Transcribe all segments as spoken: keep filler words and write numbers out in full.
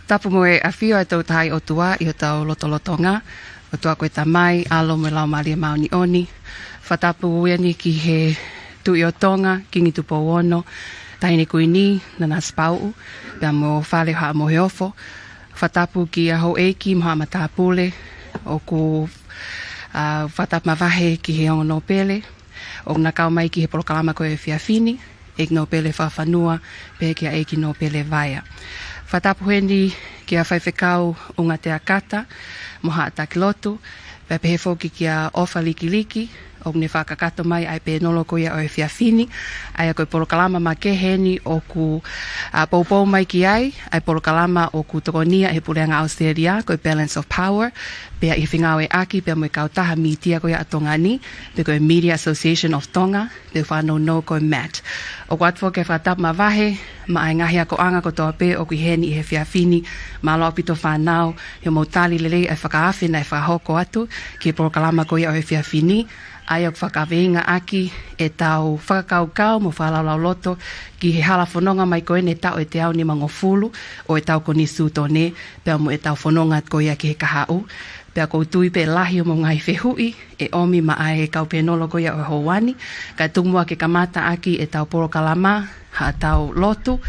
Tapu mo e ʻafio ʻa e Tolu Tahaʻi ʻOtua ʻi hotau lotolotonga, ʻOtua ko e Tamai, ʻAlo mo e Laumālie Māʻoniʻoni. Fakatapu eni ki he Tuʻi ʻo Tonga, Kingi Tupou Ono, Taʻahine Kuini Nanasipauʻu, pea mo Fale Haʻa Moheofo. Fakatapu ki he houʻeiki mo e haʻa matāpule, ʻoku, ā, fakatapu mavahe ki he ongo nōpele ʻoku na kau mai ki he polokalama ko e efiafi ni, ʻEiki Nōpele Fakafanua, pehē kia ʻEiki Nōpele Vaea. Fakatapu heni kia Faifekau ʻUngatea Kata mo e haʻa taki lotu, pea pehē foki kia ʻOfa Likiliki, ʻoku ne fakakakato mai ʻa e pēnolo ko ia ʻo e efiafi ni, ʻa ia ko e polokalama makehe eni ʻoku, ā, poupou mai ki ai ʻa e polokalama ʻoku tokonia ʻe he Puleʻanga ʻAositelēlia, ko e Balance of Power, pea ʻi he fengāueʻaki pea mo e kautaha mītia ko ia ʻa Tonga ni, pe ko e Media Association of Tonga, pe fanongo ko e MAT. ʻOku ʻoatu foki e fakatapu mavahe maʻa e ngaahi akoʻanga kotoa pē ʻoku ʻi heni ʻi he efiafi ni, mālō ʻaupito fānau, ʻi hoʻomou tali lelei ʻa e fakaafe naʻe fakahoko atu ki he polokalama ko ia ʻo e efiafi ni, ʻa ia ʻoku fakakaveingaʻaki ʻetau fakakaukau mo fakalaulauloto ki he hala fononga mai ko eni e taʻu ʻe teau nimangofulu ʻo ʻetau konisitūtone, pea mo ʻetau fononga ko ia ki he kahaʻu. Pea ʻoku ou tui pē ʻe lahi hoʻomou ngaahi fehuʻi ʻe ʻomi maʻa e kau pēnolo ko ia ʻo e houa ni, kae tuku muʻa ke kamata ʻaki ʻetau polokalama, haʻatau lotu.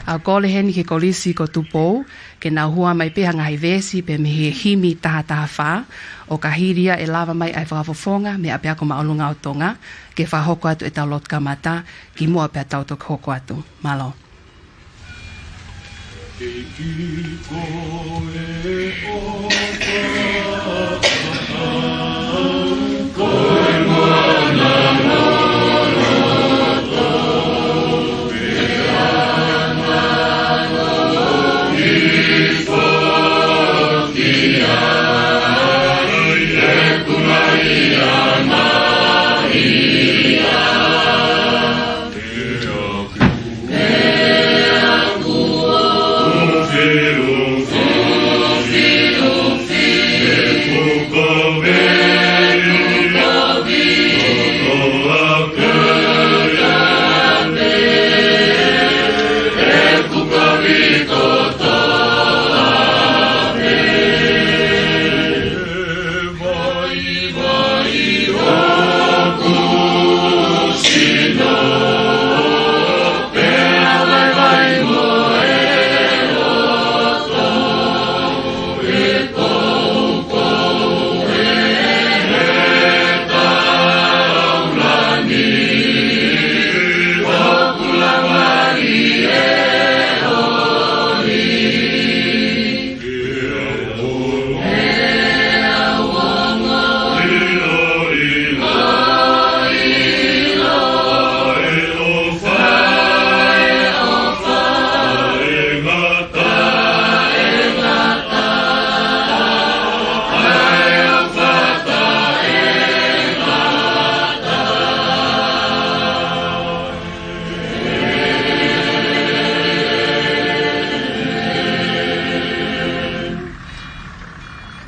ʻOku ou kole heni ki he Kolisi ko Tupou ke nau hua mai pē ha ngaahi veesi pē mei he himi taha taha fā, ʻo ka hili ia ʻe lava mai ʻa e fakafofonga mei he ʻApiako Māʻolunga ʻo Tonga ke fakahoko atu ʻetau lotu kamata kimuʻa pea tau toki hoko atu. Mālō.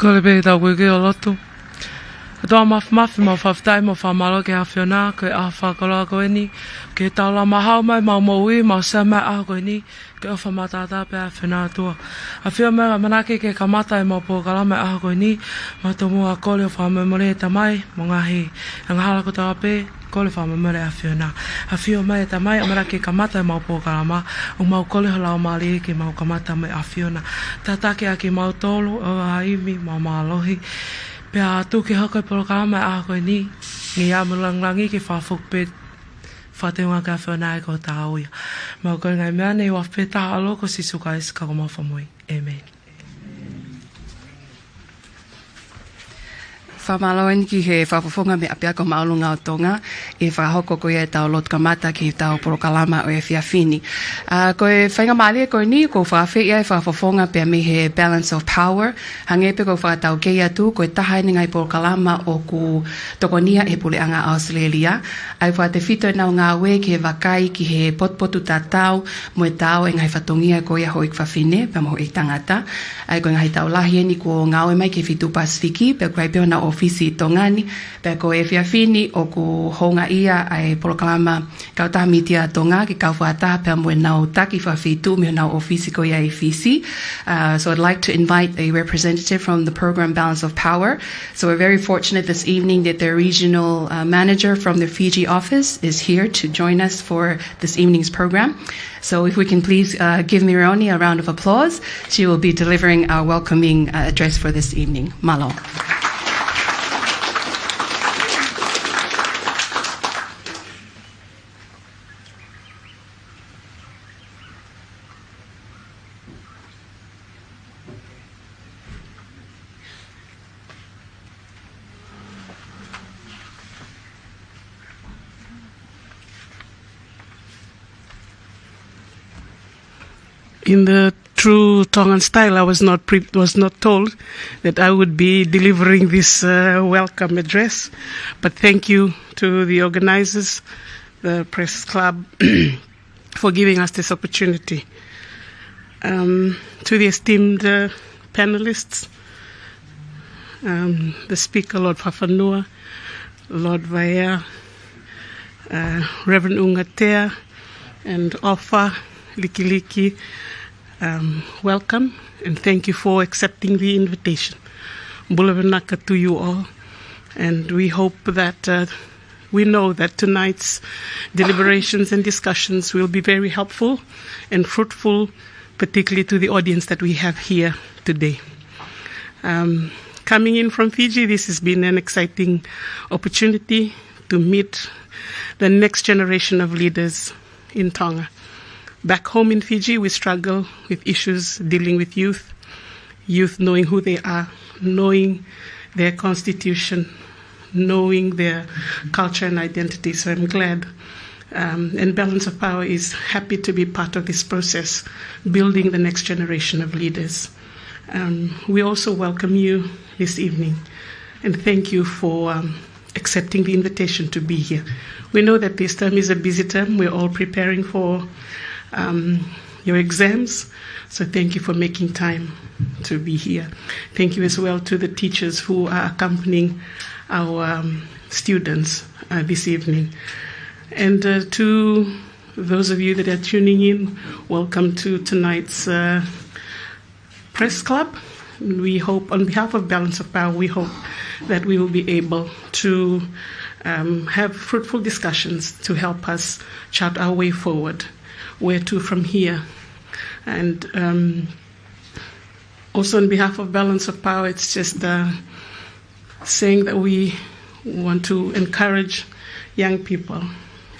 Kole pē ke tau kei ʻo lotu. ʻOtua Māfimafi, mau fakafetaʻi mo fakamālō ki he ʻAfiona, ko e ʻaho fakakoloa ko eni, ke tau lava mahau mai ʻemau moʻui, mau sio mai ʻaho ko eni, ke ʻofa maʻataʻatā pē ʻa e ʻAfiona ʻOtua. ʻAfio mai ʻo ʻamanaki ke kamata ʻemau polokalama ʻaho ko eni, mau tomuʻa kole ʻo fakamolemole ʻe Tamai, mo e ngaahi angahala kotoa pē, kole fakamolemole ʻAfiona. ʻAfio mai ʻe Tamai, ʻamanaki ke kamata ʻemau polokalama, ʻoku mau kole ho Laumālie ke mau kamata mo e ʻAfiona. Tataki ʻaki kimautolu, ʻo ʻaimi, mau mālohi. Pea tuku ke hoko e polokalama ʻaho ko eni, ngeia mo e lāngilangi ke fakafoki pē, fakateunga ki he ʻAfiona ʻa e kau tauʻi. Mau kole ngaahi meʻa ni ʻi he huafa pē taha ʻo e ʻAlo ko Sīsū Kalaisi ko homau Fakamoʻui. ʻĒmeni. Fakamālō eni ki he fakafofonga mei he ʻApiako Māʻolunga ʻo Tonga, ʻi he fakahoko ko ia ʻetau lotu kamata ki heʻetau polokalama ʻo e efiafi ni. Ā, ko e faingamālie ko eni, ʻoku ou fakaafeʻi ʻa e fakafofonga pea mei he Balance of Power, hangē pē ko ʻeku fakataukei atu, ko e taha eni e ngaahi polokalama ʻoku tokonia ʻe he Puleʻanga ʻAositelēlia, ʻa ia ʻoku fakatefito ʻenau ngāue ke vakai ki he potupotutatau mo e taau ʻo e ngaahi fatongia ko ia houʻeiki fafine pea mo houʻeiki tangata. ʻA ia ko e ngaahi taʻu lahi eni kuo ngāue mai ki he Feituʻu Pasifiki, pea ʻoku ʻi ai pē honau ʻōfisi ʻi Tonga ni, pea ko e efiafi ni ʻoku houngaʻia ʻa e polokalama Kautaha Mītia Tonga ke kau fakataha pea mo ʻenau taki fakafeituʻu mei honau ʻōfisi ko ia ʻi Fisi. Uh, so I'd like to invite a representative from the program Balance of Power. So we're very fortunate this evening that the regional, uh, manager from the Fiji office is here to join us for this evening's program. So if we can please, uh, give Mirioni a round of applause. She will be delivering our welcoming, uh, address for this evening. Mālō. In the true Tongan style, I was not pre- was not told that I would be delivering this, uh, welcome address, but thank you to the organizers, the press club, for giving us this opportunity. Um, to the esteemed, uh, panelists, um, the speaker, Lord Fafanua, Lord Vaea, uh, Reverend Ungatea, and Ofa Likiliki, um, welcome, and thank you for accepting the invitation. Bula vinaka to you all, and we hope that, uh, we know that tonight's deliberations and discussions will be very helpful and fruitful, particularly to the audience that we have here today. Um, coming in from Fiji, this has been an exciting opportunity to meet the next generation of leaders in Tonga. Back home in Fiji, we struggle with issues dealing with youth, youth knowing who they are, knowing their constitution, knowing their culture and identity. So I'm glad, um, and Balance of Power is happy to be part of this process, building the next generation of leaders. Um, we also welcome you this evening and thank you for, um, accepting the invitation to be here. We know that this term is a busy term. We're all preparing for, um, your exams. So thank you for making time to be here. Thank you as well to the teachers who are accompanying our, um, students, uh, this evening. And, uh, to those of you that are tuning in, welcome to tonight's, uh, press club. We hope, on behalf of Balance of Power, we hope that we will be able to, um, have fruitful discussions to help us chart our way forward. Where to from here? And, um, also on behalf of Balance of Power, it's just, uh, saying that we want to encourage young people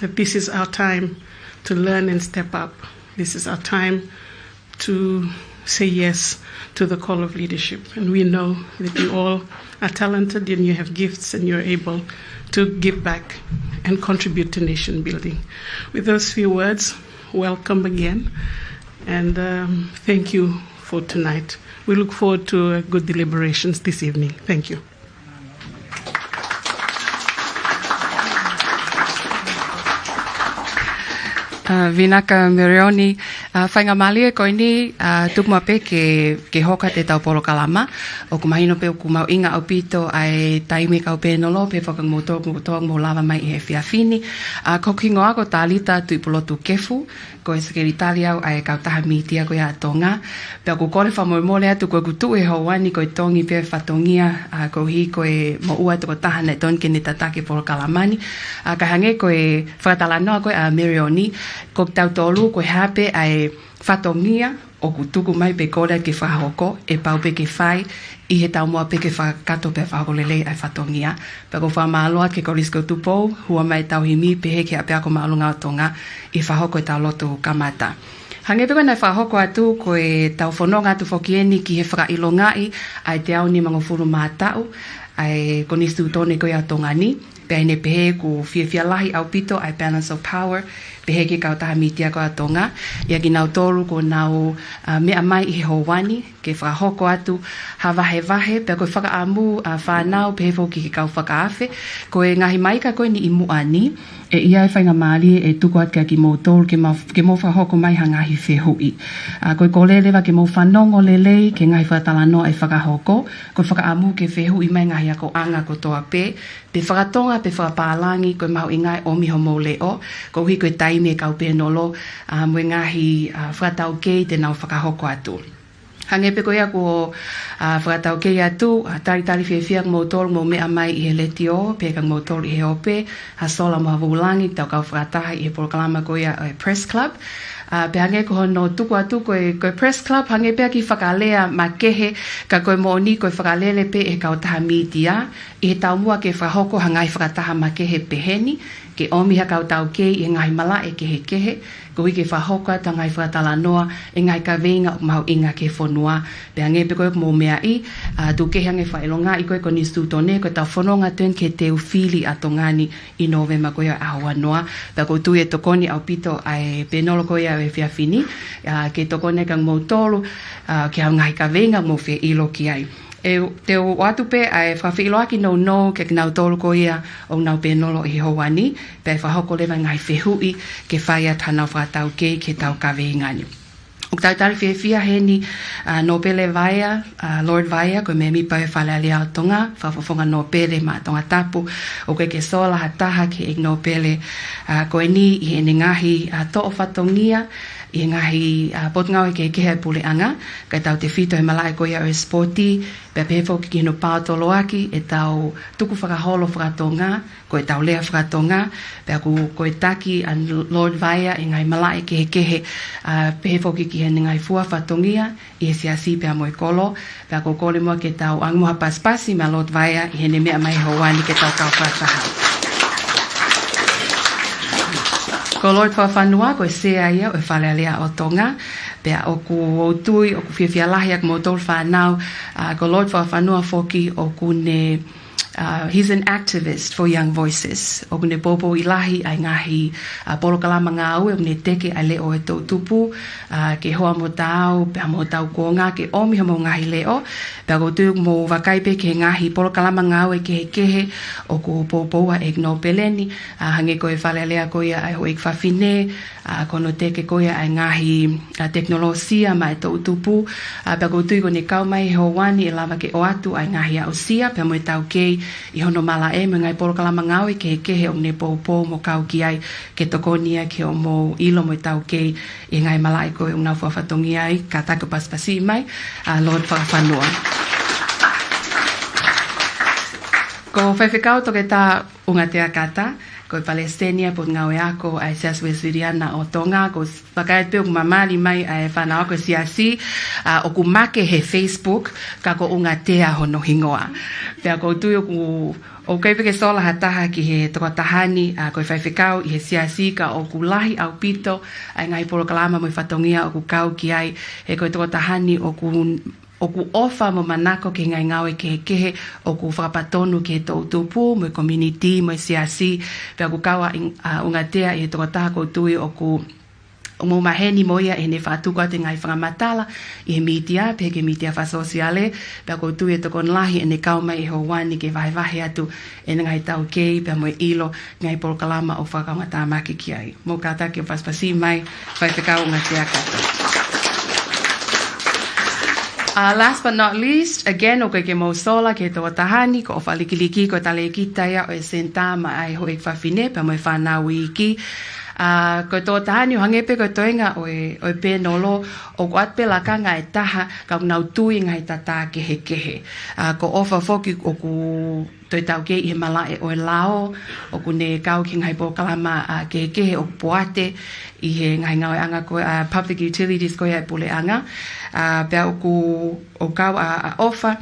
that this is our time to learn and step up. This is our time to say yes to the call of leadership. And we know that you all are talented and you have gifts and you're able to give back and contribute to nation building. With those few words, welcome again, and, um, thank you for tonight. We look forward to, uh, good deliberations this evening. Thank you. Uh, vinaka Mirioni, uh, faingamālie ko eni, uh, tuku muʻa pē ke, ke hoko atu ʻetau polokalama. ʻOku mahino pē ʻoku mahuʻinga ʻaupito ʻa e taimi kau pēnolo pē fakangotoko, ngotoko mo lava mai he efiafi ni. Uh, ko hoku hingoa ko Talita Tuʻipulotu Kefu, ko e Sekelitali au ʻa e Kautaha Mītia ko ia ʻa Tonga. Pea ʻoku kole fakamolemole atu ko ʻeku tuʻu he houa ni ko e tongi pē fatongia, ʻa, koeʻuhi ko e moʻua tokotaha naʻe tonu ke ne tataki e polokalama ni. ʻA, ka hangē ko e fakatalanoa ko ē ʻa Mirioni, ko kitautolu ko e hā pē ʻa e fatongia ʻoku tuku mai pe kole ke fakahoko, ʻe pau pē ke fai, ʻi he taumuʻa pē ke fakakakato pea fakahoko lelei ʻa e fatongia. Pea ʻoku ou fakamālō atu ki he Kolisi ko Tupou, hua mai ʻetau himi, pehē ki he ʻapiako māʻolunga ʻo Tonga, ʻi he fakahoko ʻetau lotu kamata. Hangē pē ko ia naʻe fakahoko atu, ko ʻetau fononga atu foki eni ki he fakaʻilongaʻi ʻa e teau nimangofulu mā taʻu ʻa e Konisitūtone ko ia ʻo Tonga ni, pea ʻi heʻene pehē ʻoku fiefia lahi ʻaupito ʻa e Balance of Power, pehē ki he Kautaha Mītia ko ia ʻa Tonga, ʻia kinautolu kuo nau, ʻa, meʻa mai ʻi he houa ni, ke fakahoko atu ha vahevahe, pea ko e fakaʻamu ʻa e fānau pehē foki ki he kau fakaafe, ko e ngaahi maika ko eni ʻi muʻa ni, ʻe ʻi ai e faingamālie ʻe tuku atu kia kimoutolu ke ma-, ke mou fakahoko mai ha ngaahi fehuʻi. ʻA, ko e kole leva ke mou fanongo lelei ki he ngaahi fakatalanoa ʻe fakahoko, ko e fakaʻamu ke fehuʻi mai e ngaahi akoʻanga kotoa pē, pe fakatonga pe fakapālangi, ko e mahuʻinga ʻe ʻomi homou leʻo, koeʻuhi ko e taimi e kau pēnolo, ʻa, mo e ngaahi, ʻa, fakataukei te nau fakahoko atu. Hangē pē ko ia kuo, ʻa, fakataukei atu, ʻa, talitali fiefia kimoutolu mou meʻa mai ʻi he letiō, pea kimoutolu ʻi he ope, ʻa Sola mo Havulangi, tau kau fakataha ʻi he polokalama ko ia ʻo e Press Club. ʻA, pea hangē ko hono tuku atu ko e, ko e Press Club, hangē pē ha kiʻi fakalea makehe, ka ko e moʻoni ko e fakalele pē ʻe he kautaha mītia, ʻi he taumuʻa ke fakahoko ha ngaahi fakataha makehe peheni, ke ʻomi ha kau taukei ʻi he ngaahi malaʻe kehekehe, koeʻuhi ke fakahoko atu ha ngaahi fakatalanoa ʻi he ngaahi kaveinga ʻoku mahuʻinga ki he fonua. Pea hangē pē ko ia ʻoku mou meaʻi, ʻa, tuku kehe ange fakaʻilongaʻi ko e ko Nisitūtone, ko ʻetau fononga atu eni ki he teu fili ʻa Tonga ni ʻi Nōvema ko ia ʻaho ua noa. Pea ʻoku ou tui ʻe tokoni ʻaupito ʻa e pēnolo ko ia ʻo e efiafi ni, ʻa, ke tokoni kia moutolu, ʻa, ki ha ngaahi kaveinga mou fie ʻilo ki ai. ʻE, te u ʻoatu pē ʻa e fakafeʻiloaki nounou kia kinautolu ko ia ʻoku nau pēnolo ʻi he houa ni, pea ʻe fakahoko leva e ngaahi fehuʻi ke fai atu haʻanau fakataukei ki heʻetau kaveinga ni. ʻOku talitali fiefia heni, ʻa, Nōpele Vaea, ʻa, Lord Vaea, ko e mēmipa ʻo e Fale Alea ʻo Tonga, fakafofonga Nōpele maʻa Tongatapu, ʻoku ʻikai ke sola ha taha ki he ʻEiki Nōpele, ʻa, ko eni ʻi heʻene ngaahi, ʻa, toʻo fatongia ʻi he ngaahi, ʻa, potungāue kehekehe ʻa e puleʻanga, kae tautefito he malaʻe ko ia ʻo e sipoti, pea pehē foki ki hono paotoloaki ʻetau tukufakaholo fakatonga, ko ʻetau lea fakatonga, pea ʻoku, ko e taki ʻa Lord Vaea ʻi he ngaahi malaʻe kehekehe, ʻa, pehē foki ki heʻene ngaahi fua fatongia ʻi he siasi pea mo e kolo, pea ʻoku ou kole muʻa ke tau ʻange muʻa ha pasipasi maʻa Lord Vaea ʻi heʻene meʻa mai he houa ni ke tau kau fakataha. Ko Lord Fakafanua, ko e sea ia ʻo e Fale Alea ʻo Tonga, pea ʻoku ou tui, ʻoku fiefia lahi ʻa kimoutolu fānau, ʻa, ko Lord Fakafanua foki ʻoku ne, ʻa, he's an activist for Young Voices. ʻOku ne poupouʻi lahi ʻa e ngaahi, ʻa, polokalama ngāue, ʻoku ne teke ʻa e leʻo ʻo e toʻutupu, ʻa, ke hoa mo taau, pea mo hotau kuonga, ke ʻomi homou ngaahi leʻo, pea ʻoku ou tui ʻoku mou vakai pē ki he ngaahi polokalama ngāue kehekehe, ʻoku poupouʻi ʻe he ʻEiki Nōpele ni, ʻa, hangē ko e Fale Alea ko ia ʻa e Houʻeiki Fafine, ʻa, ko hono teke ko ia ʻa e ngaahi, ʻa, tekinolosia maʻa e toʻutupu, ʻa, pea ʻoku ou tui ko ʻene kau mai he houa ni ʻe lava ke ʻoatu ʻa e ngaahi aʻusia, pea mo e taukei ʻi hono malaʻe mo e ngaahi polokalama ngāue kehekehe ʻoku ne poupou mo kau ki ai ke tokoni ia ki hoʻomou ʻilo mo e taukei ʻi he ngaahi malaʻe ko ē ʻoku nau fua fatongia ai, kātaki ʻo pasipasiʻi mai, ʻa, Lord Fakafanua. Ko Faifekau Toketā ʻUngatea Kata, ko e Palesiteni ʻa e Potungāue Ako ʻa e Siasi Uēsiliana ʻo Tonga, ʻoku ou vakai atu pē ʻoku mamali mai ʻa e fānau ako e siasi, ʻa, ʻoku make he Facebook, ka ko ʻUngatea hono hingoa. Pea ʻoku ou tui ʻoku, ʻoku ʻikai pē ke sola ha taha ki he tokotaha ni, ʻa, ko e faifekau ʻi he siasi, ka ʻoku lahi ʻaupito ʻa e ngaahi polokalama mo e fatongia ʻoku kau ki ai, he ko e tokotaha ni ʻoku ʻoku ʻofa mo manako ki he ngaahi ngāue kehekehe ʻoku fakapatonu ki he toʻutupu, mo e community, mo e siasi, pea ʻoku kau ʻa ʻUng-, ʻa ʻUngatea ʻi he tokotaha ʻoku ou tui ʻoku, ʻoku mou maheni mo ia ʻi heʻene fakatuku atu e ngaahi fakamatala ʻi he mītia, pehē ki he mītia fakasōsiale, pea ʻoku ou tui ʻe tokoni lahi ʻene kau mai he houa ni ke vahevahe atu ʻene ngaahi taukei, pea mo e ʻilo, ngaahi polokalama ʻoku fakakaungātāmaki ki ai. Mou kātaki ʻo pasipasiʻi mai, Faifekau ʻUngatea Kata. Uh, last but not least, again, ʻoku ʻikai ke mou sola ki he tokotaha ni, ko ʻOfa Likiliki, ko e talēkita ia ʻo e senitā maʻa e Houʻeiki Fafine, pea mo e fānau iiki. Uh, ko e tokotaha ni ʻo hangē pē ko e toenga ʻo e, ʻo e pēnolo, ʻoku ʻoatu pē lakanga ʻe taha, ka ʻoku nau tui ngaahi tatā kehekehe. Uh, ko ʻOfa foki ʻoku toe taukei ʻi he malaʻe ʻo e lao, ʻoku ne kau ki he ngaahi polokalama, ʻa, kehekehe ʻoku poate ʻi he ngaahi ngāueʻanga ko, ʻa, public utilities ko ia ʻa e puleʻanga. ʻA, pea ʻoku, ʻoku kau ʻa, ʻa ʻOfa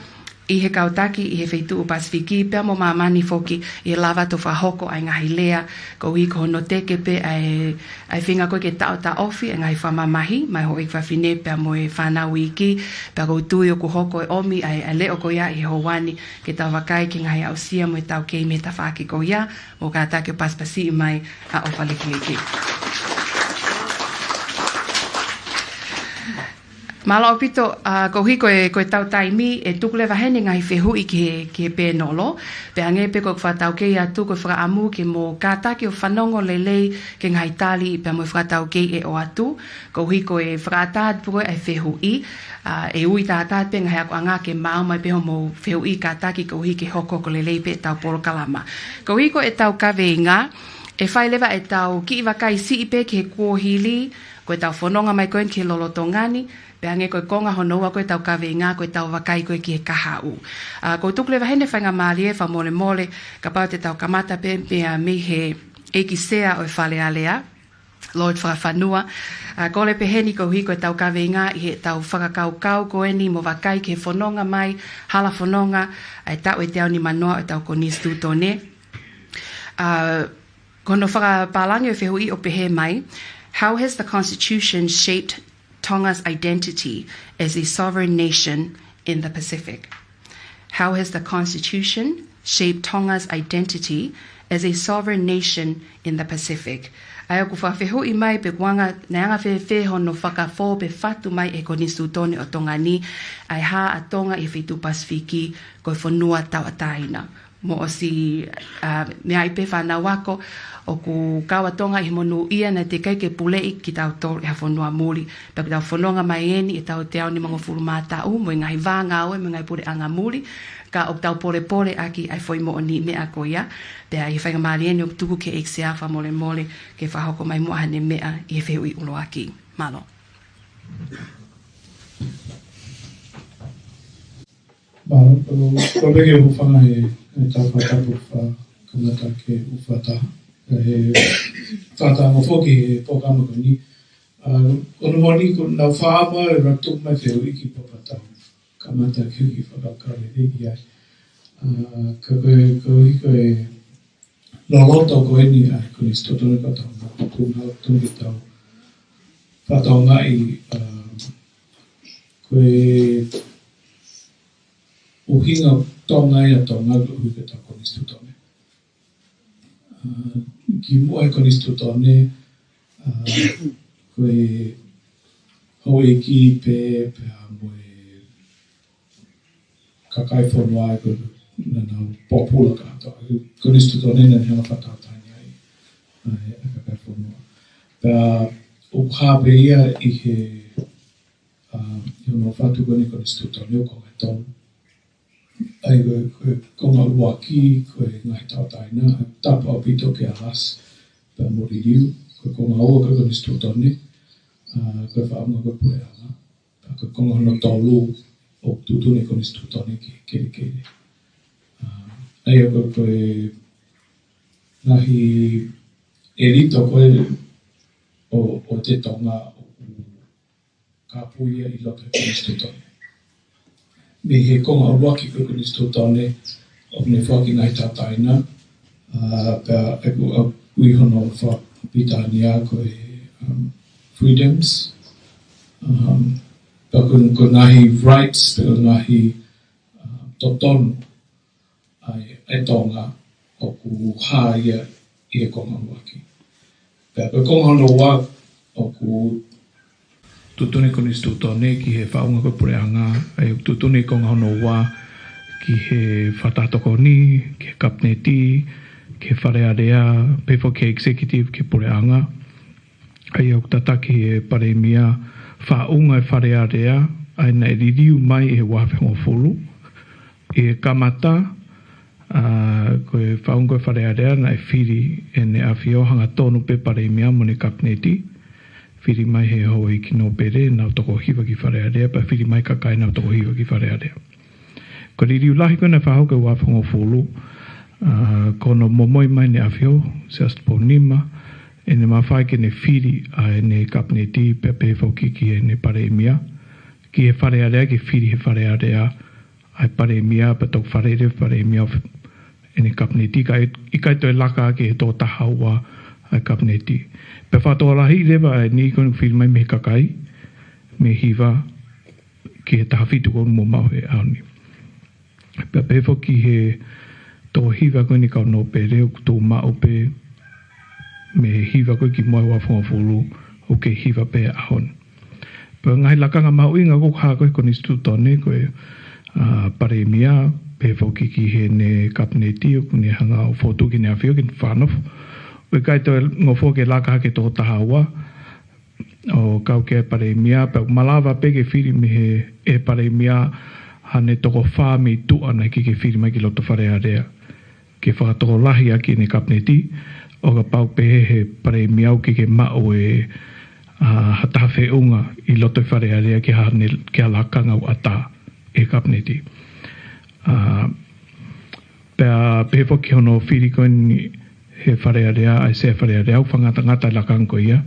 ʻi he kau taki ʻi he feituʻu Pasifiki, pea mo māmani foki ʻi he lava ʻo fakahoko ʻa e ngaahi lea, koeʻuhi ko hono teke pē ʻa e ʻa e feinga ko ē ke taʻotaʻofi e ngaahi fakamamahi, maʻa e Houʻeiki Fafine pea mo e fānau iiki, pea ʻoku ou tui ʻoku hoko e ʻomi ʻa e, ʻa e leʻo ko ia ʻi he houa ni, ke tau vakai ki he ngaahi aʻusia mo e taukei mei he tafaʻaki ko ia, mou kātaki ʻo pasipasiʻi mai ʻa ʻOfa Likiliki. Mālō ʻaupito, ʻa, koeʻuhi ko e, ko e tau taimi, ʻe tuku leva heni ngaahi fehuʻi ki he, ki he pēnolo. Pea hangē pē ko e fakataukei atu, ko e fakaʻamu ke mou kātaki ʻo fanongo lelei ki he ngaahi tali pea mo e fakataukei ʻe ʻoatu. Koeʻuhi ko e fakaʻatā atu pē ko e ʻai fehuʻi, ʻa, ʻe ui tātā pē ngaahi akoʻanga ke maʻu mai pē hoʻomou fehuʻi kātaki koeʻuhi ke hoko ko e lelei pē ʻetau polokalama. Koeʻuhi ko ʻetau kaveinga, ʻe fai leva ʻetau kiʻi vakai siʻi pē ki he kuohili, ko ʻetau fononga mai ko eni ki he lolotonga ni, pea hangē ko e konga hono ua ko ʻetau kaveinga, ko ʻetau vakai ko ē ki he kahaʻu. ʻA, ʻoku ou tuku leva heni e faingamālie fakamolemole, kapau te tau kamata pē, pea mei he ʻEiki Sea ʻo e Fale Alea, Lord Fakafanua. ʻA, kole pē heni koeʻuhi ko ʻetau kaveinga ʻi heʻetau fakakaukau ko eni mo vakai ki he fononga mai, hala fononga, ʻa e taʻu ʻe teau nimanoa ʻo ʻetau Konisitūtone. ʻA, ko hono fakapālangi ʻo e fehuʻi ʻoku pehē mai, "How has the Constitution shaped Tonga's identity as a sovereign nation in the Pacific?" How has the Constitution shaped Tonga's identity as a sovereign nation in the Pacific? ʻA ia ʻoku fakafehuʻi mai pe kuo anga, naʻe anga fēfē hono fakafō pe fatu mai ʻe he Konisitūtone ʻo Tonga ni ʻa e hā ʻa Tonga ʻi he feituʻu Pasifiki ko e fonua tauʻatāina. Mo ʻosi, ʻa, meaʻi pē fānau ako, ʻoku kau ʻa Tonga ʻi he monūʻia naʻe teʻeki ai ke puleʻi kitautolu ʻe ha fonua muli. Pea ʻoku tau fononga mai eni ʻetau teau nimangofulu mā taʻu, mo e ngaahi vā ngāue, mo e ngaahi puleʻanga muli, ka ʻoku tau polepole ʻaki ʻa e foʻi moʻoniʻi meʻa ko ia. Pea ʻi he faingamālie ni ʻoku tuku ki he ʻEiki Sea fakamolemole ke fakahoko mai muʻa haʻane meʻa ʻi he fehuʻi ʻuluaki. Mālō. Mālō, ko, ko peke ʻoku fanga he, he tau fakatapu fa, kamata ke u fakataha. He fakataha mo foki he pōkama ko eni. ʻA, ko hono moʻoni ko ʻenau faama e ratu mai fehuʻi ki papa tau. Kamata ke u ki fakakale he ki ai. ʻA, ka ko e, koeʻuhi ko e loloto ko eni ʻa e Konisitūtone ko tau na, ko na tungi tau. Fakataungaʻi, ʻa, ko e ʻuhinga Tonga ia Tonga ko e ʻuhinga ʻetau Konisitūtone. ʻA, kimuʻa he Konisitūtone, ʻa, ko e houʻeiki pē, pea mo e kakai fonua ko ē naʻa nau pōpula kātoa. Konisitūtone naʻe hanga fakatautangi ai ʻa e kakai fonua. Pea ʻoku hā pē ia ʻi he, ʻa, ʻi hono fatu ko eni Konisitūtone ʻo e konga ʻe tolu. ʻA ia ko e, ko e konga ʻuluaki, ko e ngaahi tauʻatāina, ʻa, tapu ʻaupito ki he alasi, pea mo liliu, ko e konga ua ko e Konisitūtone, ʻa, ko e faʻunga ko e puleʻanga, pea ko e konga hono tolu ʻoku tuʻutuʻuni e Konisitūtone ki he kelekele. ʻA, ʻa ia ko e, ko e ngaahi ʻelito ko ē ʻo, ʻo e Tonga ʻoku kāpui ia ʻi loto he Konisitūtone. Mei he konga ʻuluaki ko e Konisitūtone, ʻoku ne foaki ngaahi tauʻatāina, ʻa, pea ʻoku, ʻoku ui hono fakapilitānia ko e, um, freedoms, um, pea ko e, ko e ngaahi rights, pea ko e ngaahi, um, totonu ʻa e, ʻa e Tonga ʻoku hā ia ʻi he konga ʻuluaki. Pea ko e konga hono ua ʻoku tuʻutuʻuni e Konisitūtone ki he faʻunga ko e puleʻanga, ʻa ia ʻoku tuʻutuʻuni e konga hono ua ki he Fakataha Tokoni, ki he Kapineti, ki he Fale Alea, pehē foki ki he executive, ki he puleʻanga. ʻA ia ʻoku tataki ʻe he Palēmia faʻunga e Fale Alea, ʻa ia naʻe liliu mai ʻi he ua afe hongofulu. ʻI he kamata, ʻa, ko e faʻunga ko e Fale Alea naʻe fili ʻe Heʻene ʻAfio hangatonu pē Palēmia mo ʻene Kapineti. Fili mai ʻe he houʻeiki nōpele, nau toko hiva ki Fale Alea, pea fili mai kakai nau toko hiva ki Fale Alea. Ko e liliu lahi ko ē naʻe fakahoko ʻi he ua afe hongofulu, ʻa, ko hono momoi mai ʻe Heʻene ʻAfio, Siaosi Tupou Nima, ʻene mafai ke ne fili ʻa ʻene Kapineti pea pehē foki ki heʻene Palēmia, ki he Fale Alea ke fili ʻe he Fale Alea ʻa e Palēmia pea toki fāʻeleʻi ʻe he Palēmia ʻene Kapineti, ka ʻi-, ʻikai toe laka ki he toko taha ua ʻa e Kapineti. Pea fakatokolahi leva ʻa e niʻihi ko eni ʻoku fili mai mei he kakai, mei he hiva, ki he taha fitu ko eni ʻoku mou maʻu he ʻaho ni. Pea pehē foki ki he toko hiva ko eni kau nōpele ʻoku tuʻu maʻu pē mei he hiva ko ē kimuʻa he ua afe hongofulu ʻoku kei hiva pē he ʻaho ni. Pea ngaahi lakanga mahuʻinga ʻoku hā ko ē he konisitūtone ko e, ʻa, palēmia, pehē foki ki heʻene kapineti ʻoku ne hanga ʻo fokotuʻu ki heʻene ʻAfio ke ne fakanofo. ʻOku ʻikai toe ngofua ke laka hake toko taha ua ʻo kau ki he palēmia, pea ʻoku malava pē ke fili mei he, ʻe he palēmia haʻane toko fā mei tuʻa naʻe ʻikai ke fili mai ki loto Fale Alea ke fakatokolahi ʻaki ʻene kapineti, ʻo kapau pehē he palēmia ʻoku ʻikai ke maʻu e, ʻa, ha taha feʻunga ʻi loto Fale Alea ki haʻane, ki ha lakanga ʻoku ʻatā ʻe he kapineti. ʻA, pea pehē foki hono fili ko eni he Fale Alea, ʻa e Sea Fale Alea, ʻoku fakangatangata e lakanga ko ia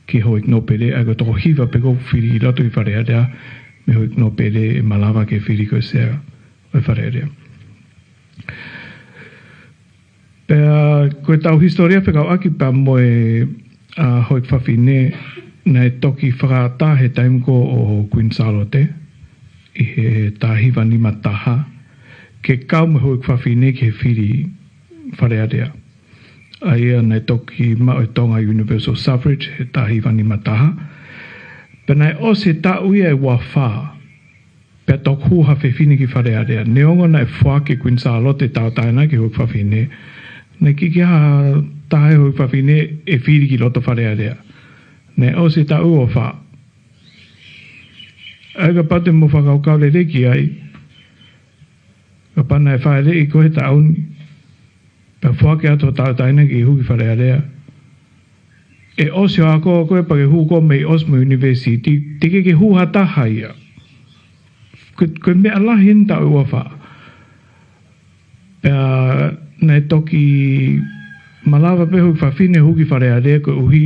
ki he Houʻeiki Nōpele, ʻa ia ko e toko hiva pē ʻoku fili ʻi loto ʻi Fale Alea mei he Houʻeiki Nōpele ʻe malava ke fili ko e Sea ʻo e Fale Alea. Pea ko ʻetau hisitōlia fekauʻaki pea mo e, ʻa, Houʻeiki Fafine, naʻe toki fakaʻatā he taimi ko ē ʻo Queen Sālote ʻi he taha hiva nima taha ke kau mo e Houʻeiki Fafine ki he fili Fale Alea. ʻA ia naʻe toki maʻu ʻe Tonga universal suffrage he taha hiva nima taha. Pea naʻe ʻosi e taʻu ia ʻe ua fā pea toki hū ha fefine ki Fale Alea. Neongo naʻe foaki ʻe Kuini Sālote Tauʻatāina ki he Houʻeiki Fafine, naʻe ʻikai ke ʻi ai ha taha he Houʻeiki Fafine ʻe fili ki loto Fale Alea. Naʻe ʻosi e taʻu ʻe ua fā. ʻA ia kapau te mou fakakaukau lelei ki ai, kapau naʻe fāʻeleʻi koe he taʻu ni, pea foaki atu ho tauʻatāina ke hū ki Fale Alea, ʻe ʻosi hoʻo ako ko ē pea ke hū koe mei ʻosi mei he university, teʻeki ke hū ha taha ia. Ko, ko e meʻa lahi eni taʻu ʻe ua fā. Pea naʻe toki malava pē Houʻeiki Fafine hū ki Fale Alea koeʻuhi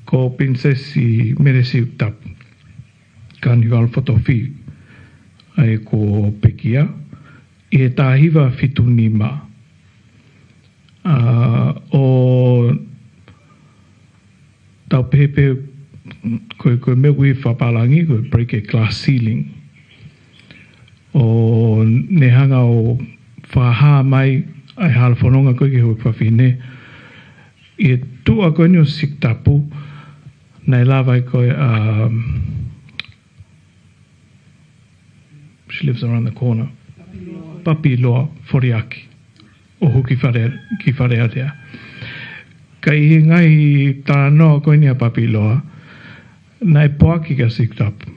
ko Pilinisesi Mele Siaʻutapu Kanivala Fotofi, ʻa ia ko Pekia, ʻi he taha hiva fitu nima. ʻA, ʻo tau pehē pē ko e, ko e meʻa ʻoku ui fakapālangi ko e break a glass ceiling. ʻO ne hanga ʻo fakahā mai ʻa e halafononga ko ē ki he Houʻeiki Fafine ʻi he tuʻa ko eni ʻo Siaʻutapu, naʻe lava ai ko e, um, she lives around the corner. Papiloa Foliaki ʻo hū ki Fale, ki Fale Alea. Ka ʻi he ngaahi talanoa ko eni ʻa Papiloa, naʻe poaki kia Siaʻutapu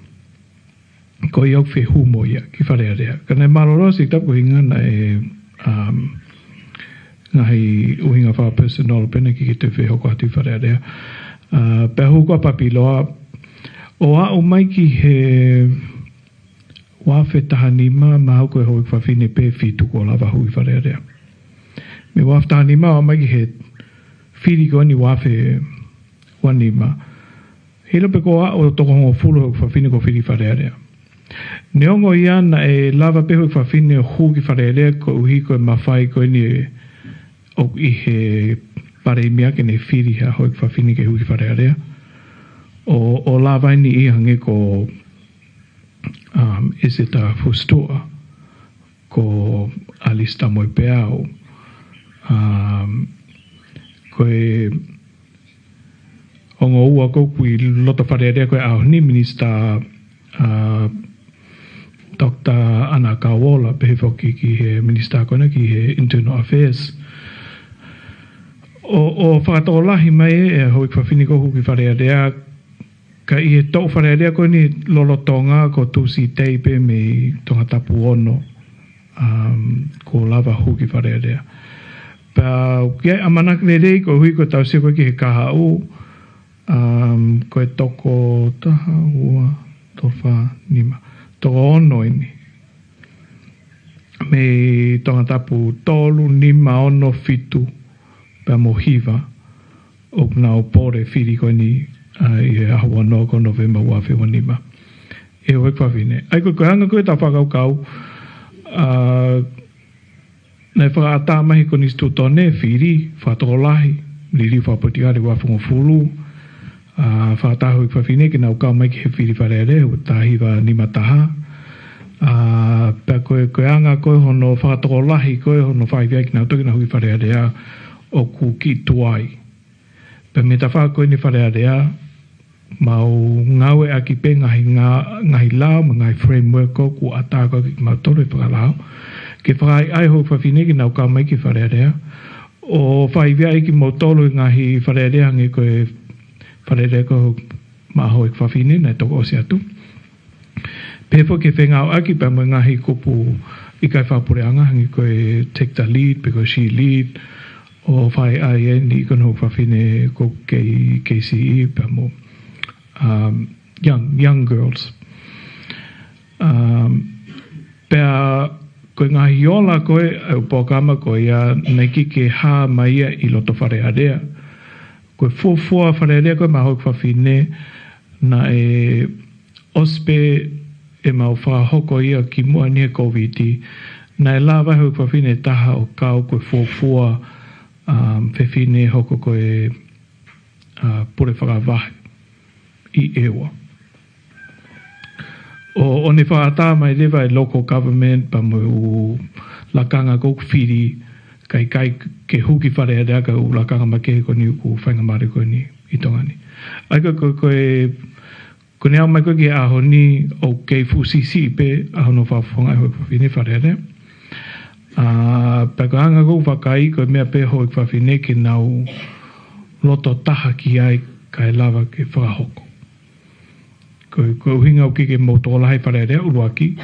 ko ia ʻoku fehū mo ia ki Fale Alea. Ka naʻe mālōlō Siaʻutapu ko e ʻuhinga naʻe, um, ngaahi ʻuhinga fakapersonal pē naʻe ʻikai ke toe fehoko atu ʻi Fale Alea. ʻA, pea hū ko ē ʻa Papiloa ʻo aʻu mai ki he ua afe taha nima, mahalo ko e Houʻeiki Fafine pē ʻe fitu kuo lava hū ʻi Fale Alea. Mei he ua afe taha nima ʻo aʻu mai ki he fili ko eni ua afe ua nima, heiʻilo pē kuo aʻu ʻo toko hongofulu Houʻeiki Fafine kuo fili ʻi Fale Alea. Neongo ia naʻe lava pē Houʻeiki Fafine ʻo hū ki Fale Alea koeʻuhi ko e mafai ko eni ʻoku ʻi he palēmia ke ne fili ha Houʻeiki Fafine ke hū ki Fale Alea. ʻO, ʻo lava eni ʻi hangē ko, um, ʻEseta Fusitua, ko ʻAlisi Tamoepeau, um, ko e ongo ua ko ē ʻoku ʻi loto Fale Alea ko e ʻaho ni, Minisitā, ʻa, Doctor ʻAna Kauola, pehē foki ki he Minisitā ko ena ki he Internal Affairs. ʻO, ʻo fakatokolahi mai ʻe he Houʻeiki Fafine ko ē ʻoku hū ki Fale Alea, ka ʻi he toʻu Fale Alea ko eni lolotonga ko Tuʻusi Tei pē mei Tongatapu ono, um, kuo lava hū ki Fale Alea. Pea ʻoku ʻi ai e ʻamanaki lelei koeʻuhi ko ʻetau sio ko ē ki he kahaʻu, um, ko e toko taha, ua, tolu, fā, nima, toko ono eni. Mei Tongatapu tolu, nima, ono, fitu, pea mo hiva, ʻoku nau pole fili ko eni, ʻa, ʻi he ʻaho ua noa ko Nōvema ua afe ua nima. ʻE Houʻeiki Fafine. ʻA ia ko e, ko e anga ko ē ʻetau fakakaukau, ʻa, naʻe fakaʻatā mai he konisitūtone fili, fakatokolahi, liliu fakapolitikale ua afe hongofulu, ʻa, fakaʻatā Houʻeiki Fafine ke nau kau mai ki he fili Fale Alea, ʻo taha hiva nima taha. ʻA, pea ko e, ko e anga ko ē hono fakatokolahi ko ē hono fakaivia kinautolu ke nau hū ki Fale Alea ʻoku kiʻi tuai. Pea mei he tafaʻaki ko eni Fale Alea, mau ngāueʻaki pē ngaahi ngā-, ngaahi lao mo e ngaahi framework ʻoku ʻatā ko ē kiate kimautolu ʻe he fakalao ke fakaʻaiʻai e houʻeiki fafine ke nau kau mai ki Fale Alea. ʻO faiveaʻi kimoutolu he ngaahi Fale Alea hangē ko e Fale Alea ko ē maʻa e houʻeiki fafine naʻe toki ʻosi atu. Pehē foki ke fengāueʻaki pea mo e ngaahi kupu ʻikai fakapuleʻanga hangē ko e Take the Lead pe ko e She Lead, ʻo faiʻai eni ki he houʻeiki fafine ko ē kei, kei siʻi pea mo, um, young, young girls. Um, pea ko e ngaahi ola ko ē ʻa e polokalama ko ia naʻe ʻikai ke hā mai ia ʻi loto Fale Alea. Ko e fuofua Fale Alea ko ē maʻa e houʻeiki fafine naʻe ʻosi pē ʻemau fakahoko ia kimuʻa ni he Kōviti, naʻe lava e houʻeiki fafine ʻe taha ʻo kau ko e fuofua, um, fefine hoko ko e, uh, pule fakavahe ʻi ʻEua. ʻO, ʻo ne fakaʻatā mai leva e local government pea mo e ʻū lakanga ko ē ʻoku fili, kae ʻikai ke hū ki Fale Alea ka e ʻū lakanga makehe ko eni ʻoku faingamālie ko eni ʻi Tonga ni. ʻA ia ko, ko, ko e, ko ʻene aʻu mai ko ē ki he ʻaho ni ʻoku kei fuʻu siʻisiʻi pē ʻa hono fakafofongaʻi e houʻeiki fafine Fale Alea. ʻA, pea ko e anga ko ē ʻoku vakai ko e meʻa pē houʻeiki fafine ke nau loto taha ki ai kae lava ke fakahoko. Ko, ko e ʻuhinga ʻoku ʻikai ke mou tokolahi Fale Alea, ʻuluaki,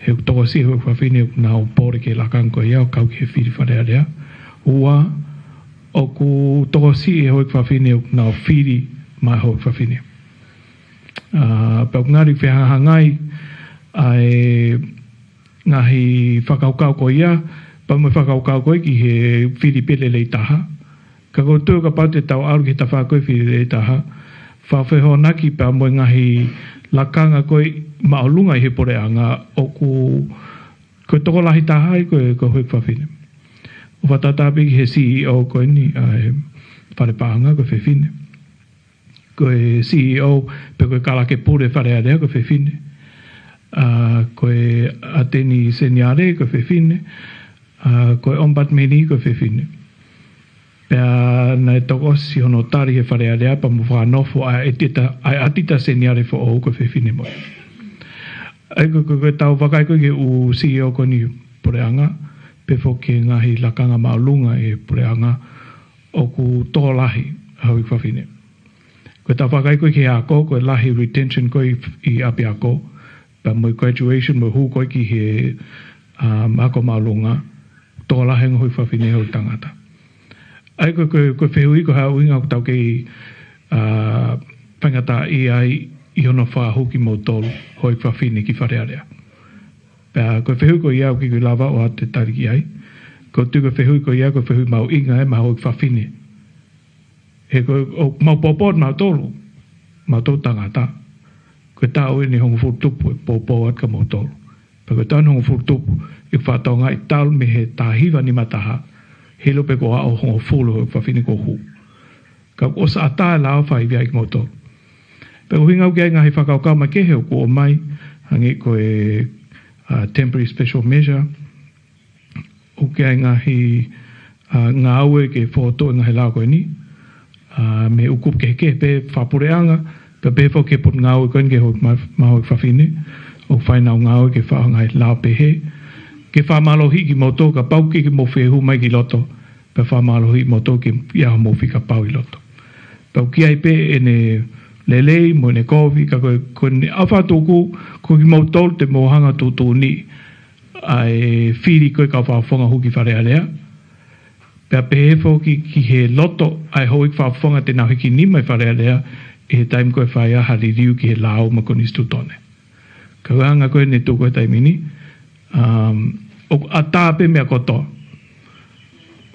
he ʻoku tokosiʻi e houʻeiki fafine ʻoku nau pole ki he lakanga ko ia ʻo kau ki he fili Fale Alea. Ua, ʻoku tokosiʻi e houʻeiki fafine ʻoku nau fili maʻa e houʻeiki fafine. ʻA, pea ʻoku ngali fehangahangai ʻa e ngaahi fakakaukau ko ia, pea mo e fakakaukau ko ē ki he fili pē lelei taha. Ka ʻoku ou tui kapau te tau ʻalu ki he tafaʻaki ko ē fili lelei taha, fakafehoanaki pea mo e ngaahi lakanga ko ē māʻolunga ʻi he puleʻanga ʻoku, ko e tokolahi taha ai ko e, ko e houʻeiki fafine. ʻO fakatātā pē ki he C E O ko eni ʻa e Fale Paʻanga ko e fefine. Ko e C E O pe ko e kalake pule Fale Alea ko e fefine. ʻA, ko e ʻAteni Seniale ko e fefine. ʻA, ko e ʻOmipatimeni ko e fefine. Pea naʻe toki ʻosi hono tali he Fale Alea pea mo fakanofo ʻa e ʻAtita, ʻa e ʻAtita Seniale foʻou ko e fefine mo ia. ʻA ia ko, ko, ko ʻetau vakai ko ē ki he ʻū C E O ko eni puleʻanga, pehē foki ki he ngaahi lakanga māʻolunga ʻi he puleʻanga, ʻoku tokolahi e houʻeiki fafine. Ko ʻetau vakai ko ē ki he ako, ko e lahi retention ko ē ʻi, ʻi ʻapiako, pea mo e graduation mo e hū ko ē ki he, um, ako māʻolunga, tokolahi ange e houʻeiki fafine he houʻeiki tangata. ʻA ia ko, ko, ko e fehuʻi ko e hā e ʻuhinga ʻoku tau kei, uh, faingataʻaʻia ai ʻi hono fakahū kimoutolu houʻeiki fafine ki Fale Alea. Pea ko e fehuʻi ko ia ʻoku ʻikai ke u lava ʻo ʻoatu e tali ki ai. ʻOku ou tui ko e fehuʻi ko ia ko e fehuʻi mahuʻinga ia maʻa e houʻeiki fafine. He ko, ʻoku mau poupou atu mautolu, mautolu tangata. Ko e taʻu eni ʻe hongofulu tupu ʻe poupou atu kia mautolu. Pea ko e taʻu eni ʻe hongofulu tupu, ʻe fatongia ʻi talu mei he taha hiva nima taha, heiʻilo pē kuo aʻu hongofulu e houʻeiki fafine kuo hū. Ka kuo ʻosi ʻatā e lao ʻo faiveaʻi kimoutolu. Pea ʻoku ʻuhinga ʻoku ʻi ai e ngaahi fakakaukau makehe ʻoku ʻomai, hangē ko e, uh, temporary special measure, ʻoku ʻi ai e ngaahi, uh, ngāue ke fokotuʻu e ngaahi lao ko eni, uh, mei he ʻū kupu kehekehe pē fakapuleʻanga, pea pehē foki ki he potungāue ko eni ki he houʻeiki ma-, maʻa e houʻeiki fafine, ʻoku fai ʻenau ngāue ke fai e ngaahi lao pehē, ke fakamālohiʻi kimoutolu kapau ʻoku ʻikai ke mou fie hū mai ki loto, pea fakamālohiʻi kimoutolu ke ʻi ai hoʻomou fika pau ʻi loto. Pea ʻoku ʻi ai pē ʻene lelei mo ʻene kovi, ka ko e, ko ʻene ʻalu fakatuku, ko kimoutolu te mou hanga ʻo tuʻutuʻuni ʻa e fili ko ē kau fakafofonga hū ki Fale Alea. Pea pehē foki ki he loto ʻa e houʻeiki fakafofonga te nau hiki nima ʻi Fale Alea, ʻi he taimi ko ē ʻe fai ai ha liliu ki he lao mo e konisitūtone. Ka ko e anga ko ē ʻene tuʻu ko ē he taimi ni, um, ʻoku ʻatā pē meʻa kotoa.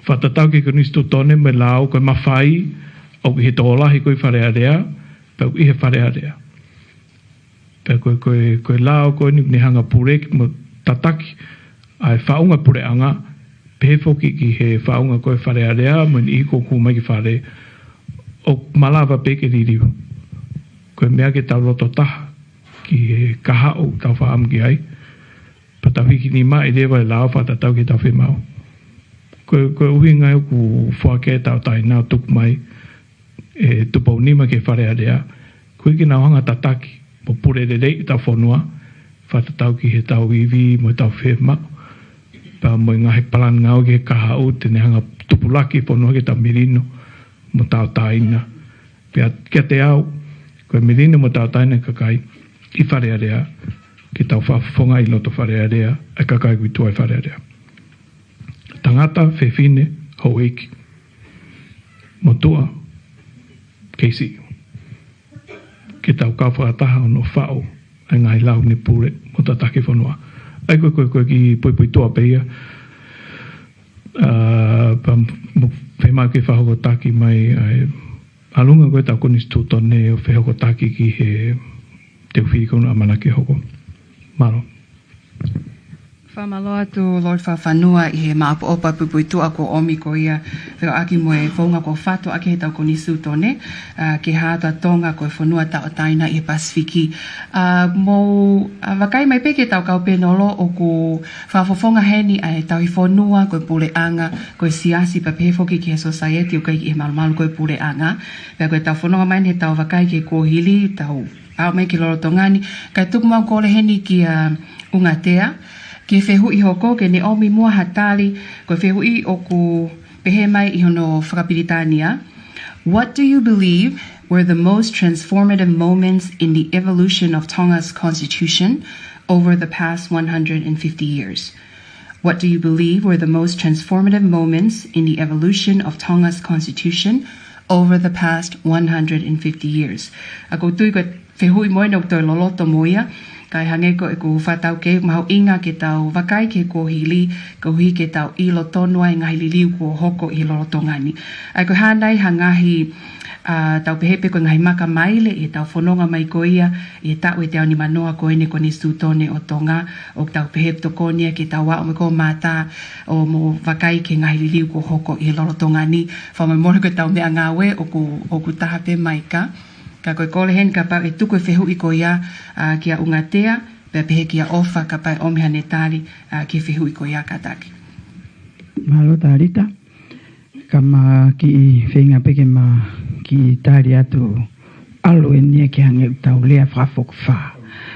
Fakatatau ki he konisitūtone mo e lao, ko e mafai ʻoku ʻi he tokolahi ko ē ʻi Fale Alea, pea ʻoku ʻi he Fale Alea. Pea ko e, ko e, ko e lao ko eni ʻoku ne hanga ʻo puleki mo tataki ʻa e faʻunga puleʻanga, pehē foki ki he faʻunga ko ē ʻo Fale Alea, mo e niʻihi kuo hū mai ki fale, ʻoku malava pē ke liliu. Ko e meʻa ke tau loto taha ki he kahaʻu ʻoku tau fakaʻamu ki ai, pea tau hiki nimaʻi leva e lao fakatatau ki heʻetau fiemaʻu. Ko e, ko e ʻuhinga ia ʻoku foaki ai e tauʻatāina ʻo tuku mai e Tupou Nima ki he Fale Alea, Koeʻuhi ke nau hanga tataki mo pule lelei ʻetau fonua, fakatatau ki heʻetau ivi mo ʻetau fiemaʻu, pea mo e ngaahi palani ngāue ki he kahaʻu te ne hanga tupulaki e fonua ke tau melino mo tauʻatāina. Pea kiate au, ko e melino mo tauʻatāina e kakai ʻi Fale Alea, ke tau fakafofonga ʻi loto Fale Alea e kakai ʻoku ʻi tuʻa ʻi Fale Alea. Tangata, fefine, houʻeiki, motuʻa, kei siʻi. Ke tau kau fakataha ʻo nofo faʻo ʻa e ngaahi lau ne pule mo tataki e fonua. ʻA ia ko e, ko e, ko e kiʻi puipuituʻa pē ia. ʻA, pea mo, fiemaʻu ke fakahokotaki mai ʻa e ʻalunga ko ē ʻetau konisitūtone ʻo fehokotaki ki he teu fili ko ena ʻamanaki hoko. Mālō. Fakamālō atu Lord Fakafanua ʻi he maʻopoʻopo puipuituʻa kuo ʻomi ko ia fekauʻaki mo e founga kuo fatu ʻaki heʻetau konisitūtone, ʻa, ke hā atu ʻa Tonga ko e fonua tauʻatāina ʻi he Pasifiki. ʻA, mou, ʻa, vakai mai pē ki heʻetau kau pēnolo ʻoku fakafofonga heni ʻa e tauhi fonua, ko e puleʻanga, ko e siasi, pea pehē foki ki he sōsaieti ʻoku ʻikai ke malumalu ko e puleʻanga. Pea ko ʻetau fononga mai eni heʻetau vakai ki he kuohili, tau aʻu mai ki lolotonga ni, kae tuku mai ʻeku kole heni kia Ungatea, ki he fehuʻi hoko ke ne ʻomi muʻa ha tali, ko e fehuʻi ʻoku pehē mai ʻi hono fakapilitānia. What do you believe were the most transformative moments in the evolution of Tonga's constitution over the past one hundred and fifty years? What do you believe were the most transformative moments in the evolution of Tonga's constitution over the past one hundred and fifty years? ʻA, ʻoku ou tui ko e fehuʻi moʻoni ʻoku toe loloto mo ia, kae hangē ko ʻeku fakataukei, mahuʻinga ke tau vakai ki he kuohili, koeʻuhi ke tau ʻilo tonu ai e ngaahi liliu kuo hoko ʻi he lolotonga ni. ʻA ia ko e hā nai ha ngaahi, ʻa, tau pehē pē ko e ngaahi maka maile ʻi heʻetau fononga mai ko ia ʻi he taʻu ʻe teau nimanoa ko eni e konisitūtone ʻo Tonga, ʻoku tau pehē ʻoku tokoni ia ke tau aʻu mai ko ē ʻo mātā ʻo mo vakai ki he ngaahi liliu kuo hoko ʻi he lolotonga ni. Fakamolemole ko ʻetau meʻangāue ʻoku, ʻoku taha pē mai ka, ka ko e kole heni kapau ʻe tuku e fehuʻi ko ia, ʻa, kia Ungatea, pea pehē kia ʻOfa kapau ʻe ʻomi haʻane tali, ʻa, ki he fehuʻi ko ia kātaki. Mālō Talita. Ka ma kiʻi feinga pē ke ma kiʻi tali atu, ʻalu eni ia ke hangē ʻoku tau lea fakafokifā.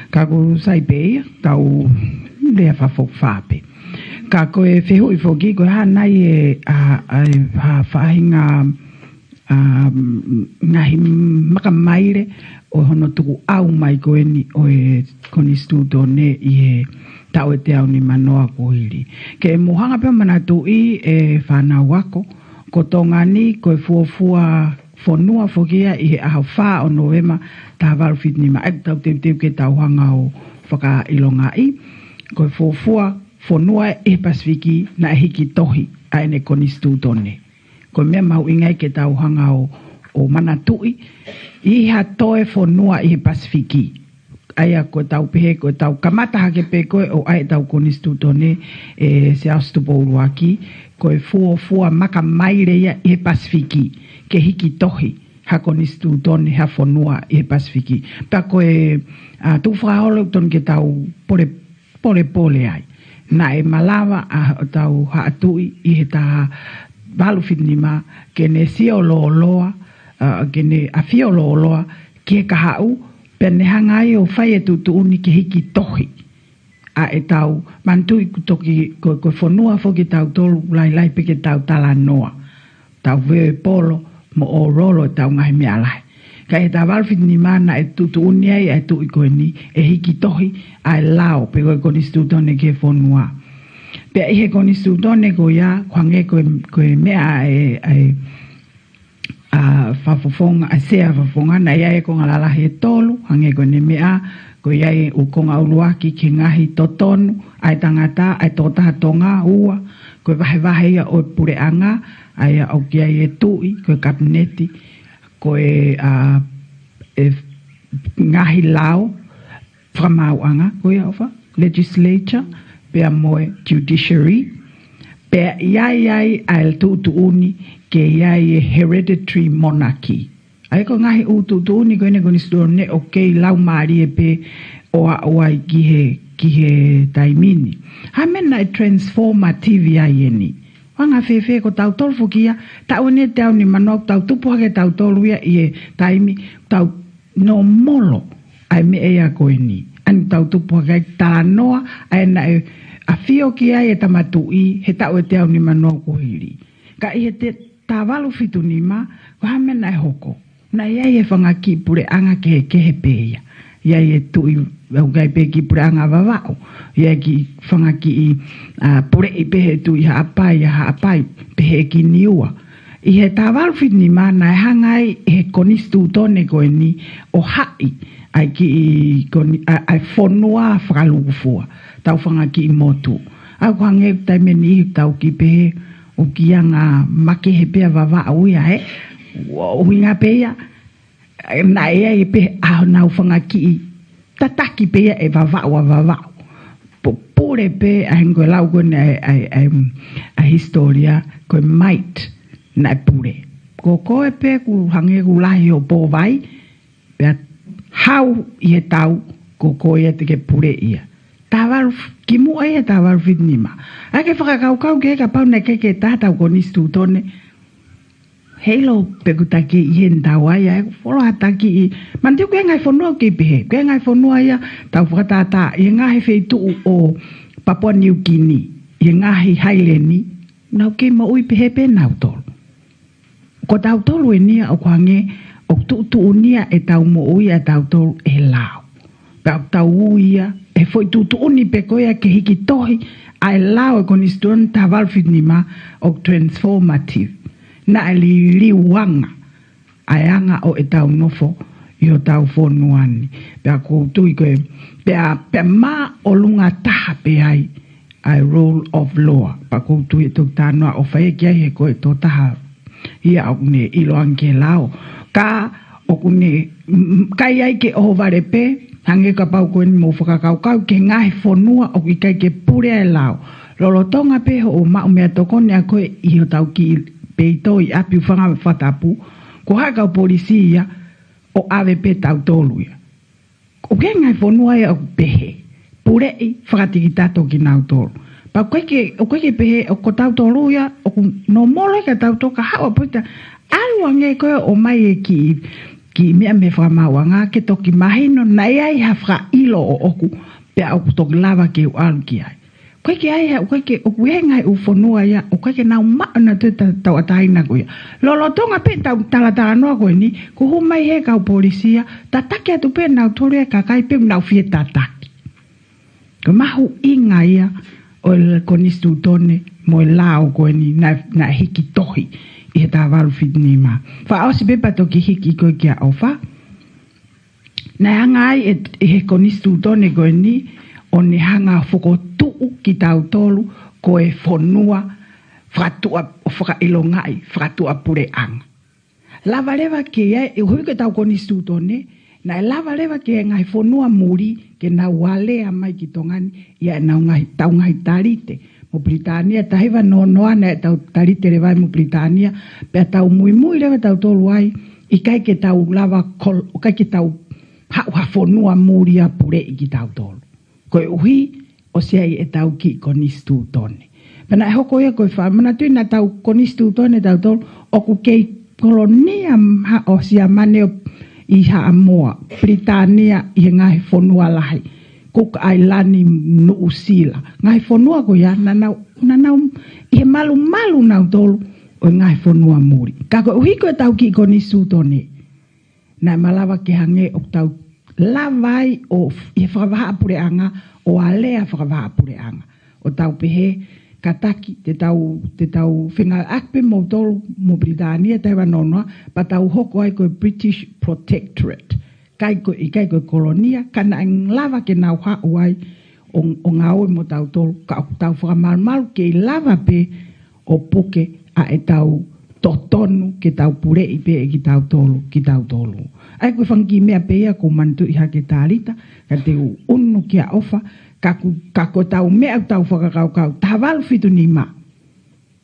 Ka ʻoku sai pē ia, tau lea fakafokifā pē. Ka ko e fehuʻi foki, ko e hā nai e, ʻa, ʻa e, ha faʻahinga, ʻa, ngaahi maka maile ʻo hono tukuʻau mai ko eni ʻo e konisitūtone ʻi he taʻu ʻe teau nimanoa kuo hili. Ke mou hanga pē ʻo manatuʻi e fānau ako, ko Tonga ni ko e fuofua fonua foki ia ʻi he ʻaho fā ʻo Nōvema taha valu fitu nima, ʻa ia ʻoku tau teuteu ke tau hanga ʻo fakaʻilongaʻi, ko e fuofua fonua ʻi he Pasifiki naʻe hiki tohi ʻa ʻene konisitūtone. Ko e meʻa mahuʻinga ia ke tau hanga ʻo, ʻo manatuʻi, ʻi ha toe fonua ʻi he Pasifiki. ʻA ia ko ʻetau pehē, ko ʻetau kamata hake pē ko ē ʻo ʻai ʻetau konisitūtone ʻe Siaosi Tupou ʻUluaki, ko e fuofua maka maile ia ʻi he Pasifiki, ke hiki tohi ha konisitūtone ha fonua ʻi he Pasifiki. Pea ko e, ʻa, tukufakaholo ʻoku totonu ke tau pole, polepole ai. Naʻe malava ʻa hotau haʻa tuʻi ʻi he taha valu fitu nima ke ne sio lōloa, ʻa, ke ne ʻafio lōloa ki he kahaʻu, pea ne hanga ai ʻo fai e tuʻutuʻuni ke hiki tohi ʻa ʻetau, manatuʻi ʻoku toki, ko, ko e fonua foki ʻa tautolu, lahi lahi pē ke tau talanoa, tau veʻe polo mo ʻōlolo ʻetau ngaahi meʻa lahi. Ka ʻi he taha valu fitu nima naʻe tuʻutuʻuni ai ʻa e tuʻi ko eni ʻe hiki tohi ʻa e lao pe ko e konisitūtone ki he fonua. Pea ʻi he konisitūtone ko ia, ko e hangē ko e, ko e meʻa ʻa e, ʻa e, ʻa, fakafofonga, ʻa e sea fakafofonga, naʻe ʻi ai e konga lalahi ʻe tolu, hangē ko ʻene meʻa, ko ia e ʻū konga ʻuluaki ki he ngaahi totonu ʻa e tangata, ʻa e tokotaha Tonga, ua, ko e vahevahe ia ʻo e puleʻanga, ʻa ia ʻoku ʻi ai e tuʻi, ko e kapineti, ko e, ʻa, e ngaahi lao fakamaauʻanga, ko ia ʻOfa, legislature, pea mo e judiciary, pea ʻi ai ai ʻa e tuʻutuʻuni ke ʻi ai e hereditary monarchy. ʻA ia ko e ngaahi ʻū tuʻutuʻuni ko eni ʻa e konisitūtone ʻoku kei laumālie pē ʻo aʻu ai ki he, ki he taimi ni. Ha meʻa naʻe transformative ai eni. Anga fēfē ko tautolu foki ia, taʻu eni ʻe teau nimanoa ʻoku tau tupu hake tautolu ia ʻi he taimi, tau nōmolo ʻa e meʻa ia ko eni. ʻA eni tau tupu hake ai talanoa, ʻa ē naʻe ʻafio ki ai e Tama Tuʻi he taʻu ʻe teau nima noa kuo hili. Ka ʻi he te-, taha valu fitu nima, ko e hā e meʻa naʻe hoko? Naʻe ʻi ai e fanga kiʻi puleʻanga kehekehe pē ia. ʻI ai e tuʻi, ʻoku ʻi ai pē kiʻi puleʻanga Vavaʻu. ʻI ai kiʻi fanga kiʻi, ʻa, puleʻi pē he Tuʻi Haʻapai, ʻa Haʻapai, pehē ki Niua. ʻI he taha valu fitu nima naʻe hanga ai ʻe he konisitūtone ko eni ʻo haʻi ʻa e kiʻi koni-, ʻa, ʻa e fonua fakalūkufua, tau fanga kiʻi motu. ʻOku hangē ʻoku taimi ʻe niʻihi tau kiʻi pehē ʻoku ʻi ai e anga makehe pē ʻa Vavaʻu ia, ē? ʻUhinga pē ia, naʻe ʻi ai pē ʻa honau fanga kiʻi tataki pē ia ʻe Vavaʻu ʻa Vavaʻu. Pu-, pule pē, ʻa ē ko e lau ko eni ʻa e, ʻa e, ʻa e, ʻa e hisitōlia, ko e might naʻe pule. Ko koe pē ʻoku hangē ʻoku lahi hoʻo pōvai, pea hau ʻi he tau, ko koe ia te ke puleʻi ia. Taha valu f-, kimuʻa ia he taha valu fitu nima. ʻAi ke fakakaukau ki ai kapau naʻe ʻikai ke tā tau konisitūtone. Heiʻilo pe ʻoku taki ʻi heni tau ai, ʻa e folo ha taki ʻi. Manatuʻi ko e ngaahi fonua ʻoku kei pehē. Ko e ngaahi fonua ia, tau fakatātā, ʻi he ngaahi feituʻu ʻo Papua Niu Kini, ʻi he ngaahi haileni, nau kei moʻui pehē pē nautolu. Ko tautolu eni ia ʻoku hangē ʻoku tuʻutuʻuni ia ʻetau moʻui ʻatautolu ʻe he lao. Pea ʻoku tau ui ia, ʻe foʻi tuʻutuʻuni pē ko ia ke hiki tohi ʻa e lao ʻo e konisitūtone taha valu fitu nima ʻoku transformative. Naʻe liliu anga ʻa e anga ʻo ʻetau nofo ʻi hotau fonua ni. Pea ʻoku ou tui ko e, pea, pea māʻolunga taha pē ai ʻa e rule of law. Pea ʻoku ou tui ʻe toki talanoa ʻo fai ki ai he ko e tokotaha ia ʻoku ne ʻiloange ki he lao. Ka ʻoku ne, m-, m-, ʻikai ai ke ʻohovale pē, hangē kapau ko eni mou fakakaukau ki he ngaahi fonua ʻoku ʻikai ke pule ai e lao. Lolotonga pē hoʻo maʻu meʻatokoni ʻa koe ʻi hotau kiʻi peito ʻi ʻapi ʻo hangē ko Fatapu, ko e haʻu e kau polisi ia ʻo ʻave pē tautolu ia. ʻOku ʻi ai e ngaahi fonua ia ʻoku pehē, puleʻi fakatikitato kinautolu. Pea ʻoku ʻikai ke, ʻoku ʻikai ke pehē, ʻoku tautolu ia, ʻoku nōmolo ia kia tautolu ka haʻu ʻa e polisi, ʻalu ange ko ē ʻo ʻomai e kiʻi, kiʻi meʻa mei he fakamaauʻanga ke toki mahino naʻe ʻi ai ha fakaʻilo ʻoʻoku, pea ʻoku toki lava ke u ʻalu ki ai. ʻOku ʻikai ke ʻi ai ha, ʻoku ʻikai ke, ʻoku ʻi ai e ngaahi ʻū fonua ia, ʻoku ʻikai ke nau maʻu nautolu e ta-, tauʻatāina ko ia. Lolotonga pē ʻetau talatalanoa ko eni, kuo hū mai he kau polisi ia, tataki atu pē nautolu e kakai pē ʻoku nau fie tataki. Ko e mahuʻinga ia ʻo e konisitūtone mo e lao ko eni naʻe, naʻe hiki tohi ʻi he taha valu fitu nima. Fakaʻosi pē pea toki hiki ko ē kia ʻOfa. Naʻe hanga ai ʻe, ʻe he konisitūtone ko eni ʻo ne hanga ʻo fokotuʻu kitautolu ko e fonua fakatuʻa, ʻo fakaʻilongaʻi, fakatuʻapuleʻanga. Lava leva ke ʻi ai, ʻi he ʻuhi ko ʻetau konisitūtone, naʻe lava leva ki he ngaahi fonua muli ke nau alea mai ki Tonga ni, ʻi ai ʻenau ngaahi, tau ngaahi talite mo Pilitānia, taha hiva noa noa naʻe tau talite leva ai mo Pilitānia, pea tau muimui leva tautolu ai, ʻikai ke tau lava kol-, ʻikai ke tau haʻu ha fonua muli ʻo puleʻi kitautolu. Koeʻuhi ʻosi ʻi ai ʻetau kiʻi konisitūtone. Pea naʻe hoko ia ko e fā, manatuʻi naʻa tau konisitūtone tautolu, ʻoku kei kolonia ha ʻo Siamane ʻi Haʻamoa, Pilitānia ʻi he ngaahi fonua lahi, Cook Island, Nuʻusila. Ngaahi fonua ko ia, naʻa nau, naʻa nau ʻi he malumalu nautolu ʻo e ngaahi fonua muli. Ka koeʻuhi ko ʻetau kiʻi konisitūtone, naʻe malava ke hangē ʻoku tau lava ai ʻo f-, ʻi he fakavahaʻapuleʻanga, ʻo alea fakavahaʻapuleʻanga. ʻO tau pehē, kātaki, te tau, te tau fengāueʻaki pē moutolu mo Pilitānia, taha hiva noa noa, pea tau hoko ai ko e British Protectorate. ʻIkai ko, ʻikai ko e kolonia, ka naʻe lava ke nau haʻu ai ʻo, ʻo ngāue mo tautolu, ka ʻoku tau fakamalumalu kei lava pē ʻo puke ʻa ʻetau totonu ke tau puleʻi pē ʻe kitautolu, kitautolu. ʻA ia ko e fanga kiʻi meʻa pē ia ʻoku ou manatuʻi hake Talita, ka te u ʻunu kia ʻOfa, ka ko, ka ko ʻetau meʻa ʻoku tau fakakaukau, taha valu fitu nima.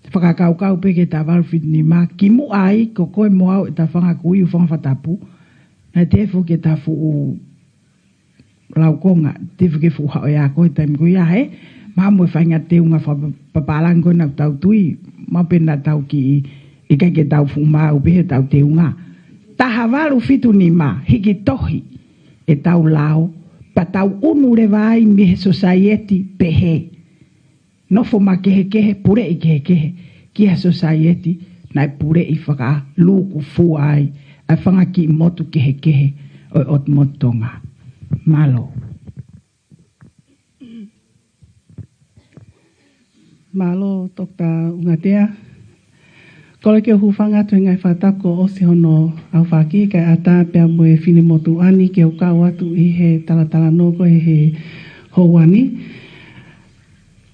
Fakakaukau pē ki he taha valu fitu nima, kimuʻa ai ko koe mo au ʻe ta fanga kui ʻo fanga Fatapu, naʻe tefo ke ta fuʻu laukonga, tefo ke fuʻu haʻu ʻa koe taimi ko ia, hē? Mahalo mo e faʻahinga teunga fakapapālangi ko ē naʻa tau tui, mahalo pē naʻa tau kiʻi, ʻikai ke tau fuʻu maau pē he ʻetau teunga. Taha valu fitu nima, hiki tohi ʻetau lao, pea tau ʻunu leva ai mei he sosaieti pehē. Nofo makehekehe, puleʻi kehekehe, ki ha sosaieti naʻe puleʻi fakalūkufua ai ʻa e fanga kiʻi motu kehekehe ʻo e ʻOtu Motu Tonga. Mālō. Mālō, Toketā ʻUngatea. Kole ke u hūfanga atu he ngaahi fakatapu kuo ʻosi hono aofaki, kae ʻatā pea mo e finemotuʻa ni ke u kau atu ʻi he talatalanoa ko ē he houa ni.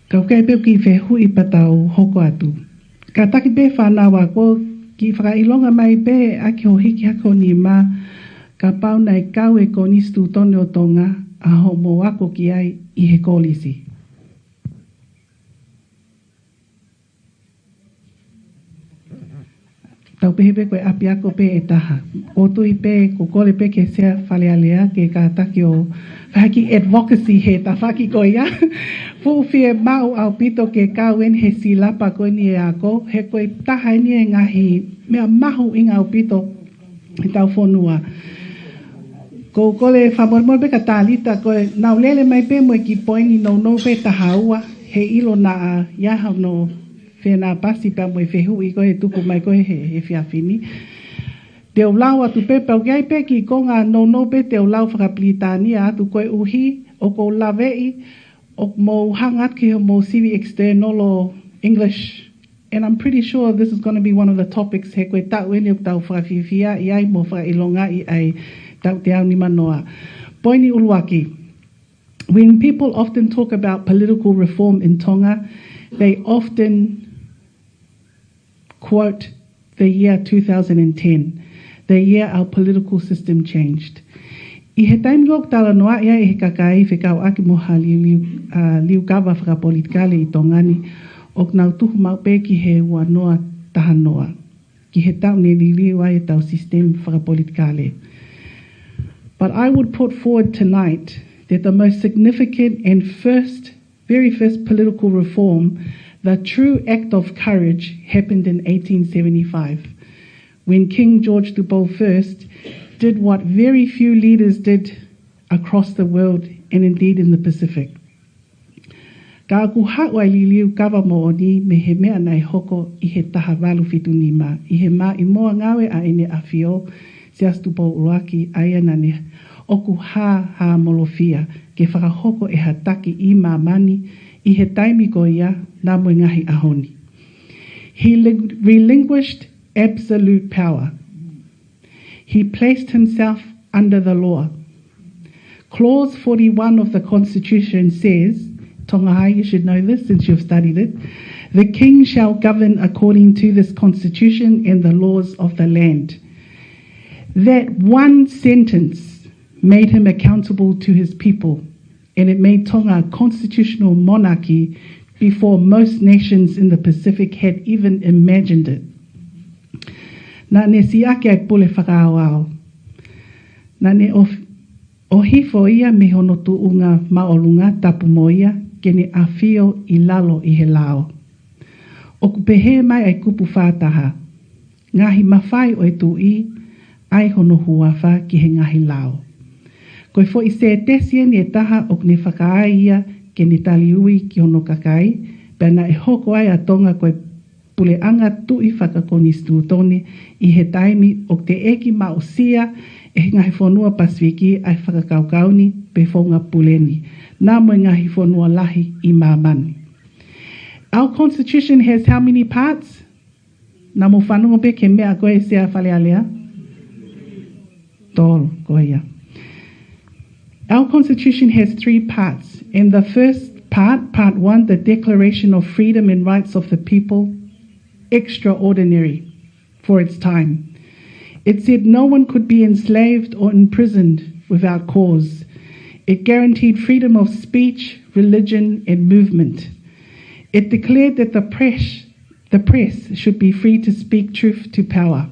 Ka ʻoku ʻi ai pē ʻeku kiʻi fehuʻi pea tau hoko atu. Kātaki pē fānau ako, kiʻi fakaʻilonga mai pē ʻaki hoʻo hiki hake ho nima, kapau naʻe kau e Konisitūtone ʻo Tonga ʻa hoʻomou ako ki ai ʻi he kolisi. Tau pehē pē ko e ʻapiako pē ʻe taha. ʻOku ou tui pē, ʻoku ou kole pē ki he Sea Fale Alea ke kātaki ʻo fai ha kiʻi advocacy he tafaʻaki ko ia. Fuʻu fiemaʻu ʻaupito ke kau eni he silapa ko eni e ako, he ko e taha eni e ngaahi meʻa mahuʻinga ʻaupito ʻi hotau fonua. ʻOku ou kole fakamolemole pē kia Talita, ko ʻenau lele mai pē mo e kiʻi poini nounou pē ʻe taha ua, he ʻilo naʻa ʻi ai hano fenāpasi pea mo e fehuʻi ko ē ʻe tuku mai ko ē he, he efiafi ni. Te u lau atu pē, pea ʻoku ʻi ai pē kiʻi konga nounou pē te u lau fakapilitānia atu, koeʻuhi ʻoku ou laveʻi ʻoku mou hanga atu ki hoʻomou sivi external ʻo English. And I'm pretty sure this is gonna be one of the topics he ko e taʻu eni ʻoku tau fakafiefia ai mo fakaʻilongaʻi ai ʻa e taʻu teau nimanoa. Poini ʻuluaki. When people often talk about political reform in Tonga, they often quote the year two thousand and ten, the year our political system changed. ʻI he taimi ʻoku talanoaʻi ai ʻe he kakai fekauʻaki mo ha liu, liu, ʻa, liukava fakapolitikale ʻi Tonga ni, ʻoku nau tuhu maʻu pē ki he ua noa taha noa, ki he taʻu ne liliu ai ʻetau sisitemi fakapolitikale. But I would put forward tonight that the most significant and first, very first political reform, the true act of courage, happened in eighteen seventy-five, when King George Tupou First did what very few leaders did across the world and indeed in the Pacific. Ka ʻoku haʻu ʻa e liliu kava moʻoni mei he meʻa naʻe hoko ʻi he taha valu fitu nima, ʻi he maʻimoa ngāue ʻa ʻEne ʻAfio, Siaosi Tupou ʻUluaki, ʻa ia naʻa ne ʻoku hāhāmolofia ke fakahoko ʻe ha taki ʻi māmani ʻi he taimi ko ia, naʻa mo e ngaahi ʻaho ni. He li-, relinquished absolute power. He placed himself under the law. Clause forty-one of the Constitution says, Tonga High, you should know this since you've studied it, "The King shall govern according to this Constitution and the laws of the land." That one sentence made him accountable to his people, and it made Tonga a constitutional monarchy before most nations in the Pacific had even imagined it. Naʻa ne siʻaki ʻa e pule fakaʻaoʻao. Naʻa ne ʻoh-, ʻohifo ia mei hono tuʻunga māʻolunga tapu mo ia ke ne ʻafio ʻi lalo ʻi he lao. ʻOku pehē mai ʻa e kupu fā taha, ngaahi mafai ʻo e tuʻi, ʻai hono huafa ki he ngaahi lao. Ko e foʻi sētesi eni ʻe taha ʻoku ne fakaai ia ke ne taliui ki hono kakai, pea naʻe hoko ai ʻa Tonga ko e puleʻanga tuʻi fakakonisitūtone ʻi he taimi ʻoku teʻeki maʻu sia ʻe he ngaahi fonua Pasifiki ʻa e fakakaukau ni pe founga pule ni, naʻa mo e ngaahi fonua lahi ʻi māmani. Our Constitution has how many parts? Naʻa mou fanongo pē ki he meʻa ko ē Sea Fale Alea? Tolu, ko ia. Our Constitution has three parts. In the first part, part one, the Declaration of Freedom and Rights of the People, extraordinary for its time. It said no one could be enslaved or imprisoned without cause. It guaranteed freedom of speech, religion, and movement. It declared that the press, the press should be free to speak truth to power.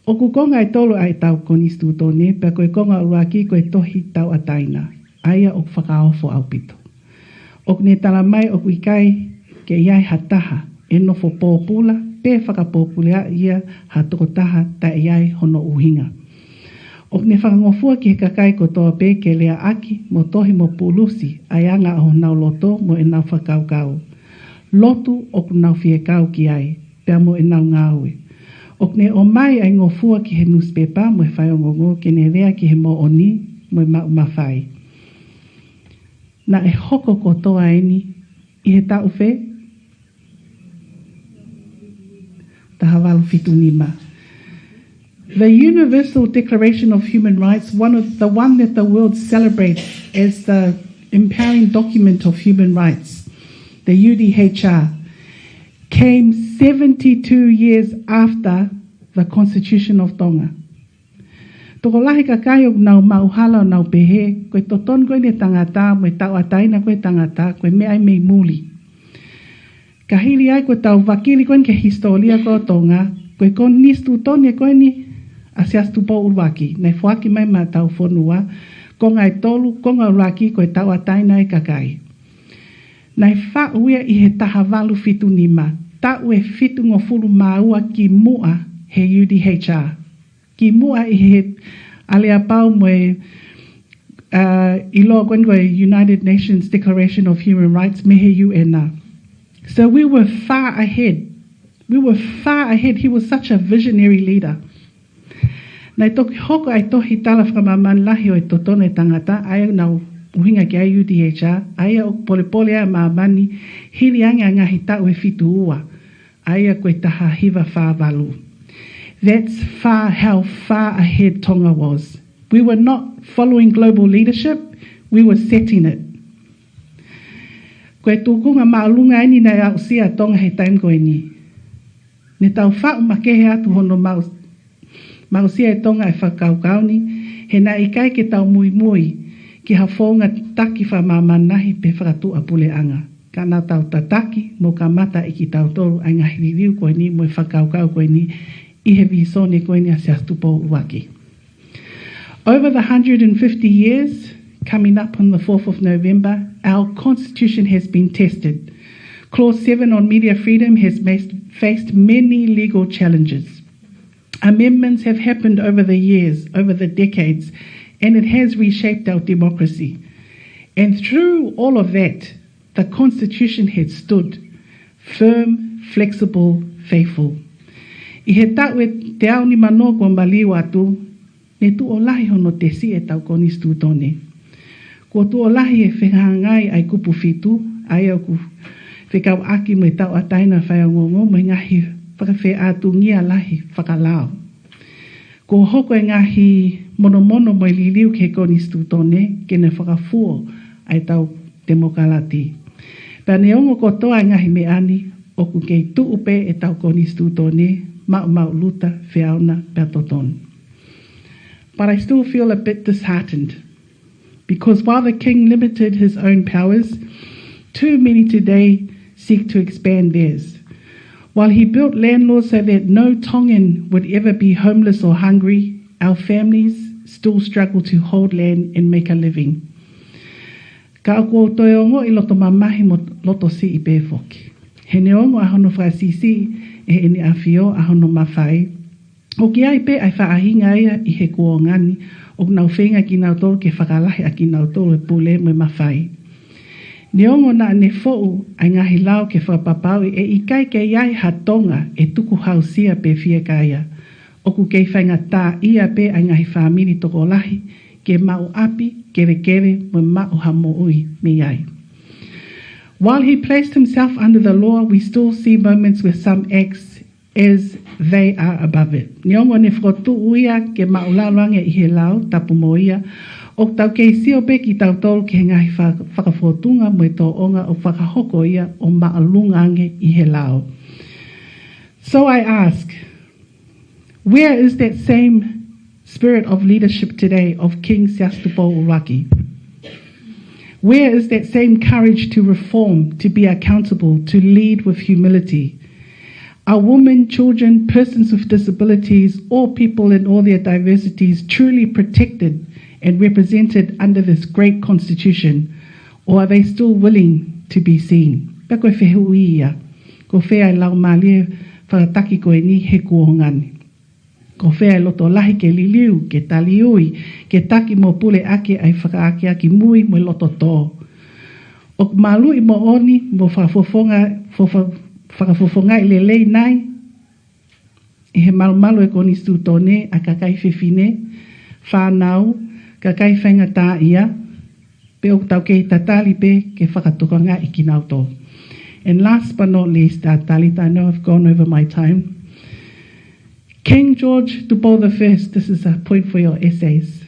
ʻOku konga ʻe tolu ʻa ʻetau konisitūtone, pea ko e konga ʻuluaki ko e tohi tauʻatāina, ʻa ia ʻoku fakaofo ʻaupito. ʻOku ne tala mai ʻoku ʻikai ke ʻi ai ha taha ʻe nofo pōpula pe fakapōpulaʻi ia ha tokotaha taʻe ʻi ai hono ʻuhinga. ʻOku ne fakangofua ki he kakai kotoa pē ke leaʻaki mo tohi mo pulusi ʻa e anga ʻo honau loto mo ʻenau fakakaukau. Lotu ʻoku nau fie kau ki ai, pea mo ʻenau ngāue. ʻOku ne ʻomai ʻa e ngofua ki he nusipepa mo e faiongoongo ke ne lea ki he moʻoni mo e maʻu mafai. Naʻe hoko kotoa eni ʻi he taʻu fē? Taha valu fitu nima. The Universal Declaration of Human Rights, one of the one that the world celebrates as the empowering document of human rights, the U D H R, came seventy-two years after the Constitution of Tonga. Tokolahi kakai ʻoku nau maʻuhala ʻo nau pehē, ko e totonu ko eni e tangata, mo e tauʻatāina ko e tangata, ko e meʻa ia mei muli. Ka hili ai ko ʻetau vakili ko eni ki he hisitōlia ko Tonga, ko e konisitūtone ko eni ʻa Siaosi Tupou ʻUluaki, naʻe foaki mai maʻa ʻetau fonua, konga ʻe tolu, konga ʻuluaki ko e tauʻatāina e kakai. Naʻe faʻu ia ʻi he taha valu fitu nima, taʻu ʻe fitungofulu mā ua ki muʻa he U D H R. Ki muʻa ʻi he aleapau mo e, uh, ʻiloa ko eni ko e United Nations Declaration of Human Rights mei he U N. So we were far ahead. We were far ahead. He was such a visionary leader. Naʻe toki hoko ʻa e tohi tala fakamāmani lahi ʻo e totonu e tangata, ʻa ia naʻe ʻuhinga ki ai U D H R, ʻa ia ʻoku polepole ai ʻa māmani hili ange ʻa e ngaahi taʻu ʻe fitu ua, ʻa ia ko e taha hiva fā valu. That's far, how far ahead Tonga was. We were not following global leadership, we were setting it. Ko e tūkunga māʻolunga eni naʻe aʻusia ʻa Tonga he taimi ko eni. Ne tau faʻu makehe atu hono maʻu, maʻusia ʻe Tonga e fakakaukau ni, he naʻe ʻikai ke tau muimui ki ha founga taki fakamāmani lahi pe fakatuʻapuleʻanga. Ka naʻa tau tataki mo kamata ʻe kitautolu ʻa e ngaahi liliu ko eni mo e fakakaukau ko eni ʻi he vīsone ko eni ʻa Siaosi Tupou ʻUluaki. Over the hundred and fifty years, coming up on the fourth of November, our constitution has been tested. Clause seven on media freedom has mas-, faced many legal challenges. Amendments have happened over the years, over the decades, and it has reshaped our democracy. And through all of that, the constitution had stood firm, flexible, faithful. ʻI he taʻu ʻe teau nimanoa kuo maliu atu, ne tuʻo lahi hono tesi ʻetau konisitūtone. Kuo tuʻo lahi e fehangahangai ʻa e kupu fitu, ʻa ia ʻoku fekauʻaki mo e tauʻatāina faiongoongo mo e ngaahi fakafeʻātungia lahi fakalao. Kuo hoko e ngaahi monomono mo e liliu ki he konisitūtone ke ne fakafuo ʻa ʻetau temokalati. Pea neongo kotoa e ngaahi meʻa ni, ʻoku kei tuʻu pē ʻetau konisitūtone, maʻumaʻuluta, feʻauna, pea totonu. But I still feel a bit disheartened, because while the king limited his own powers, too many today seek to expand theirs. While he built land laws so that no Tongan would ever be homeless or hungry, our families still struggle to hold land and make a living. Ka ʻoku ou toe ongoʻi loto mamahi mo loto siʻi pē foki. He neongo ʻa hono fakasiʻisiʻi ʻe heʻene ʻafio ʻa hono mafai, ʻoku ʻi ai pē ʻa e faʻahinga ia ʻi he kuonga ni, ʻoku nau feinga kinautolu ke fakalahi ʻa kinautolu e pule mo e mafai. Neongo naʻa ne foʻu ʻa e ngaahi lao ke fakapapauʻi ʻe ʻikai ke ʻi ai ha Tonga ʻe tukuhausia pe fiekaia, ʻoku kei faingataʻaʻia pē ʻa e ngaahi fāmili tokolahi ke maʻu ʻapi, kelekele, mo maʻu ha moʻui mei ai. While he placed himself under the law, we still see moments where some acts as they are above it. Neongo ne fokotuʻu ia ke maʻulalo ange ʻi he lao, tapu mo ia, ʻoku tau kei sio pē kitautolu ki he ngaahi fa-, fakafōtunga mo e tōʻonga ʻoku fakahoko ia ʻo māʻolunga ange ʻi he lao. So I ask, where is that same spirit of leadership today of King Siaosi Tupou ʻUluaki? Where is that same courage to reform, to be accountable, to lead with humility? Are women, children, persons with disabilities, all people in all their diversities truly protected and represented under this great constitution, or are they still willing to be seen? Pea ko e fehuʻi ia, ko fē ʻa e laumālie fakataki ko eni he kuonga ni. Ko fē ʻa e loto lahi ke liliu, ke taliui, ke taki mo pule ʻaki ʻa e fakaakeake mui mo e loto tō. ʻOku maluʻi moʻoni mo fakafofonga, fofa-, fakafofongaʻi lelei nai ʻi he malumalu ʻo e Konisitūtone ʻa e kakai fefine, fānau, kakai faingataʻaʻia, pe ʻoku tau kei tatali pē ke fakatokangaʻi kinautolu. And last but not least, uh, Talita, I know I've gone over my time. King George Tupou the First, this is a point for your essays,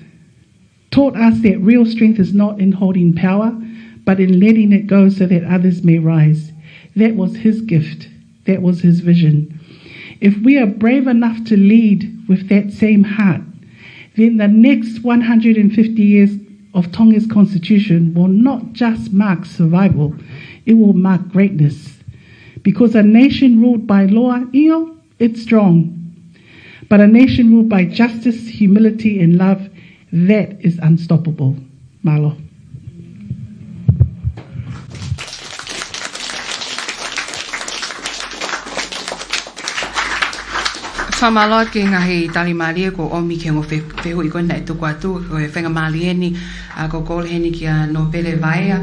taught us that real strength is not in holding power, but in letting it go so that others may rise. That was his gift. That was his vision. If we are brave enough to lead with that same heart, then the next one hundred and fifty years of Tonga's constitution will not just mark survival, it will mark greatness. Because a nation ruled by law, ʻio, it's strong. But a nation ruled by justice, humility, and love, that is unstoppable. Mālō. Fakamālō ki he ngaahi tali mālie kuo ʻomi ki he ongo fe-, fehuʻi ko ē naʻe tuku atu, ko e faingamālie eni, ʻa, ko e kole heni kia Nōpele Vaea,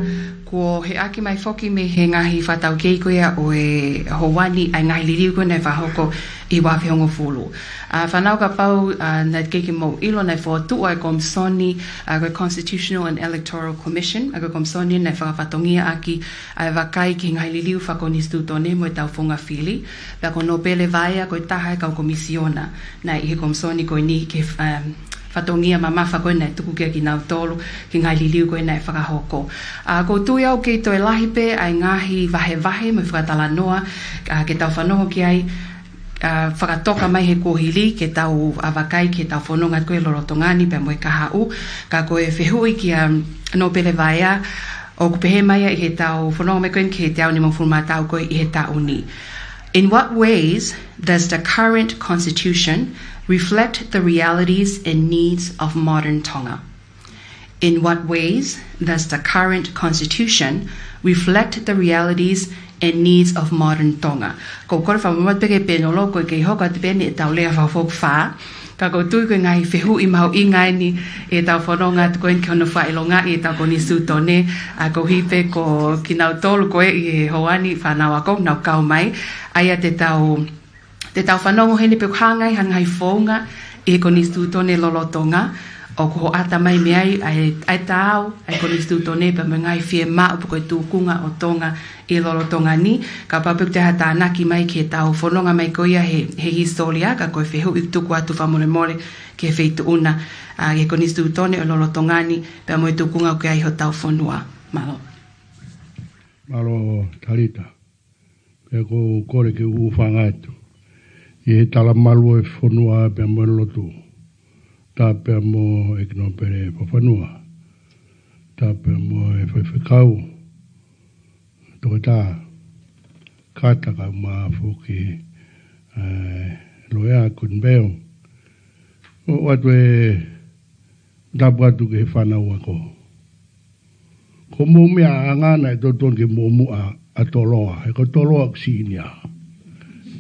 kuo heʻaki mai foki mei he ngaahi fakataukei ko ia ʻo e houa ni ʻa e ngaahi liliu ko ē naʻe fakahoko ʻi he ua afe hongofulu. ʻA, fānau, kapau, ʻa, naʻe ʻikai ke mou ʻilo, naʻe fokotuʻu ʻa e komisoni, ʻa, ko e Constitutional and Electoral Commission, ʻa, ko e komisoni naʻe fakafatongia ʻaki ʻa e vakai ki he ngaahi liliu fakakonisitūtone mo ʻetau founga fili. Pea ko Nōpele Vaea ko e taha e kau komisiona naʻe ʻi he komisoni ko eni ke, um, fatongia mamafa ko ē naʻe tuku kia kinautolu ki he ngaahi liliu ko ē naʻe fakahoko. ʻA, ʻoku ou tui au ʻoku kei toe lahi pē ʻa e ngaahi vahevahe mo e fakatalanoa, ʻa, ke tau fanongo ki ai, ʻa, fakatoka mai he kuohili ke tau, ʻa, vakai ke tau fononga ko ē lolotonga ni pea mo e kahaʻu. Ka ko e fehuʻi kia Nōpele Vaea, ʻoku pehē mai ia ʻi heʻetau fononga mai ko eni ki he teau nimangofulu mā taha ko ē ʻi he taʻu ni. In what ways does the current constitution reflect the realities and needs of modern Tonga? In what ways does the current constitution reflect the realities and needs of modern Tonga? Ko e kole fakamolemole pē ki he pēnolo, ko e kei hoko atu pē eni ʻetau lea fakafokifā. Ka ʻoku ou tui ko e ngaahi fehuʻi mahuʻinga eni ʻetau fononga atu ko eni ki hono fakaʻilongaʻi ʻetau konisitūtone, ʻa, koeʻuhi pē ko kinautolu ko ē ʻi he houa ni, fānau ako, nau kau mai, ʻa ia te tau, te tau fanongo heni pe ʻoku hā nai ha ngaahi founga ʻi he konisitūtone lolotonga ʻoku hoʻata mai mei ai ʻa e, ʻa e taau ʻa e konisitūtone pea mo e ngaahi fiemaʻu pe ko e tūkunga ʻo Tonga ʻi lolotonga ni. Kapau pē ʻoku toe ʻi ai ha tānaki mai ki heʻetau fononga mai ko ia he, he hisitōlia, ka ko e fehuʻi tuku atu fakamolemole ki he feituʻu na, ʻa, ki he konisitūtone ʻo lolotonga ni pea mo e tūkunga ʻoku ʻi ai hotau fonua. Mālō. Mālō, Talita. Pea ʻoku ou kole ke u hūfanga atu ʻi he talamalu ʻo e fonua pea mo e lotu. Tapu pea mo ʻEiki Nōpele Fakafanua. Tapu pea mo e faifekau, Toketā Kata, kaeʻumaʻā foki, ʻa e loea Gordon Bell. ʻOatu e tapu atu ki he fānau ako. Ko hoʻomou meʻaʻanga naʻe totonu ke mou muʻa ʻa Toloa, he ko Toloa ʻoku siʻi ni ā.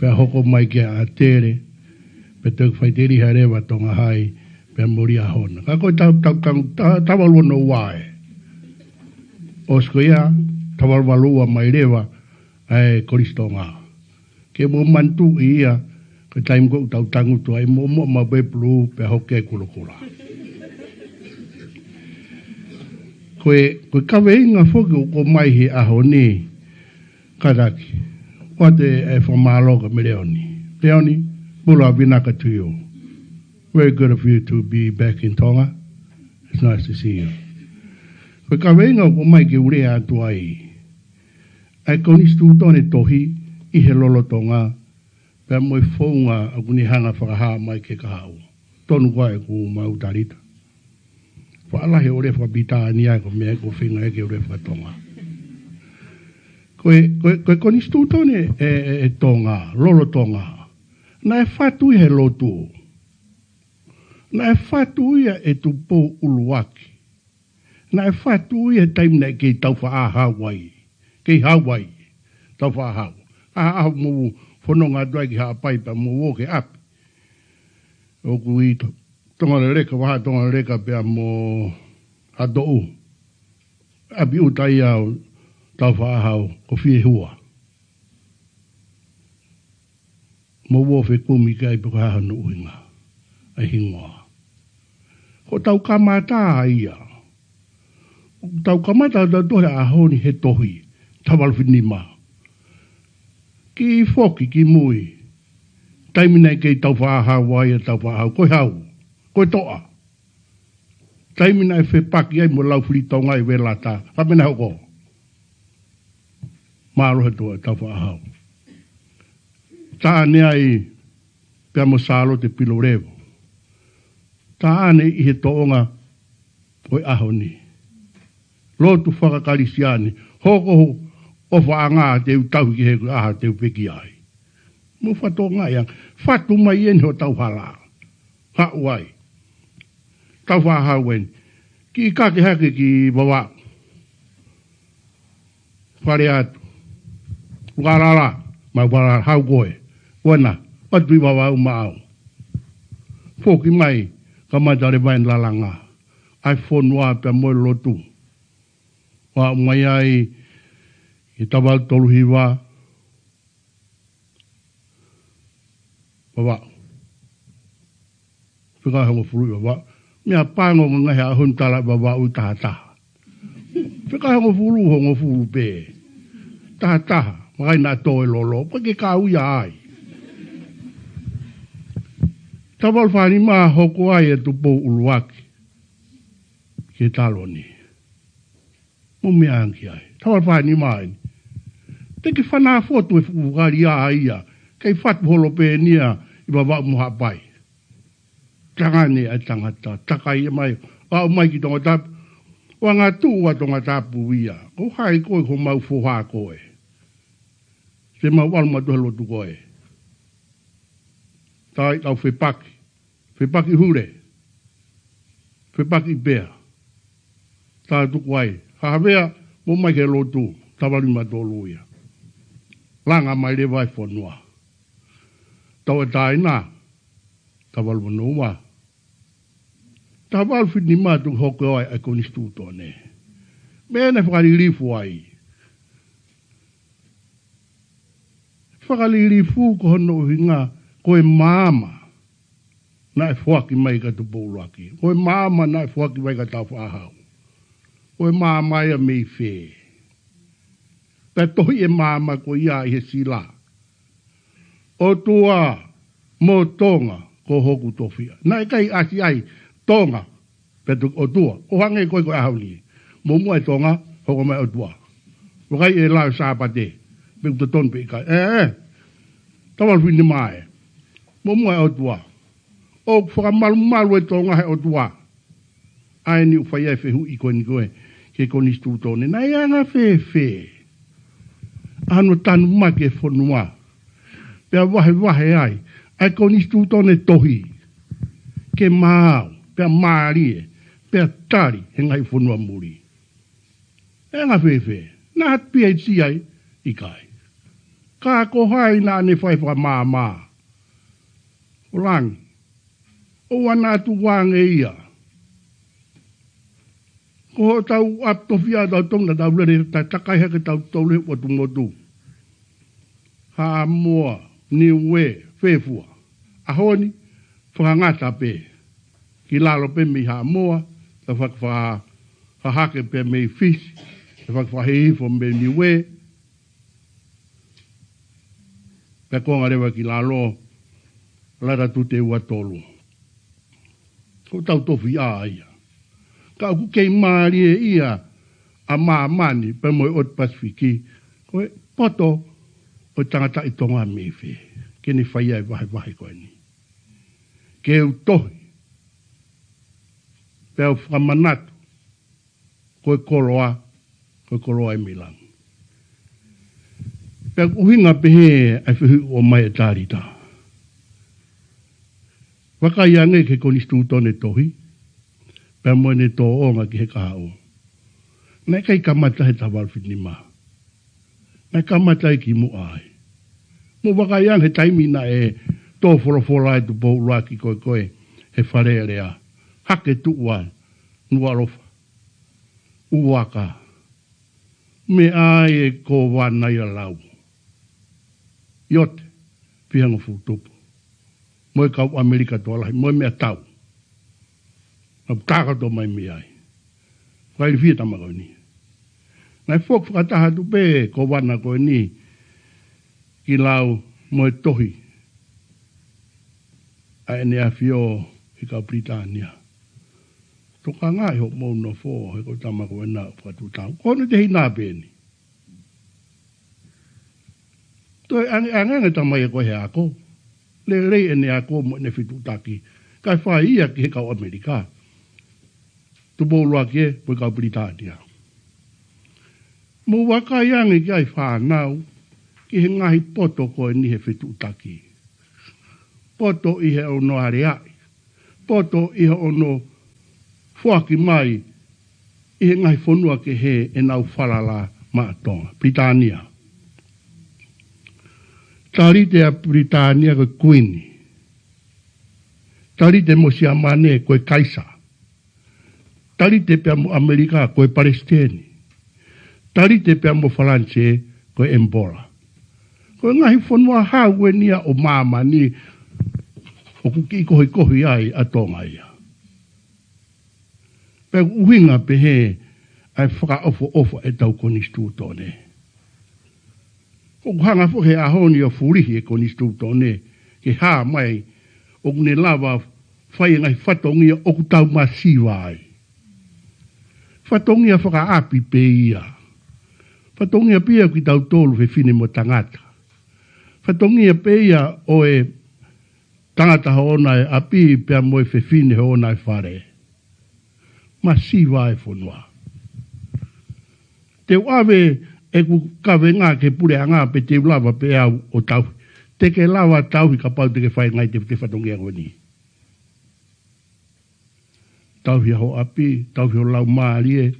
Pea hoko mai kia ʻAtele, pea toe faʻiteliha leva Tonga Hai, pea mo Liahona. Ka ko e tau, tau, tau, ta-, tavalu ono ua ē. ʻOsi ko ia, tavalu valu ua mai leva ʻa e Kolisi Tonga. Ke mou manatuʻi ia, ko e taimi ko ē ʻoku tau tangutu ai, mou muʻa maʻu pē pulū pea hoko e kulokula. Ko e, ko e kaveinga foki ʻoku ʻomai he ʻaho ni, kātaki, ʻoatu e fakamālō kia Meleoni. Leoni, pula vinaka to you. Very good of you to be back in Tonga. It's nice to see you. Ko e kaveinga ʻoku ʻomai ke u lea atu ai, ʻa e konisitūtone tohi ʻi he lolotonga, pea mo e founga ʻoku ne hanga fakahā mai ki he kahaʻu. Tonu koā ʻeku maʻu, Talita? Faʻa lahi ʻo lea faka-Pilitānia ko e meʻa ko e feinga ʻe ke lea faka-Tonga. Ko e, ko e, ko e konisitūtone ʻe, ʻe, ʻe Tonga, lolotonga, naʻe fatu ia he lotu. Naʻe fatu ia ʻe Tupou ʻUluaki. Naʻe fatu ia he taimi naʻe kei tau faʻa hau ai. Kei hau ai. Tau faʻa hau. ʻA, ʻa, mou, fononga atu ai ki Haʻapai pea mo Uo ki ʻapi. ʻOku ʻi To-, Tongaleleka, vahaʻa Tongaleleka pea mo Haʻatoʻu. ʻApi ʻuta ia ʻo Tāufaʻāhau, ko Fiehua. Mo Uo fekumi ki ai pe ko e hā hono ʻuhinga ʻa e hingoa. Ko ʻetau kamata ia. Tau kamata ʻetau tohi ʻaho ni he tohi, Tāvalu Fitu Nima. Kiʻi foki ki mui. Taimi naʻe kei Tāufaʻāhau ai ʻa Tāufaʻāhau. Ko e hau. Ko e toʻa. Taimi naʻe fepaki ai mo Laufilitonga ʻi Velata. Ka mena hoko. Mālohi ʻa Tāufaʻāhau. Taʻane ai pea mo Sālote Pilolevu. Taʻane ʻi he tōʻonga ʻo e ʻaho ni. Lotu faka-Kalisitiane. Hoko ho ʻofaʻanga te u tauhi ki he ʻaho te u pekia ai. Mou fakatokangaʻi ange. Fatu mai eni hotau hala. Haʻu ai. Tāufaʻāhau eni. Kiʻi kake hake ki Vavaʻu. Fale atu. Ukalala. Mau Ukalala hau koe. Uana. ʻOatu ʻi Vavaʻu maʻau. Foki mai. Kamata leva eni lalanga. ʻA e fonua pea mo e lotu. Ua mai ai. ʻI Tāvalu Tolu Hiva. Vavaʻu. Fekauʻi hongofulu ʻi Vavaʻu. Meʻapango ngaahi ʻaho ni tala Vavaʻu ʻi tahataha. Fekauʻi hongofulu, hongofulu pē. Tahataha. Makai naʻa tō e lolo. Ko e ke kau ia ai. Tāvalu Fā Nima hoko ai ʻa Tupou ʻUluaki. Ke taloni. Mou meʻa ange ki ai. Tāvalu Fā Nima eni. Te ke fanā fotu e fuʻu kali ʻa ia. Kei fatu holo pē eni ia ʻi Vavaʻu mo Haʻapai. Tangane ʻa e tangata. Takai ia mai. Aʻu mai ki Tongatapu. Ua ngā tuʻu ʻa Tongatapu ia. Ko hai koe ko mau foha koe. Te mau ʻalu matu he lotu koe. Tai tau fepaki. Fepaki hule. Fepaki pea. Tā tuku ai. Hahavea, mou mai ke lotu. Tāvalu Nima Tolu ia. Langa mai leva e fonua. Tauʻatāina. Tāvalu Manoa. Tāvalu Fitu Nima tuku hoko ai ʻa e konisitūtone. Meʻa naʻe fakalilifu ai. Fakalilifu ko hono ʻuhinga ko e maama naʻe foaki mai kia Tupou ʻUluaki. Ko e maama naʻe foaki mai kia Tāufaʻāhau. Ko e maama ia mei fē. Pea tohi e maama ko ia ʻi he sila. ʻOtua mo Tonga ko hoku tofiʻa. Naʻe ʻikai ʻasi ai Tonga. Pea tuku ʻOtua. ʻO hangē ko e ko e ʻaho ni. Muʻomuʻa e Tonga, hoko mai ʻOtua. Vakai e lao Sāpate. Pe ʻoku totonu pe ʻikai. ʻE, ʻe. Tāvalu Fitu Nima ē. Muʻomuʻa e ʻOtua. ʻOku fakamalumalu e Tonga he ʻOtua. ʻA eni ʻoku fai ai e fehuʻi ko eni ko e. Ki he konisitūtone. Naʻe anga fēfē. ʻA hono tanumaki e fonua. Pea vahevahe ai. ʻA e konisitūtone tohi. Ke maau. Pea mālie. Pea tali. He ngaahi fonua muli. ʻE anga fēfē. Naʻa PhD ai. ʻIkai. Ka ko hai naʻa ne fai fakamaama. ʻO langi. ʻOua naʻa tuku ange ia. Ko hotau ʻapi tofiʻa tau Tonga tau lele ta takai hake tau tau le ʻotu motu. Haʻamoa, Niuē, fēfua. ʻAho ni, fakangata pē. Ki lalo pē mei Haʻamoa, ta fakafā hahake pē mei Fisi, ta fakafā hihifo mei Niuē. Pea konga leva ki lalo, Latitūte ua tolu. Ko hotau tofiʻa ia. Ka ʻoku kei mālie ia ʻa māmani pea mo e ʻotu Pasifiki. Ko e poto ʻo e tangataʻi Tonga mei fē. Ke ne fai ai vahevahe ko eni. Ke u tohi. Pea u fakamanatu. Ko e koloa, ko e koloa ʻe mei langi. Pea ʻoku ʻuhinga pehē ʻa e fehuʻi ʻoku ʻomai ʻe Talita. Vakai ange ki he konisitūtone tohi, pea mo ʻene tōʻonga ki he kahaʻu. Naʻe ʻikai kamata he Tāvalu Fitu Nima. Naʻe kamata ai kimuʻa ai. Mou vakai ange he taimi naʻe tō folofola ai Tupou ʻUluaki ko ē ko ē he Fale Alea. Hake Tuʻa, Nualofa, Uaka. Meʻa ai e Kōvana ia lau. ʻIote, Fihangofulu Tupu. Mo e kau ʻAmelika Tuʻa Lahi, mo e meʻa tau. Naʻa ku tā kātoa mai mei ai. Fakailifia tama ko eni. Naʻe foki fakataha atu pē Kōvana ko eni ki lau mo e tohi ʻa ʻEne ʻAfio ki he kau Pilitānia. Tokanga ʻi hoʻomou nofo, he ko e tama ko ena ʻoku fakatuʻutāmaki. Ko hono tehina pē eni. Toe ange, ange, ange tama ia ko ē he ako. Lelei ʻene ako mo ʻene fetuʻutaki. Kae fai ia ki he kau ʻAmelika. Tupou ʻUluaki ē, mo e kau Pilitānia. Mou vakai ange ki ai fānau, ki he ngaahi poto ko eni he fetuʻutaki. Poto ʻi he ono aleaʻi. Poto ʻi he ono foaki mai ʻi he ngaahi fonua kehe ʻenau falala maʻa Tonga. Pilitānia. Talite ʻa Pilitānia ko e Kuini. Talite mo Siamane ko e Kaisa. Talite pea mo ʻAmelika ko e Palesiteni. Talite pea mo Falanisē ko e ʻEmipola. Ko e ngaahi fonua hau eni ia ʻo māmani ʻoku kiʻi kohikohi ai ʻa Tonga ia. Pea ʻoku ʻuhinga pehē ʻa e fakaʻofoʻofa ʻetau konisitūtone. ʻOku hanga foki he ʻaho ni ʻo fulihi e konisitūtone ke hā mai ʻoku ne lava fai e ngaahi fatongia ʻoku tau masiva ai. Fatongia fakaʻapi pē ia. Fatongia pē ia kitautolu fefine mo tangata. Fatongia pē ia ʻo e tangata hoʻona e ʻapi pea mo e fefine hoʻona e fale. Masiva e fonua. Te u ʻave ʻeku kavenga ki he puleʻanga pe te u lava pē au ʻo tauhi. Te ke lava tauhi kapau te ke fai e ngaahi tefitoʻi fatongia ko eni. Tauhi ʻa ho ʻapi, tauhi ho laumālie.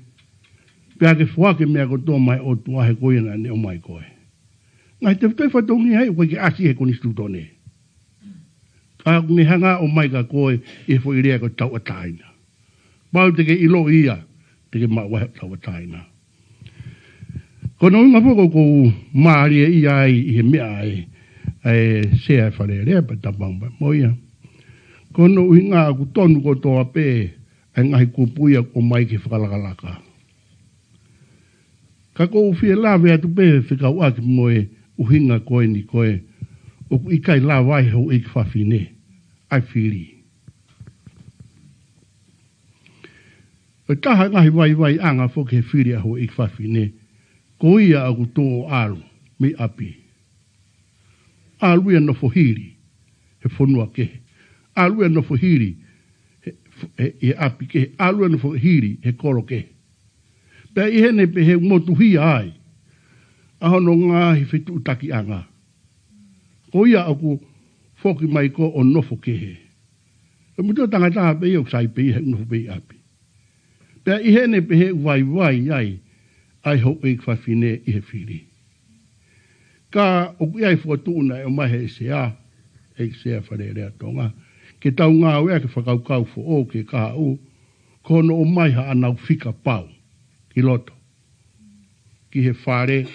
Pea ke foaki e meʻa kotoa maʻa e ʻOtua he ko ia naʻa ne ʻomai koe. Ngaahi tefitoʻi fatongia ia ʻoku ʻikai ke ʻasi he konisitūtone. Ka ʻoku ne hanga ʻo ʻomai kia koe ʻi he foʻi lea ko e tauʻatāina. Pau te ke ʻiloʻi ia, te ke maʻu ai e tauʻatāina. Ko hono ʻuhinga foki ʻoku ou mālieʻia ai ʻi he meʻa ʻa e, ʻa e Sea e Fale Alea pea tau maʻu mo ia. Ko hono ʻuhinga ʻoku tonu kotoa pē ʻa e ngaahi kupu ia ʻoku ʻomai ke fakalakalaka. Ka ʻoku ou fie lave atu pē fekauʻaki mo e ʻuhinga ko eni ko ē ʻoku ʻikai lava ai houʻeiki fafine ʻa e fili. ʻOku taha e ngaahi vaivaiʻanga foki he fili ʻa houʻeiki fafine, ko ia ʻoku tō ʻalu mei ʻapi. ʻAlu ia nofo hili he fonua kehe. ʻAlu ia nofo hili he, he, he ʻapi kehe. ʻAlu ia nofo hili he kolo kehe. Pea ʻi heʻene pehē ʻoku motuhia ai ʻa hono ngaahi fetuʻutakiʻanga. Ko ia ʻoku foki mai ko ē ʻo nofo kehe. Ko e motuʻa tangata pē ia ʻoku sai pē ia he ʻoku nofo pē ʻi ʻapi. Pea ʻi heʻene pehē ʻoku vaivai ai ʻa e houʻeiki fafine ʻi he fili. Ka ʻoku ʻi ai e fokotuʻu naʻe ʻomai he Sea, ʻEiki Sea Fale Alea Tonga, ke tau ngāueʻaki e fakakaukau foʻou ki he kahaʻu, ko hono ʻomai haʻanau fika pau ki loto ki he fale,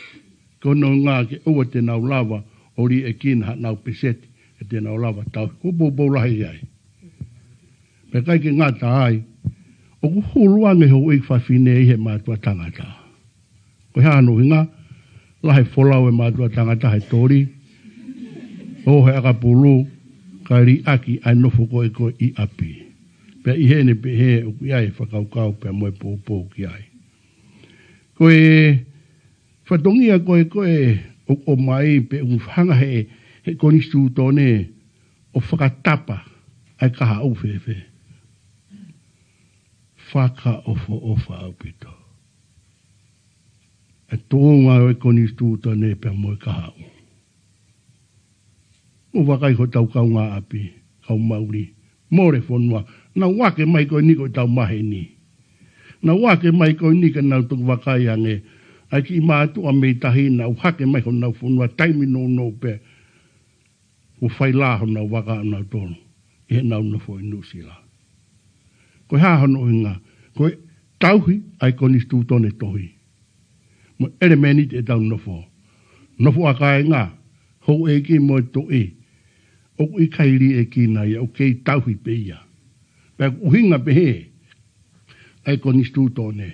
ko hono ʻuhinga ke ʻoua te nau lava ʻo liʻekina haʻanau peseti, ʻe te nau lava tauhi. Ko e poupou lahi ai. Pea ʻikai ke ngata ai, ʻoku hulu ange houʻeiki fafine ʻi he mātuʻa tangata. Ko e hā hono ʻuhinga? Lahi e folau e mātuʻa tangata he toli, ō he ʻakapulu, kae liʻaki ʻa e nofo ko ē ko ē ʻi ʻapi. Pea ʻi heʻene pehē ʻoku ʻi ai e fakakaukau pea mo e poupou ki ai. Ko e fatongia ko ē ko ē ʻoku ʻomai pe ʻoku hanga he, he konisitūtone ʻo fakatapa ʻa e kahaʻu fēfē? Fakaʻofoʻofa ʻaupito e tuʻunga ʻo e konisitūtone pea mo e kahaʻu. Mou vakai ki hotau kaungāʻapi, kau Mauli, mole fonua, nau ake mai ko eni ko ʻetau maheni. Nau ake mai ko eni ka nau toki vakai ange, ʻa e kiʻi mātuʻa mei tahi, nau hake mai honau fonua taimi nounou pē. kuo fai lā honau vaka ʻonautolu ʻi heʻenau nofo ʻi Nuʻusila. Ko e hā hono ʻuhinga? Ko e tauhi ʻa e konisitūtone tohi mo e ʻelemēniti ʻetau nofo. Nofo ʻa kāinga, houʻeiki mo e tuʻi, ʻoku ʻikai liʻekina ia, ʻoku kei tauhi pē ia. Pea ʻoku ʻuhinga pehē ʻa e konisitūtone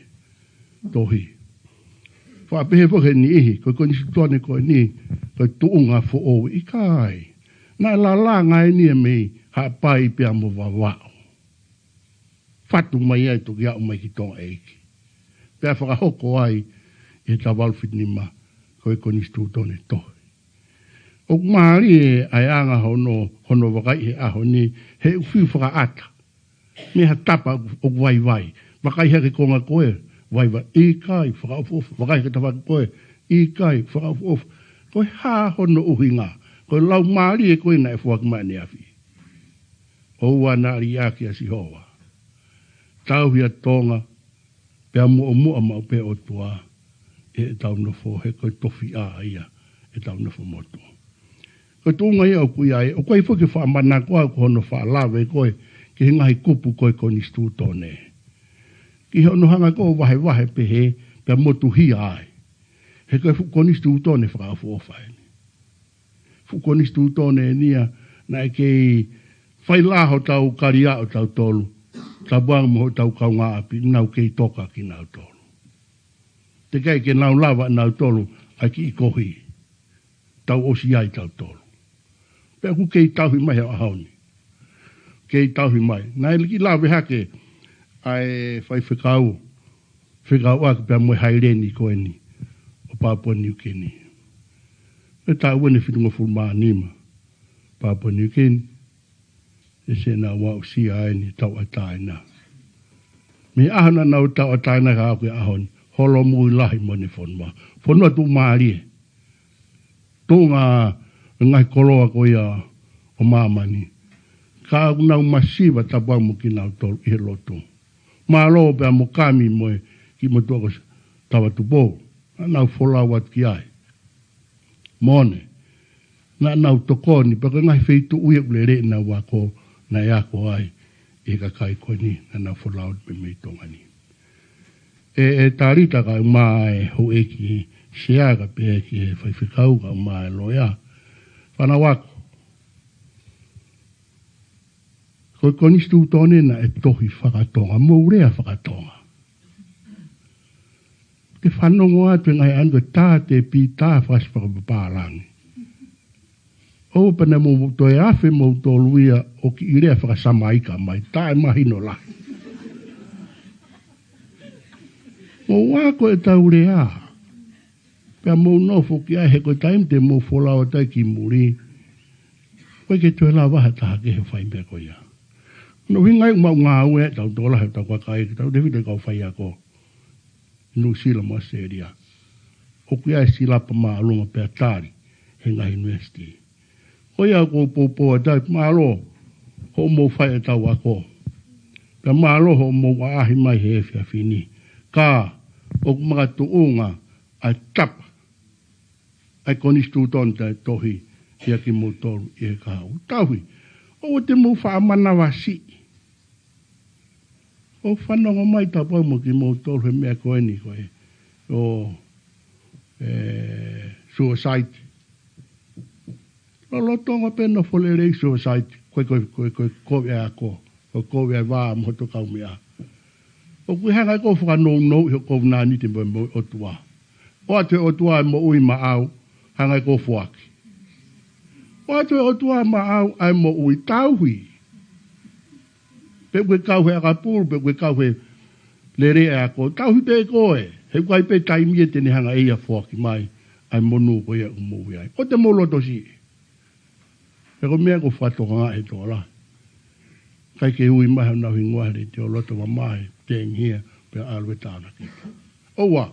tohi. Faʻa pehē foki he niʻihi, ko e konisitūtone ko eni, ko e tuʻunga foʻou, ʻikai. Naʻe lalanga eni ia mei Haʻapai pea mo Vavaʻu. Fatu mai ai toki aʻu mai ki Tonga ʻEiki. Pea fakahoko ai ʻi he taha valu fitu nima, ko e konisitūtone tohi. ʻOku mālie ʻa e anga hono, hono vakai he ʻaho ni, he ʻoku fiu fakaʻata. Mei ha tapa ʻoku vaivai. Vakai hake konga ko ē, vaivai. ʻIkai, fakaʻofoʻofa. Vakai hake tafaʻaki ko ē, ʻikai, fakaʻofoʻofa. Ko e hā hono ʻuhinga? Ko e laumālie ko ē naʻe foaki mai ʻaneafi. ʻOua naʻa liʻaki ʻa Sihova. Tauhi ʻa Tonga, pea muʻomuʻa maʻu pē ʻOtua ʻi heʻetau nofo, he ko e tofiʻa ia ʻetau nofo motu. Ko e tuʻunga ia ʻoku ʻi ai, ʻoku ʻi ai foki e faʻa manako ʻa ko hono faʻa lave ko ē ki he ngaahi kupu ko e konisitūtone. Ki hono hanga ko ē ʻo vahevahe pehē, pea motuhia ai. He ko e fuʻu konisitūtone fakaʻofoʻofa eni. Fuʻu konisitūtone eni ia naʻe kei fai lā hotau kalia ʻotautolu. Tapu ange mo hotau kaungāʻapi, nau kei toka kinautolu. Teʻeki ai ke nau lava nautolu ʻa e kiʻi kohi. Tau ʻosi ai tautolu. Pea ʻoku kei tauhi mai he ʻaho ni. Kei tauhi mai. Naʻe liki lave hake ʻa e faifekau, fekauʻaki pea mo e haileni ko eni ʻo Papua New Guinea. He taʻu eni fitungofulu mā nima Papua New Guinea. ʻE se nau aʻusia eni tauʻatāina. Mei he ʻaho naʻa nau tauʻatāina ka aʻu ki he ʻaho ni, holomui lahi mo ʻene fonua. Fonua tuʻumālie. Tuʻunga e ngaahi koloa ko ia ʻo māmani. Ka ʻoku nau masiva, tapu ange mo kinautolu ʻi he lotu. Mālō pea mo Kami mo e kiʻi motuʻa ko Tavatupo. Naʻa nau folau atu ki ai. Moʻoni. Naʻa nau tokoni, pea ko e ngaahi feituʻu ia ʻoku lele ʻenau ako, naʻe ako ai ʻe he kakai ko eni, naʻa nau folau atu mei Tonga ni. ʻE, ʻe Talita kae ʻumaʻā e houʻeiki Sea kae pehē ki he faifekau kae ʻumaʻā e loea. Fānau ako. Ko e konisitūtone naʻe tohi fakatonga, mou lea fakatonga. Te fanongo atu e ngaahi ʻaho ni ko e tā te pī tā fasi fakapapālangi. ʻOua pē naʻa mou toe afe moutolu ia ʻo kiʻi lea fakasamaika mai, taʻemahino lahi. Mou ako ʻetau lea. Pea mou nofo ki ai he ko e taimi te mou folau atu ai ki muli. ʻOku ʻikai ke toe lava ha taha kehe ʻo fai meʻa ko ia. Ko hono ʻuhinga ia ʻoku mau ngāue ai ʻetau tokolahi ʻetau kakai, ʻetau tefito e kau faiako. Nuʻusila mo ʻAositelēlia. ʻOku ʻi ai e silapa māʻolunga pea tali he ngaahi ʻunivēsiti. Ko ia ʻoku ou poupou atu ai, mālō hoʻomou fai ʻetau ako. Pea mālō hoʻomou ʻaʻahi mai he efiafi ni. Ka ʻoku makatuʻunga ʻa e tapa ʻa e konisitūtone naʻe tohi kiate kimoutolu ʻi he kahaʻu. Tauhi. ʻOua te mou faʻa manavasiʻi. ʻO fanongo mai, tapu ange mo kimoutolu he meʻa ko eni ko e, ʻo, e, suicide. Lolotonga pē nofo lelei suicide, ko e, ko e, ko e, ko e kovi ʻa e ako, ko e kovi ʻa e vā mo hoto kaumeʻa. ʻOku ke hanga ʻe koe ʻo fakanounouʻi ho kovinānite mo, mo e ʻOtua. ʻOatu ʻe he ʻOtua e moʻui maʻau, hanga ʻe koe ʻo foaki. ʻOatu ʻe he ʻOtua maʻau ʻa e moʻui, tauhi. Pe ʻoku ke kau he ʻakapulu, pe ʻoku ke kau he lele ʻa e ako, tauhi pē koe. He ʻoku ʻi ai pē taimi ia te ne hanga ʻe ia ʻo foaki mai ʻa e monū ko ia ʻoku mou ʻi ai. ʻOua te mou loto siʻi. He ko e meʻa ʻoku fakatokangaʻi ʻe he tokolahi. ʻIkai ke ui mai honau hingoa he letiō, loto mamahi, tēngihia, pea ʻalu e tānaki. ʻOua,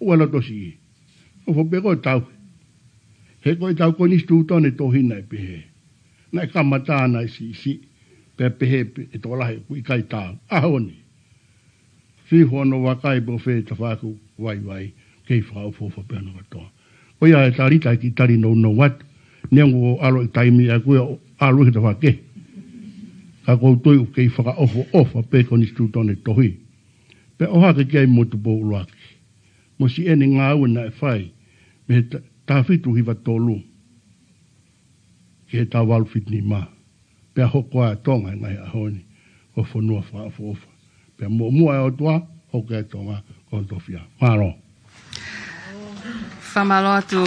ʻoua loto siʻi. ʻOfa pē koe ʻo tauhi. He ko ʻetau konisitūtone tohi naʻe pehē. Naʻe kamata naʻe siʻisiʻi. Pea pehē pē ʻe he tokolahi ʻoku ʻikai taau. ʻAho ni. Fiu hono vakai pe ko fē tafaʻaki ʻoku vaivai. Kei fakaʻofoʻofa pē hono kātoa. Ko ia ʻe Talita, kiʻi tali nounou atu. Neongo ʻoku ʻalu e taimi ʻaku ia ʻo ʻalu ki he tafaʻaki kehe. Ka ʻoku ou tui ʻoku kei fakaʻofoʻofa pē konisitūtone tohi. Pea ʻohake ki ai mo Tupou ʻUluaki. Mo siʻene ngāue naʻe fai. Mei he ta-, taha fitu hiva tolu. Ki he taha valu fitu nima. Pea hoko ʻa Tonga he ngaahi ʻaho ni. Ko e fonua fakaʻofoʻofa. Pea muʻomuʻa ʻa e ʻOtua, hoko ʻa Tonga, ko hono tofiʻa. Mālō. Fakamālō atu.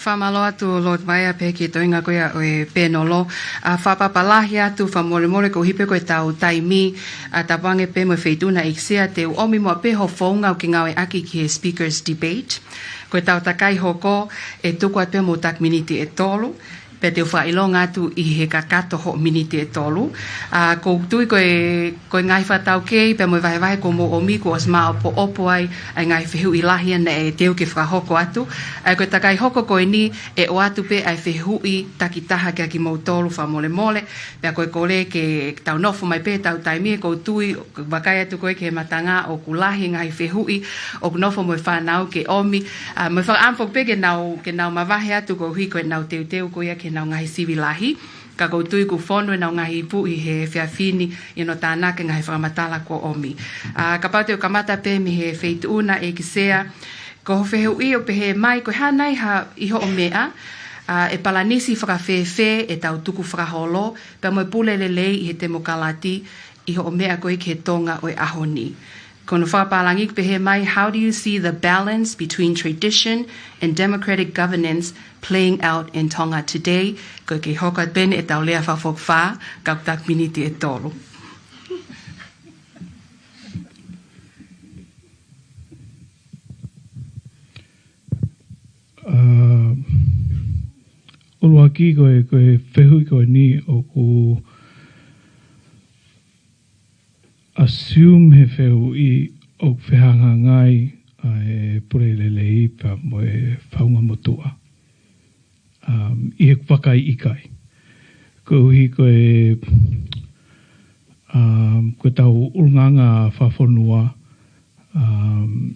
Fakamālō atu Lord Vaea pea ki he toenga ko ia ʻo e pēnolo. ʻA, fakapapālangi atu fakamolemole koeʻuhi pē ko e tau taimi, ʻa, tapu ange pē mo e feituʻu naʻe ʻekisia te u ʻomi muʻa pē hoʻo founga ʻoku ke ngāueʻaki ki he speakers debate. Ko e tau takai hoko ʻe tuku atu pē mo taki miniti ʻe tolu. Pea te u fakaʻilonga atu ʻi he kakato hoʻo miniti ʻe tolu. ʻA, ʻoku ou tui ko e, ko e ngaahi fakataukei, pea mo e vahevahe kuo mou ʻomi kuo ʻosi maʻopoʻopo ai, ʻa e ngaahi fehuʻi lahi ia naʻe teu ke fakahoko atu. ʻA ia ko e takai hoko ko eni ʻe ʻoatu pē ʻa e fehuʻi takitaha kia kimoutolu fakamolemole. Pea ko e kole ke tau nofo mai pē tau taimi ʻoku ou tui, vakai atu ko ē ki he matanga ʻoku lahi ngaahi fehuʻi, ʻoku nofo mo e fānau ke ʻomi. ʻA, mo e fakaʻamu foki pē ke nau, ke nau mavahe atu koeʻuhi ko ʻenau teuteu ko ia ki heʻenau ngaahi sivi lahi. Ka ʻoku ou tui kuo fonu ʻenau ngaahi ipu ʻi he efiafi ni ʻi hono tānaki e ngaahi fakamatala kuo ʻomi. ʻA, kapau te u kamata pē mei he feituʻu naʻe ʻekisia, ko hoʻo fehuʻi ʻoku pehē mai ko e hā nai ha ʻi hoʻo meʻa, ʻa, ʻe palanisi fakafēfē ʻetau tukufakaholo, pea mo e pule lelei ʻi he temokalati ʻi hoʻo meʻa ko ē ki he Tonga ʻo e ʻaho ni. Ko hono fakapālangi ʻoku pehē mai, how do you see the balance between tradition and democratic governance playing out in Tonga today? Ko e kei hoko atu pē eni ʻetau lea fakafokifā, ka ʻoku taki miniti ʻe tolu. ʻA, ʻuluaki ko e, ko e fehuʻi ko eni ʻoku assume he fehuʻi ʻoku fehangahangai ʻa e pule lelei pea mo e faʻunga motuʻa. Um, ʻi he vakai ʻikai. Koeʻuhi ko e, um, ko e tau ʻulungaanga fakafonua, um,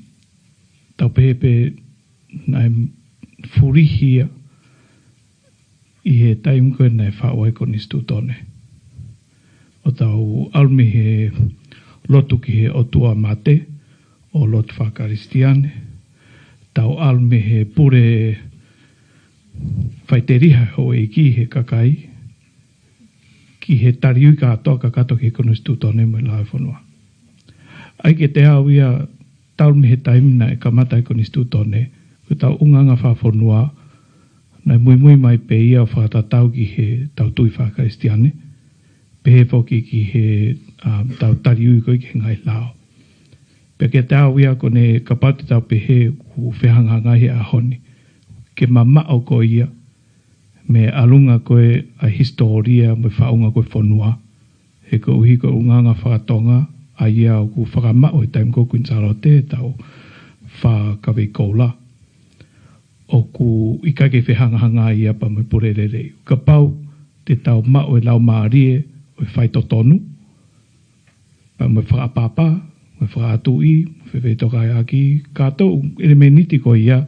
tau pehē pē naʻe fulihi ia ʻi he taimi ko ē naʻe faʻu ai e konisitūtone. ʻO tau ʻalu mei he lotu ki he ʻotua mate, ʻo lotu fakakalisitiane, tau ʻalu mei he pule faʻiteliha houʻeiki he kakai, ki he taliui kātoa kakato ki he konisitūtone mo e lao ʻo e fonua. ʻA ia ke tau ʻalu ia talu mei he taimi naʻe kamata ai e konisitūtone, ko e tau ʻulungaanga fakafonua, naʻe muimui mai pē ia ʻo fakatatau ki he tau tui fakakalisitiane, pehē foki ki he, um, tau taliui ko ē ki he ngaahi lao. Pea ke tau ʻalu ia ko eni kapau te tau pehē ʻoku fehangahangai he ʻaho ni. Ke mamaʻo ko ia, mei he ʻalunga ko ē ʻa e hisitōlia mo e faʻunga ko ē ʻo e fonua. He koeʻuhi ko e ʻulungaanga fakatonga, ʻa ia ʻoku fakamaʻu he taimi ko ē ʻo Kuini Sālote, tau fā kavei koula. ʻOku ʻikai ke fehangahangai ia pea mo e pule lelei. Kapau te tau maʻu e laumālie ʻo e faitotonu, pea mo e fakaʻapaʻapa, mo e fakaʻatuʻi, mo e fefeitokaeʻaki, kātoa e ʻelemēniti ko ia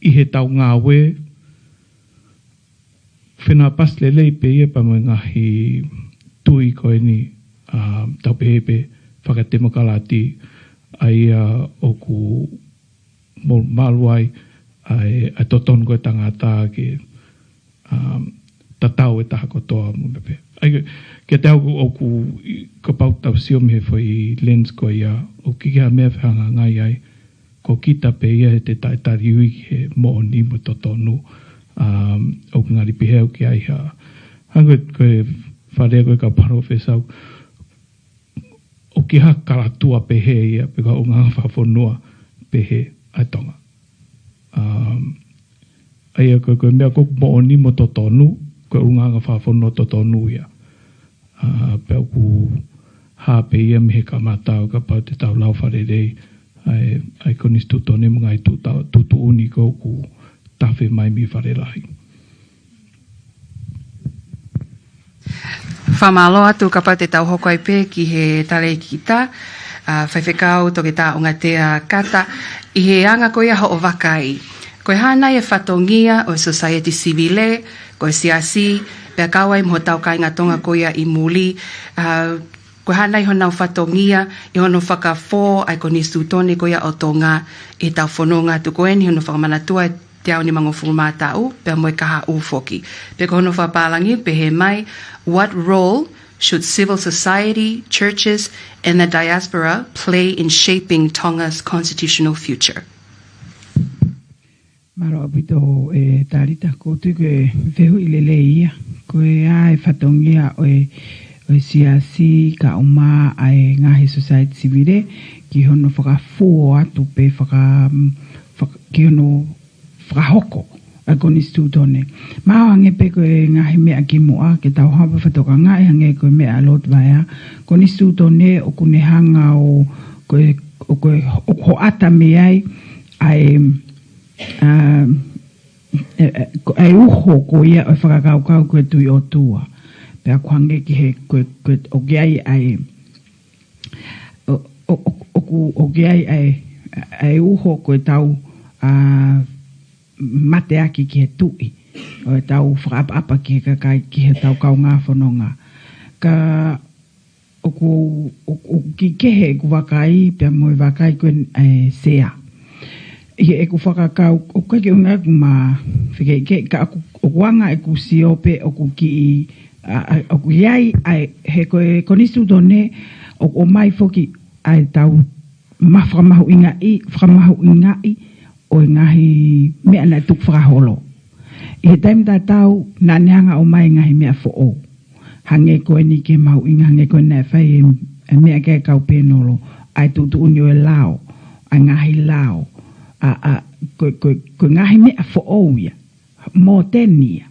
ʻi he tau ngāue, fenāpasi lelei pē ia pea mo e ngaahi tui ko eni, ʻa, tau pehē pē fakatemokalati, ʻa ia ʻoku mo-, malu ai ʻa e, ʻa e totonu ko ē ʻo e tangata ke, um, tatau e taha kotoa mo e meʻa pē. ʻA ia, kiate au ʻoku, ʻi, kapau te tau sio mei he foʻi lens ko ia, ʻoku ʻikai ha meʻa ʻe fehangahangai ai, ko kita pē ia he te taʻetaliui ki he moʻoni mo e totonu, um, ʻoku ngali pehē au ki ai ha. Hangē ko e, ko e fakalea ko ē ʻa e kau palōfesa, ʻoku ʻikai ha kalatua pehē ia, pe ko ha ʻulungaanga fakafonua pehē ʻa Tonga. Um, ʻa ia ko e, ko e meʻa ko ē ʻoku moʻoni mo totonu, ko e ʻulungaanga fakafonua totonu ia. Uh, pea ʻoku hā pē ia mei he kamata ʻo kapau te tau lau fakalelei, ʻa e, ʻa e konisitūtone mo e ngaahi tuʻu-, tuʻutuʻuni ko ē ʻoku tafe mai mei Fale Lahi. Fakamālō atu, kapau te tau hoko ai pē ki he talēkita, ʻa Faifekau Toketā ʻOngatea Kata, ʻi he anga ko ia hoʻo vakai, ko e hā nai e fatongia ʻo e sōsaieti sivile, ko e siasi, pea kau ai mo hotau kāinga Tonga ko ia ʻi muli, ʻa, ko e hā nai honau fatongia ʻi hono fakafō ʻa e konisitūtone ko ia ʻo Tonga ʻi heʻetau fononga? Tuku eni hono fakamanatua e teau nimangofulu mā taʻu, pea mo e kahaʻu foki. Pea ko hono fakapālangi pehē mai, what role should civil society, churches, and the diaspora play in shaping Tonga's constitutional future? Mālō ʻaupito e Talita, ʻoku ou tui ko e fehuʻi lelei ia. Ko e hā e fatongia ʻo e, ʻo e siasi kae ʻumaʻā e ngaahi sōsaieti sivile ki hono fakafō atu pe faka-, faka-, ki hono fakahoko ʻa e konisitūtone. Mahalo hangē pē ko e ngaahi meʻa kimuʻa ke tau hapa fakatokangaʻi, hangē ko e meʻa ʻa Lord Vaea, konisitūtone ʻoku ne hanga ʻo, ko e, ʻo ko e, ʻo hoʻata mei ai ʻa e, ʻa, e, e, ko e uho ko ia ʻo e fakakaukau ko e tui ʻOtua. Pea ʻoku hangē ki he, ko e, ko e, ʻoku ʻi ai ʻa e, ʻo, ʻo, ʻo, ʻoku, ʻoku ʻi ai ʻa e, ʻa e uho ko ʻetau, ʻa, mateaki ki he tuʻi, ʻo ʻetau fakaʻapaʻapa ki he kakai, ki heʻetau kaungā fononga. Ka ʻoku, ʻoku, ʻoku kiʻi kehe ʻeku vakai pea mo e vakai ko ē ʻa e Sea. ʻI heʻeku fakakaukau, ʻoku ʻikai ke ʻuhinga ʻeku mafekeʻikeʻi, ka ʻoku, ʻoku anga ʻeku sio pē ʻoku kiʻi, ʻa, ʻa, ʻoku ʻi ai, ʻa e, he ko e konisitūtone, ʻoku ʻomai foki ʻa ʻetau ma-, fakamahuʻingaʻi, fakamahuʻingaʻi ʻo e ngaahi meʻa naʻe tukufakaholo. ʻI he taimi tatau, naʻa ne hanga ʻo ʻomai e ngaahi meʻa foʻou. Hangē ko eni ke mahuʻinga, hangē ko eni naʻe fai e, e meʻa ki ai e kau pēnolo, ʻa e tuʻutuʻuni ʻo e lao, ʻa e ngaahi lao, ʻa, ʻa, ko, ko, ko e ngaahi meʻa foʻou ia, mōteni ia.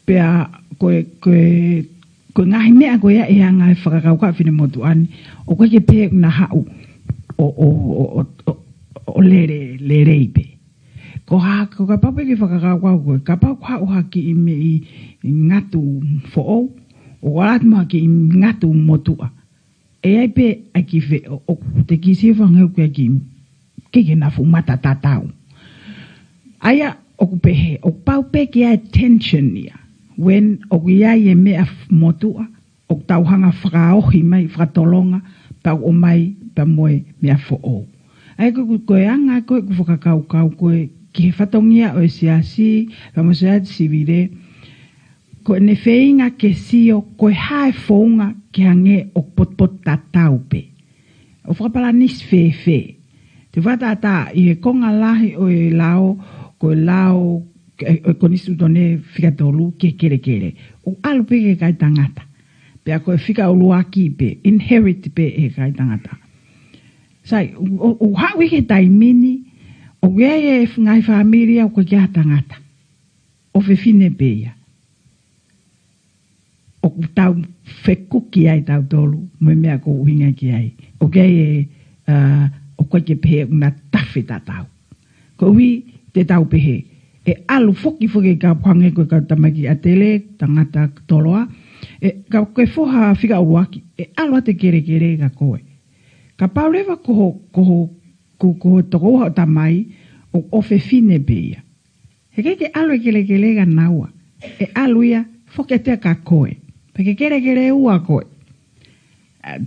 Pea ko e, ko e, ko e ngaahi meʻa ko ia ʻe hanga ʻe he fakakaukau finemotuʻa ni, ʻoku ʻikai ke pehē ʻoku na haʻu ʻo, ʻo, ʻo lele, lelei pē. Ko ha, ko kapau pē ke fakakaukau koe, kapau ʻoku haʻu ha kiʻi meʻi ngatu foʻou, ʻo ʻalu atu mo ha kiʻi ngatu motuʻa, ʻe ʻi ai pē ʻa e kiʻi fe-, ʻo, ʻo te kiʻi sio fanga ʻoku ʻi ai e kiʻi, ke ke na fuʻu mata tatau. ʻA ia ʻoku pehē, ʻoku pau pē ke ʻi ai e tension ia. When ʻoku ʻi ai e meʻa f-, motuʻa, ʻoku tau hanga fakaohi mai, fakatolonga, pea ʻomai, pea mo e meʻa foʻou. ʻA ia ko, ko, ko e anga ko ē ʻeku fakakaukau ko ē ki he fatongia ʻo e siasi, pea mo e sōsaieti sivile, ko ʻene feinga ke sio ko e hā e founga ke hangē ʻoku potupotutatau pē. ʻO fakapalanisi fēfē? Te u fakatātā ʻi he konga lahi ʻo e lao, ko e lao, e, ʻo e konisitūtone fika tolu ki he kelekele. ʻOku ʻalu pē ki he kakai tangata. Pea ko e fika ʻuluaki pē, inherit pē ʻe he kakai tangata. Sai, ʻo, ʻo, ʻo haʻu ʻi he taimi ni, ʻoku ʻi ai e f-, ngaahi fāmili ia ʻoku ʻikai ke ʻi ai ha tangata. ʻOfefine pē ia. ʻOku tau fekuki ai tautolu mo e meʻa ʻoku ou ʻuhinga ki ai. ʻOku ʻi ai e, ʻa, ʻoku ʻikai ke pehē ʻoku na tafe tatau. Koeʻuhi te tau pehē, ʻe ʻalu foki foki e kau hangē ko e kau tamaiki ʻa Tele, tangata Toloa, ʻe, ka ke foha fika ʻuluaki, ʻe ʻalu atu e kelekele kia koe. Kapau leva ko ho, ko ho, ko, ko ho tokoua hoʻo tamai, ʻo, ʻofefine pē ia. He ʻikai ke ʻalu e kelekele kia naua. ʻE ʻalu ia foki atu ia kia koe. Pea ke kelekele ua koe. ʻA,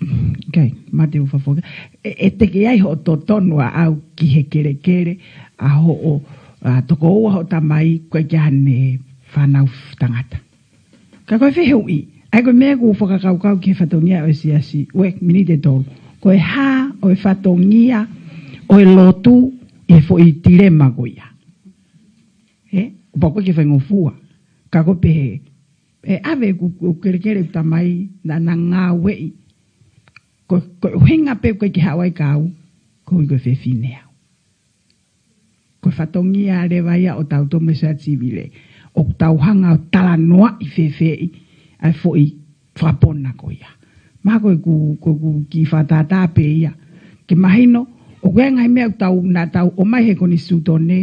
okay, mate u fafoka. ʻE, ʻe teʻeki ai hoʻo totonu ʻaʻau ki he kelekele ʻa hoʻo, ʻa, tokoua hoʻo tamai ʻoku ʻikai ke ʻi ai haʻane fānau tangata. Ka ko e fehuʻi, ʻa ia ko e meʻa ʻoku ou fakakaukau ki he fatongia ʻo e siasi, ʻo e miniti ʻe tolu. Ko e hā ʻo e fatongia ʻo e lotu ʻi he foʻi tilema ko ia. Ē? ʻOku pau ke faingofua. Ka ko e pehē, ʻe ʻave ʻeku, ʻeku kelekele ʻeku tamai naʻa na ngāueʻi. Ko, ko e ʻuhinga pē ʻoku ʻikai ke haʻu ai kia au, koeʻuhi ko e fefine au. Ko e fatongia leva ia ʻo tautolu mo e sōsaieti sivile. ʻOku tau hanga ʻo talanoaʻi fēfeʻi ʻa e foʻi fakapona ko ia. Mahalo ko ʻeku, ko ʻeku kiʻi fakatātā pē ia. Ke mahino, ʻoku ʻi ai e ngaahi meʻa ʻoku tau, naʻa tau ʻomai he konisitūtone,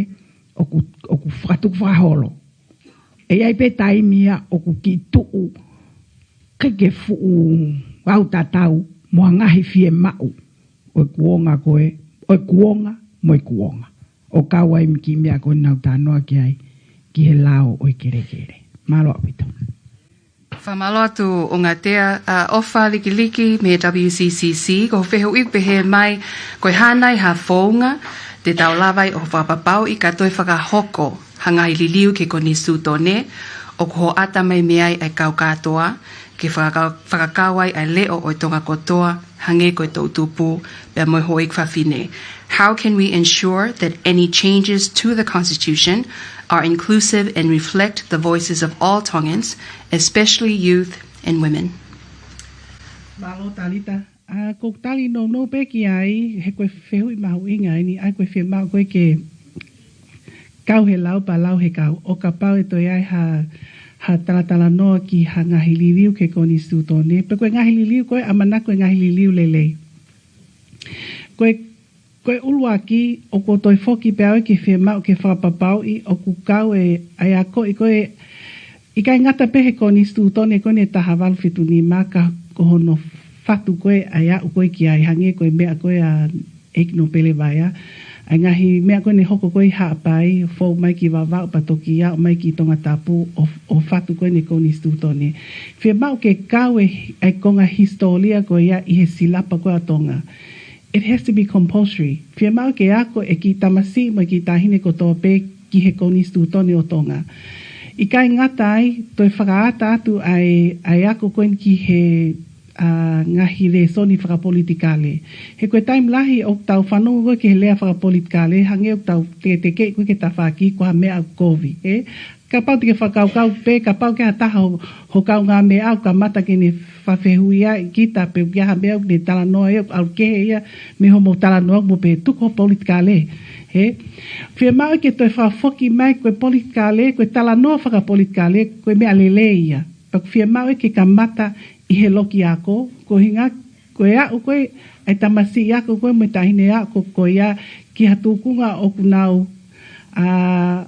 ʻoku, ʻoku fakatukufakaholo. ʻE ʻi ai pē taimi ia ʻoku kiʻi tuʻu, ʻikai ke fuʻu ʻau tatau mo ha ngaahi fiemaʻu. ʻo e kuonga ko ē, ʻo e kuonga mo e kuonga. ʻO kau ai mo e kiʻi meʻa ko ē naʻa tau talanoa ki ai, ki he lao ʻo e kelekele. Mālō ʻaupito. Fakamālō atu Ongatea, ʻa, ʻOfa Likiliki mei he W C C C, ko e fehuʻi pehē mai, ko e hā nai ha founga te tau lava ai ʻo fakapapauʻi ka toe fakahoko ha ngaahi liliu ki he konisitūtone, ʻoku hoʻata mai mei ai ʻa e kau kātoa, ke fakaka-, fakakau ai ʻa e leʻo ʻo e Tonga kotoa, hangē ko e toʻutupu, pea mo e houʻeiki fafine. How can we ensure that any changes to the Constitution are inclusive and reflect the voices of all Tongans, especially youth and women? Mālō Talita. ʻA, ko e tali nounou pē ki ai, he ko e fehuʻi mahuʻinga eni, ʻa ko e fiemaʻu ko ē ke kau he lau pea lau he kau. ʻO kapau ʻe toe ʻi ai ha, ha talatalanoa ki ha ngaahi liliu ki he konisitūtone. Pe ko e ngaahi liliu ko ē, ʻamanaki ko e ngaahi liliu lelei. Ko e, ko e ʻuluaki, ʻoku ou toe foki pē au ki he fiemaʻu ke fakapapauʻi, ʻoku kau e, ʻa e akoʻi ko ē, ʻikai ngata pē he konisitūtone ko eni ʻe taha valu fitu nima ka ko hono fatu ko ē ʻa e aʻu ko ē ki ai hangē ko e meʻa ko ē ʻa ʻEiki Nōpele Vaea. ʻA e ngaahi meʻa ko ē ne hoko ko ē ʻi Haʻapai, fou mai ki Vavaʻu pea toki aʻu mai ki Tongatapu ʻo, ʻo fatu ko ē ʻene konisitūtone. Fiemaʻu ke kau e, ʻa e konga hisitōlia ko ia ʻi he silapa ko ē ʻa Tonga. It has to be compulsory. Fiemaʻu ke ako e kiʻi tamasiʻi mo e kiʻi taʻahine kotoa pē ki he konisitūtone ʻo Tonga. ʻIkai ngata ai, toe fakaata atu ʻa e, ʻa e ako ko eni ki he, ʻa, ngaahi lēsoni fakapolitikale. He ko e taimi lahi ʻoku tau fanongo ko ē ki he lea fakapolitikale, hangē ʻoku tau teketekeʻi ko ē ki he tafaʻaki ko ha meʻa ʻoku kovi, ē? Kapau te ke fakakaukau pē, kapau ʻoku ʻi ai ha taha ho, ho kaungāmeʻa ʻoku kamata ke ne fakafehuʻi ai kita pe ʻoku ʻi ai ha meʻa ʻoku ne talanoa ia, ʻoku ʻalu kehe ia mei hoʻomou talanoa, mou pehē tuku ho politikale, ē? Fiemaʻu ke toe fakafoki mai ko e politikale, ko e talanoa fakapolitikale, ko e meʻa lelei ia. Pea ʻoku fiemaʻu ke kamata ʻi he loki ako, ko e ʻuhinga ko e aʻu ko ē ʻa e tamasiʻi ako ko ē mo e taʻahine ako ko ia ki ha tūkunga ʻoku nau, ʻa,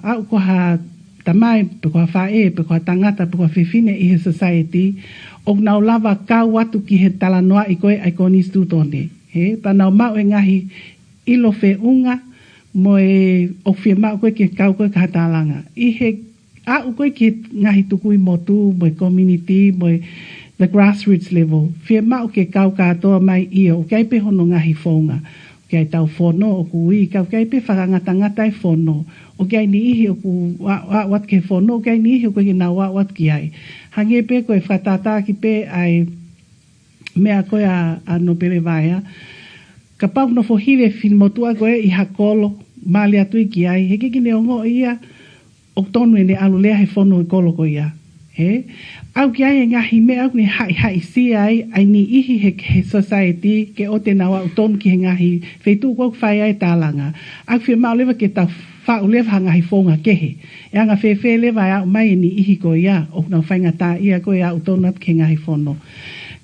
aʻu ko ha tamai, pe ko ha faʻē, pe ko ha tangata, pe ko ha fefine ʻi he society, ʻoku nau lava kau atu ki he talanoaʻi ko ē ʻa e konisitūtone. Ē, pea nau maʻu e ngaahi ʻilo feʻunga mo e ʻoku fiemaʻu ko ē ke kau ko ē ki ha tālanga. ʻI he aʻu ko ē ki he ngaahi tukui motu, mo e community, mo e the grassroots level. Fiemaʻu ke kau kātoa mai ia, ʻoku ʻi ai pē hono ngaahi founga. ʻOku ʻi ai ʻetau fono, ʻoku ui, ka ʻoku ʻi ai pē fakangatangata e fono. ʻOku ʻi ai e niʻihi ʻoku ʻa-, aʻu atu ki he fono, ʻoku ʻi ai e niʻihi ʻoku ʻikai ke nau aʻu atu ki ai. Hangē pē ko e fakatātāʻaki pē ʻa e meʻa ko ē ʻa, ʻa Nōpele Vaea. Kapau ʻoku nofo hili e finemotuʻa ko ē ʻi ha kolo, mali atu ia ki ai. He ʻikai ke ne ongoʻi ia, ʻoku tonu ʻene ʻalu lea he fono ʻo e kolo ko ia. Ē? ʻOku ʻi ai e ngaahi meʻa ʻoku ne haʻihaʻisia ai, ʻa e niʻihi he, he society ke ʻoua te nau aʻu tonu ki he ngaahi feituʻu ko ē ʻoku fai ai e tālanga. ʻOku fiemaʻu leva ke tau faʻu leva ha ngaahi founga kehe. ʻE anga fēfē leva e aʻu mai e niʻihi ko ia, ʻoku nau faingataʻaʻia ko ē ʻo aʻu tonu atu ki he ngaahi fono.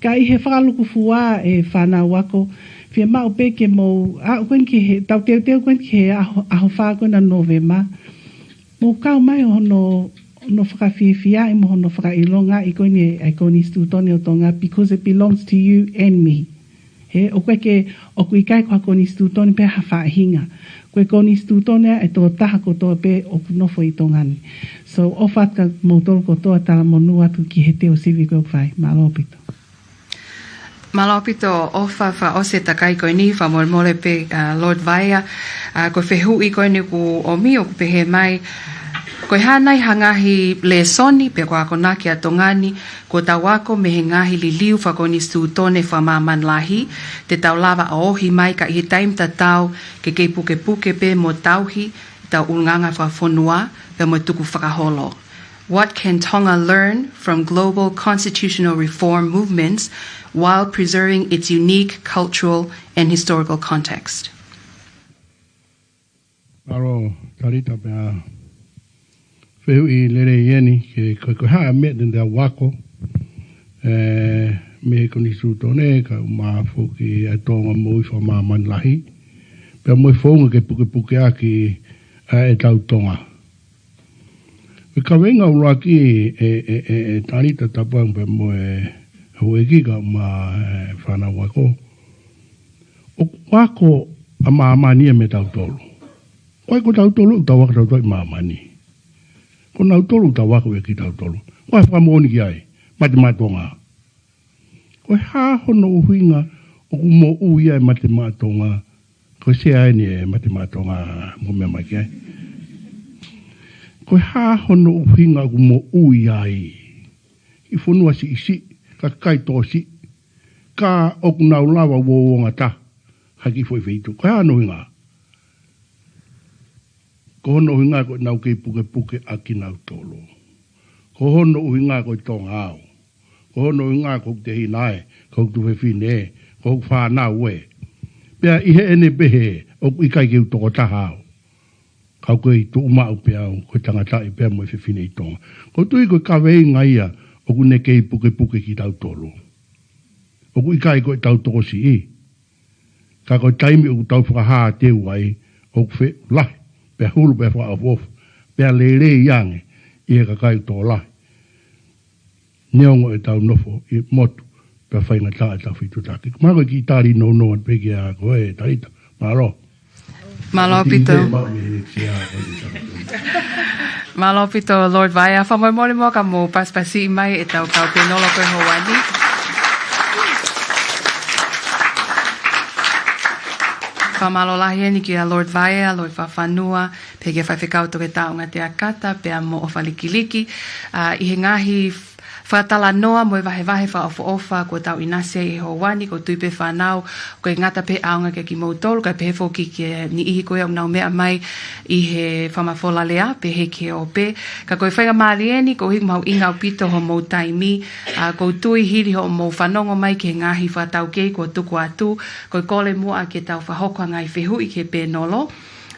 Ka ʻi he fakalūkufua e fānau ako, fiemaʻu pē ke mou, aʻu ko eni ki he, tau teuteu ko eni ki he ʻaho, ʻaho fā ko ena Nōvema. Mou kau mai hono, hono fakafiefiaʻi mo hono fakaʻilongaʻi ko eni e konisitūtone ʻo Tonga, because it belongs to you and me. He, ʻoku ʻikai ke, ʻoku ʻikai ko ha konisitūtone pē ha faʻahinga. Ko e konisitūtone ʻa e tokotaha kotoa pē ʻoku nofo ʻi Tonga ni. So, ʻofa atu kia moutolu kotoa, talamonū atu ki he teu sivi ko ē ʻoku fai. Mālō ʻaupito. Mālō ʻaupito ʻOfa, fakaʻosi e takai ko eni, fakamolemole pē, ʻa, Lord Vaea, ʻa, ko e fehuʻi ko eni ʻoku ʻomi ʻoku pehē mai, ko e hā nai ha ngaahi lēsoni pe ko e akonaki ʻa Tonga ni, kuo tau ako mei he ngaahi liliu fakakonisitūtone fakamāmani lahi, te tau lava ʻo ohi mai ka ʻi he taimi tatau ke kei pukepuke pē mo tauhi ʻetau ʻulungaanga fakafonua, pea mo e tukufakaholo. What can Tonga learn from global constitutional reform movements while preserving its unique cultural and historical context? Mālō, Talita, pea fehuʻi lelei eni, ke, ko, ko e hā e meʻa te tau ako, ē, mei he konisitūtone, kae ʻumaʻā foki ʻa e Tonga moʻui fakamāmani lahi, pea mo e founga ke pukepuke ʻaki ʻa ʻetau Tonga. Ko e kaveinga ʻuluaki ē, ē, ē, ē, Talita, tapu ange pea mo e houʻeiki kae ʻumaʻā e fānau ako. ʻOku ako ʻa māmani ia meiate kitautolu. ʻOku ʻikai ko kitautolu ʻoku tau ako kitautolu ʻi māmani. Ko kinautolu ʻoku tau ako ia kitautolu. Ko e fakamoʻoni ki ai, Mate Maʻa Tonga. Ko e hā hono ʻuhinga ʻoku moʻui ai e Mate Maʻa Tonga? Ko e sea eni e Mate Maʻa Tonga mo meʻa mai ki ai. Ko e hā hono ʻuhinga ʻoku moʻui ai ʻi fonua siʻisiʻi, kakai tokosiʻi, ka ʻoku nau lava uouongata taha ha kiʻi foʻi feituʻu? Ko e hā hono ʻuhinga? Ko hono ʻuhinga ko ʻenau kei pukepuke ʻa kinautolu. Ko hono ʻuhinga ko e Tonga au. Ko hono ʻuhinga ko hoku tehina ē, ko hoku tuofefine ē, ko hoku fānau ē. Pea ʻi heʻene pehē, ʻoku ʻikai ke u tokotaha au. Ka u kei tuʻu maʻu pē au, ko e tangataʻi pē au mo e fefine ʻi Tonga. ʻOku ou tui ko e kaveinga ia ʻoku ne kei pukepuke kitautolu. ʻOku ʻikai ko ʻetau tokosiʻi. Ka ko e taimi ʻoku tau fakahā teu ai, ʻoku feʻulahi, pea hulu, pea fakaʻofoʻofa, pea lelei ange ʻi he kakai ʻoku tokolahi. Neongo ʻetau nofo ʻi he motu, pea faingataʻa ʻetau fetuʻutaki. Ko e meʻa ko e kiʻi tali nounou atu pē ki ai ko e talita. Mālō. Mālō ʻaupito. Mālō ʻaupito, Lord Vaea. Fakamolemole muʻa ka mou pasipasiʻi mai ʻetau kau pēnolo ko e houa ni. Fakamālō lahi eni kia Lord Vaea, Lord Fakafanua, pea kia Faifekau Toketā ʻUngatea Kata, pea mo ʻOfa Likiliki, ʻa, ʻi he ngaahi fakatalanoa mo e vahevahe fakaʻofoʻofa kuo tau ʻinasi ai he houa ni. ʻOku ou tui pē fānau, ʻoku ʻikai ngata pē ʻaonga kia kimoutolu, kae pehē foki ki he niʻihi ko ia ʻoku nau meʻa mai ʻi he fakamafola lea, pehē ki he ope. Ka ko e faingamālie eni, koeʻuhi ʻoku mahuʻinga ʻaupito hoʻomou taimi, ʻa, ʻoku ou tui hili hoʻomou fanongo mai ki he ngaahi fakataukei kuo tuku atu, ko e kole muʻa ke tau fakahoko ha ngaahi fehuʻi ki he pēnolo.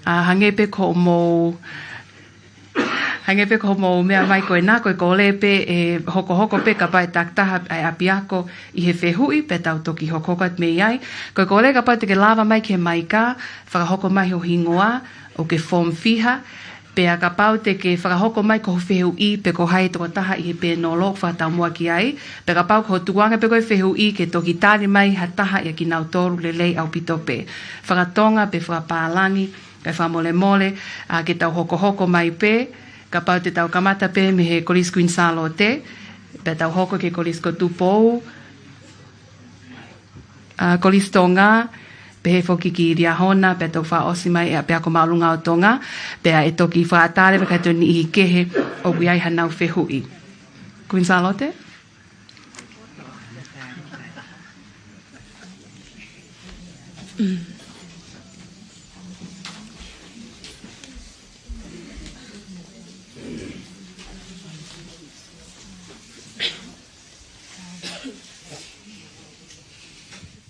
ʻA, hangē pē ko hoʻomou Hangē pē ko hoʻomou meʻa mai ko ena, ko e kole pē ʻe hokohoko pē kapau ʻe takitaha ʻa e ʻapiako ʻi he fehuʻi, pea tau toki hokohoko atu mei ai. Ko e kole kapau te ke lava mai ki he maika, fakahoko mai ho hingoa, ʻoku ke form fiha, pea kapau te ke fakahoko mai ko ho fehuʻi pe ko hai e tokotaha ʻi he pēnolo ʻoku fakataumuʻa ki ai, pea kapau ko ho tukuange pē ko e fehuʻi ke toki tali mai ha taha ʻia kinautolu, lelei ʻaupito pē. Fakatonga pe fakapālangi, kae fakamolemole, ʻa, ke tau hokohoko mai pē, kapau te tau kamata pē mei he Kolisi Kuini Sālote, pea tau hoko ki he Kolisi ko Tupou, ʻa, Kolisi Tonga, pehē foki ki Liahona, pea tau fakaʻosi mai ʻe he ʻApiako Māʻolunga ʻo Tonga, pea ʻe toki fakaʻatā leva ki ha niʻihi kehe ʻoku ʻi ai haʻanau fehuʻi. Kuini Sālote?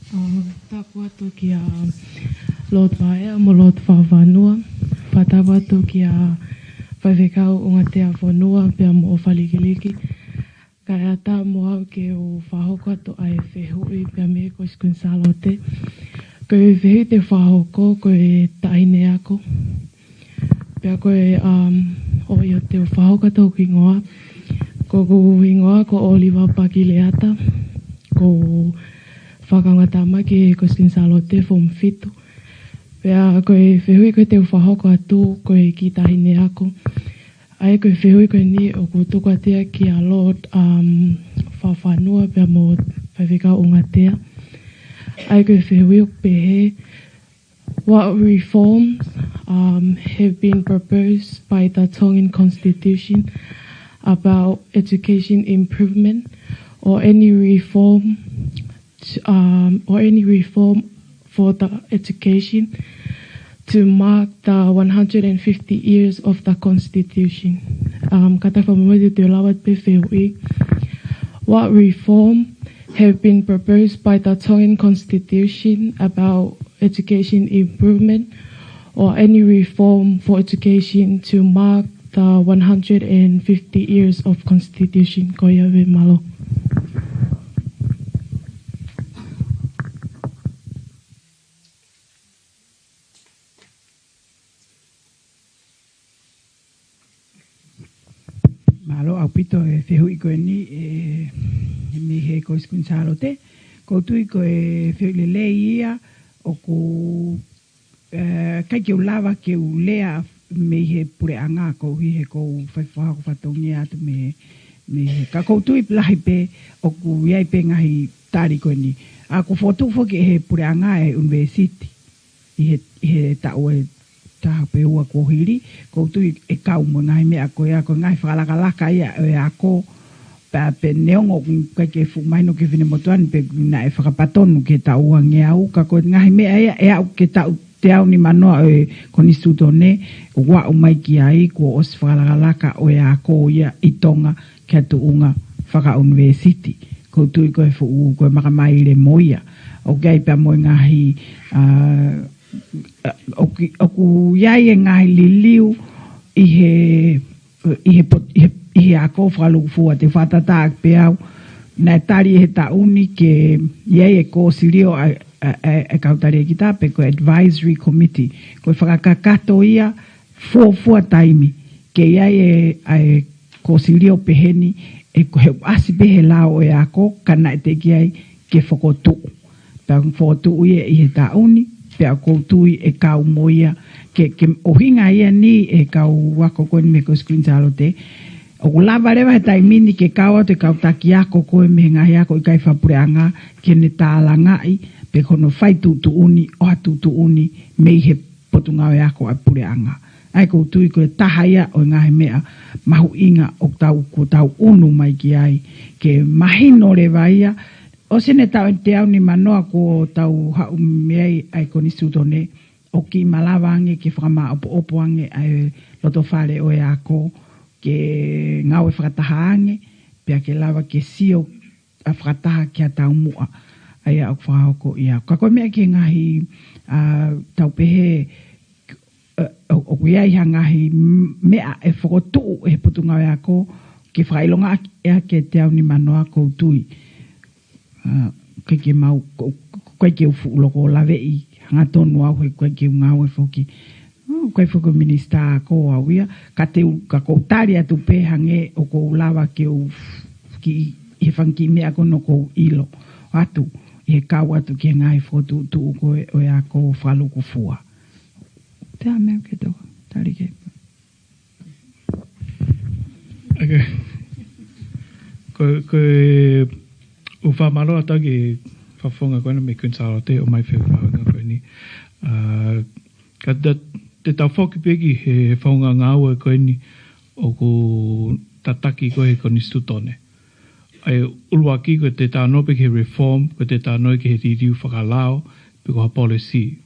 ʻO, tapu atu kia Lord Vaea mo Lord Fakafanua. Fakatapu atu kia Faifekau ʻUngatea Fonua pea mo ʻOfa Likiliki. Kae ʻatā mo au ke u fakahoko atu ʻa e fehuʻi pea mei he Kolisi Kuini Sālote. Ko e fehuʻi te u fakahoko, ko e taʻahine ako. Pea ko e, um, ʻoku ou ʻi ai, te u fakahoko atu hoku hingoa. Ko hoku hingoa ko ʻŌliva Pakileata. ʻOku ou fakaʻuhinga tama ki he Kolisi Kuini Sālote form fitu. Pea ko e fehuʻi ko ē te u fakahoko atu, ko e kiʻi taʻahine ako. ʻA ia ko e fehuʻi ko eni ʻoku tuku atu ia kia Lord, um, Fakafanua pea mo Faifekau ʻUngatea. ʻA ia ko e fehuʻi ʻoku pehē, what reforms, um, have been proposed by the Tongan Constitution about education improvement, or any reform um, or any reform for the education to mark the one hundred and fifty years of the Constitution. Um, kātaki fakamolemole, te u lave atu pē fehuʻi. What reform have been proposed by the Tongan Constitution about education improvement or any reform for education to mark the one hundred and fifty years of Constitution? Ko ia pē, mālō. Mālō ʻaupito e fehuʻi ko eni, ē, mei he Kolisi Kuini Sālote. ʻOku ou tui ko e fehuʻi lelei ia, ʻoku, ē, ʻikai ke u lava ke u lea mei he puleʻanga koeʻuhi he ʻoku ou fai fakahoko fatongia atu mei he, mei he, ka ʻoku ou tui lahi pē ʻoku ʻi ai pē ngaahi tali ko eni. ʻA, kuo fokotuʻu foki ʻe he puleʻanga e university ʻi he, ʻi he taʻu ʻe taha pe ua kuo hili, ʻoku ou tui ʻe kau mo e ngaahi meʻa ko ia, ko e ngaahi fakalakalaka ia ʻo e ako, pea pe neongo ʻoku ʻikai ke fuʻu mahino ki he finemotuʻa ni pe naʻe fakapatonu ki he taʻu uangeau, ka ko e ngaahi meʻa ia ʻe aʻu ki he taʻu teau nimanoa ʻo e Konisitūtone, ʻoku aʻu mai ki ai, kuo ʻosi fakalakalaka ʻo e ako ia ʻi Tonga ki ha tuʻunga fakaʻunivēsiti. ʻOku ou tui ko e fuʻu, ko e makamaile mo ia. ʻOku ʻi ai pea mo e ngaahi, ā, ʻoku, ʻoku ʻi ai e ngaahi liliu ʻi he, ʻi he pot-, ʻi he, ʻi he ako fakalūkufua, te u fakatātā pē au. Naʻe tali ʻe he taʻu ni ke ʻi ai e kōsilio ʻa, ʻa, ʻa, ʻa kau talēkita pe ko e advisory committee. Ko e fakakakato ia fuofua taimi ke ʻi ai e, ʻa e kōsilio peheni, ʻe ko e ʻasi pē he lao ʻo e ako, ka naʻe teʻeki ai ke fokotuʻu. Pea fokotuʻu ia ʻi he taʻu ni, pea ʻoku ou tui ʻe kau mo ia, ke, ke ʻuhinga ia ni ʻe kau ako ko eni mei he Konisitūtone Sālote. ʻOku lava leva he taimi ni ke kau atu e kau taki ako ko ē mei he ngaahi ako ʻikai fakapuleʻanga, ke ne tālangaʻi, pe ko hono fai tuʻutuʻuni, ʻo ha tuʻutuʻuni mei he Potungāue Ako ʻa e puleʻanga. ʻA ia ʻoku ou tui ko e taha ia ʻo e ngaahi meʻa mahuʻinga ʻoku tau, ʻoku tau ʻunu mai ki ai, ke mahino leva ia, ʻosi ʻene taʻu ʻe teau nimanoa kuo tau haʻu mei ai ʻa e Konisitūtone, ʻoku kiʻi malava ange ke fakamāʻopoʻopo ange ʻa e loto fale ʻo e ako, ke ngāue fakataha ange, pea ke lava ke sio ʻa fakataha ki ha taumuʻa. ʻA ia ʻoku fakahoko ia. Ka ko e meʻa ki he ngaahi, ā, tau pehē, ā, ʻo, ʻoku ʻi ai ha ngaahi m-, meʻa ʻe fokotuʻu ʻe he Potungāue Ako ke fakaʻilongaʻi ʻaki e teau nimanoa ʻoku ou tui. Ā, ʻikai ke mau, ko, ko, ʻikai ke u fuʻu loko laveʻi hangatonu au he ʻikai ke u ngāue foki. ʻOku ʻikai foki ko e minisitā ako au ia, ka te u, ka ʻoku ou tali atu pē hangē ʻoku ou lava ke u f-, kiʻi, he fanga kiʻi meʻa ko ena ʻoku ou ʻilo atu, ʻi he kau atu ki he ngaahi fokotuʻutuʻu ko ē ʻo e ako fakalūkufua. Te a mea ke tau, tali ke. Okay. Ko, ko e, ʻoku ou fakamālō atu ki he fakafofonga ko ena mei Kuini Sālote ʻomai fefakaʻaonga ko eni. Ā, ka te, te tau foki pē ki he founga ngāue ko eni ʻoku tataki ko ē he Konisitūtone. ʻA ia ʻuluaki ko ʻete talanoa pē ki he reform, ko ʻete talanoa ki he liliu fakalao, pe ko ha policy.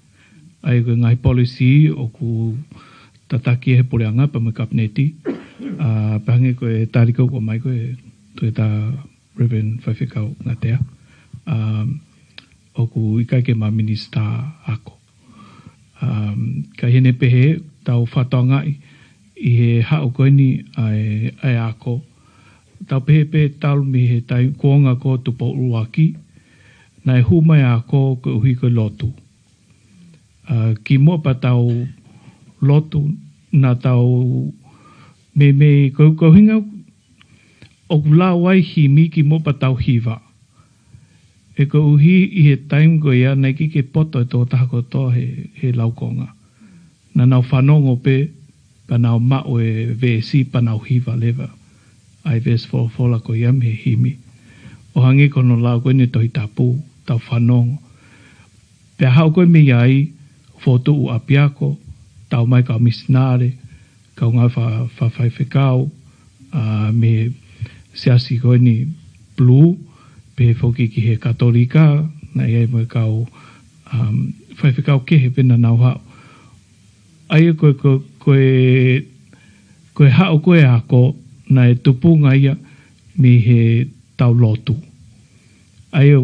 ʻA ia ko e ngaahi policy ʻoku tataki ʻe he puleʻanga pea mo e kapineti. Ā, pea hangē ko e tali ko ē ʻoku ʻomai ko ē, Toketā Reverend Faifekau Ngatea. Ā, ʻoku ʻikai ke ma minisitā ako. Um, ka ʻi heʻene pehē, tau fakatokangaʻi ʻi he haʻu ko eni ʻa e, ʻa e ako. Tau pehē pē talu mei he taimi kuonga ko ē Tupou ʻUluaki, naʻe hū mai e ako koeʻuhi ko e lotu. Ā, kimuʻa pea tau lotu, naʻa tau meimei, ko, ko e ʻuhinga ʻoku lau ai himi kimuʻa pea tau hiva. He koeʻuhi ʻi he taimi ko ia naʻe ʻikai ke poto e tokotaha kotoa he, he laukonga. Naʻa nau fanongo pē, pea nau maʻu e veesi pea nau hiva leva ʻa e veesi folofola ko ia mei he himi. ʻO hangē ko hono lau ko eni e Tohi Tapu, tau fanongo. Pea haʻu ko ē mei ai, fokotuʻu ʻapiako, tau mai kau misinale, kau ngāue fa-, fakafaifekau, ā, mei he siasi ko eni Blue, pehē foki ki he Katolika, naʻe ʻi ai mo e kau, um, faifekau kehe pē naʻa nau haʻu. ʻA ia ko e, ko e, ko e, ko e haʻu ko ē e ako, naʻe tupunga ia mei heʻetau lotu. ʻA ia,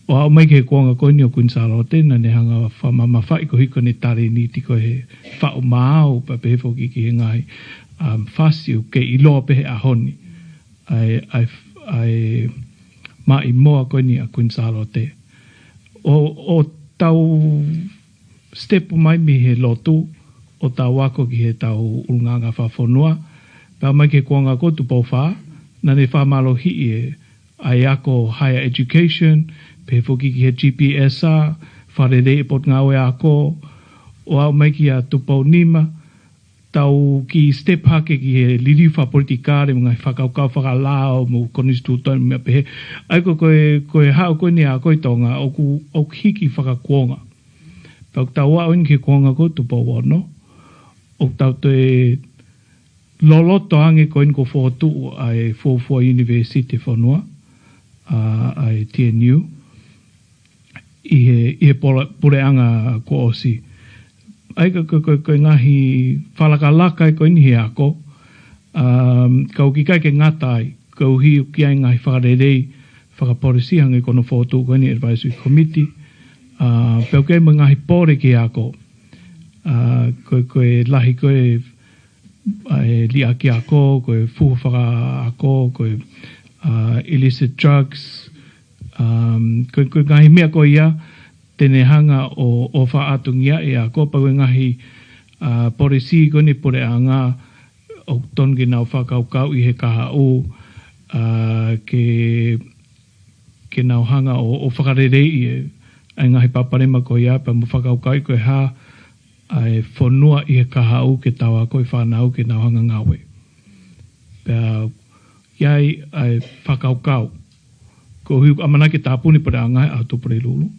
ʻo aʻu mai ki he kuonga ko eni ʻo Kuini Sālote, naʻa ne hanga fakamamafaʻi koeʻuhi ko ʻene talēniti ko ē he faʻu maau, pea pehē foki ki he ngaahi, um, fasi ʻoku kei ʻiloa pē he ʻaho ni. ʻA e, ʻa e, ʻa e maʻimoa ko eni ʻa Kuini Sālote. ʻO, ʻo tau step mai mei he lotu, ʻo tau ako ki heʻetau ʻulungaanga fakafonua. Pea mai ki he kuonga ko ē Tupou Fā, naʻa ne fakamālohiʻi e ʻa e ako higher education, pehē foki ki he GPSR, fakalelei e potungāue ako, ʻo aʻu mai kia Tupou Nima, tau kiʻi step hake ki he liliu fakapolitikale, mo e ngaahi fakakaukau fakalao, mo e konisitūtone mo e meʻa pehē. ʻA ia ko, ko e, ko e haʻu ko eni ʻa e ako ʻi Tonga, ʻoku, ʻoku hiki fakakuonga. Pea ʻoku tau aʻu eni ki he kuonga ko Tupou Ono, ʻoku tau toe loloto ange ko eni kuo fokotuʻu ʻa e fuofua university fonua, ʻa, ʻa e T N U, ʻi he, ʻi he pole-, puleʻanga kuo ʻosi. ʻA ia ko, ko, ko, ko e ngaahi fakalakalaka ko eni he ako, um, ka ʻoku ʻikai ke ngata ai, koeʻuhi ʻoku ʻi ai e ngaahi fakalelei fakapolisi hangē ko hono fokotuʻu ko eni advisory committee, uh, pea ʻoku ʻi ai mo e ngaahi pole ki he ako. Uh, ko, ko e lahi ko e ʻa e liʻaki ako, ko e fuhu fakaako, ko e, uh, illicit drugs, um, ko, ko e ngaahi meʻa ko ia, te ne hanga ʻo, ʻo fakaʻatungia e ako, pea ko e ngaahi, uh, policy ko eni puleʻanga, ʻoku totonu ke nau fakakaukauʻi he kahaʻu, uh, ke, ke nau hanga ʻo, ʻo fakaleleiʻi e, ʻa e ngaahi palopalema ko ia, pea mo fakakaukauʻi ko e hā, ʻa e fonua ʻi he kahaʻu ke tau ako e fānau ke nau hanga ngāue. Pea ʻi ai ʻa e fakakaukau. Koeʻuhi ʻoku ʻamanaki ke tāpuni puleʻanga he ʻaho Tupulelulu.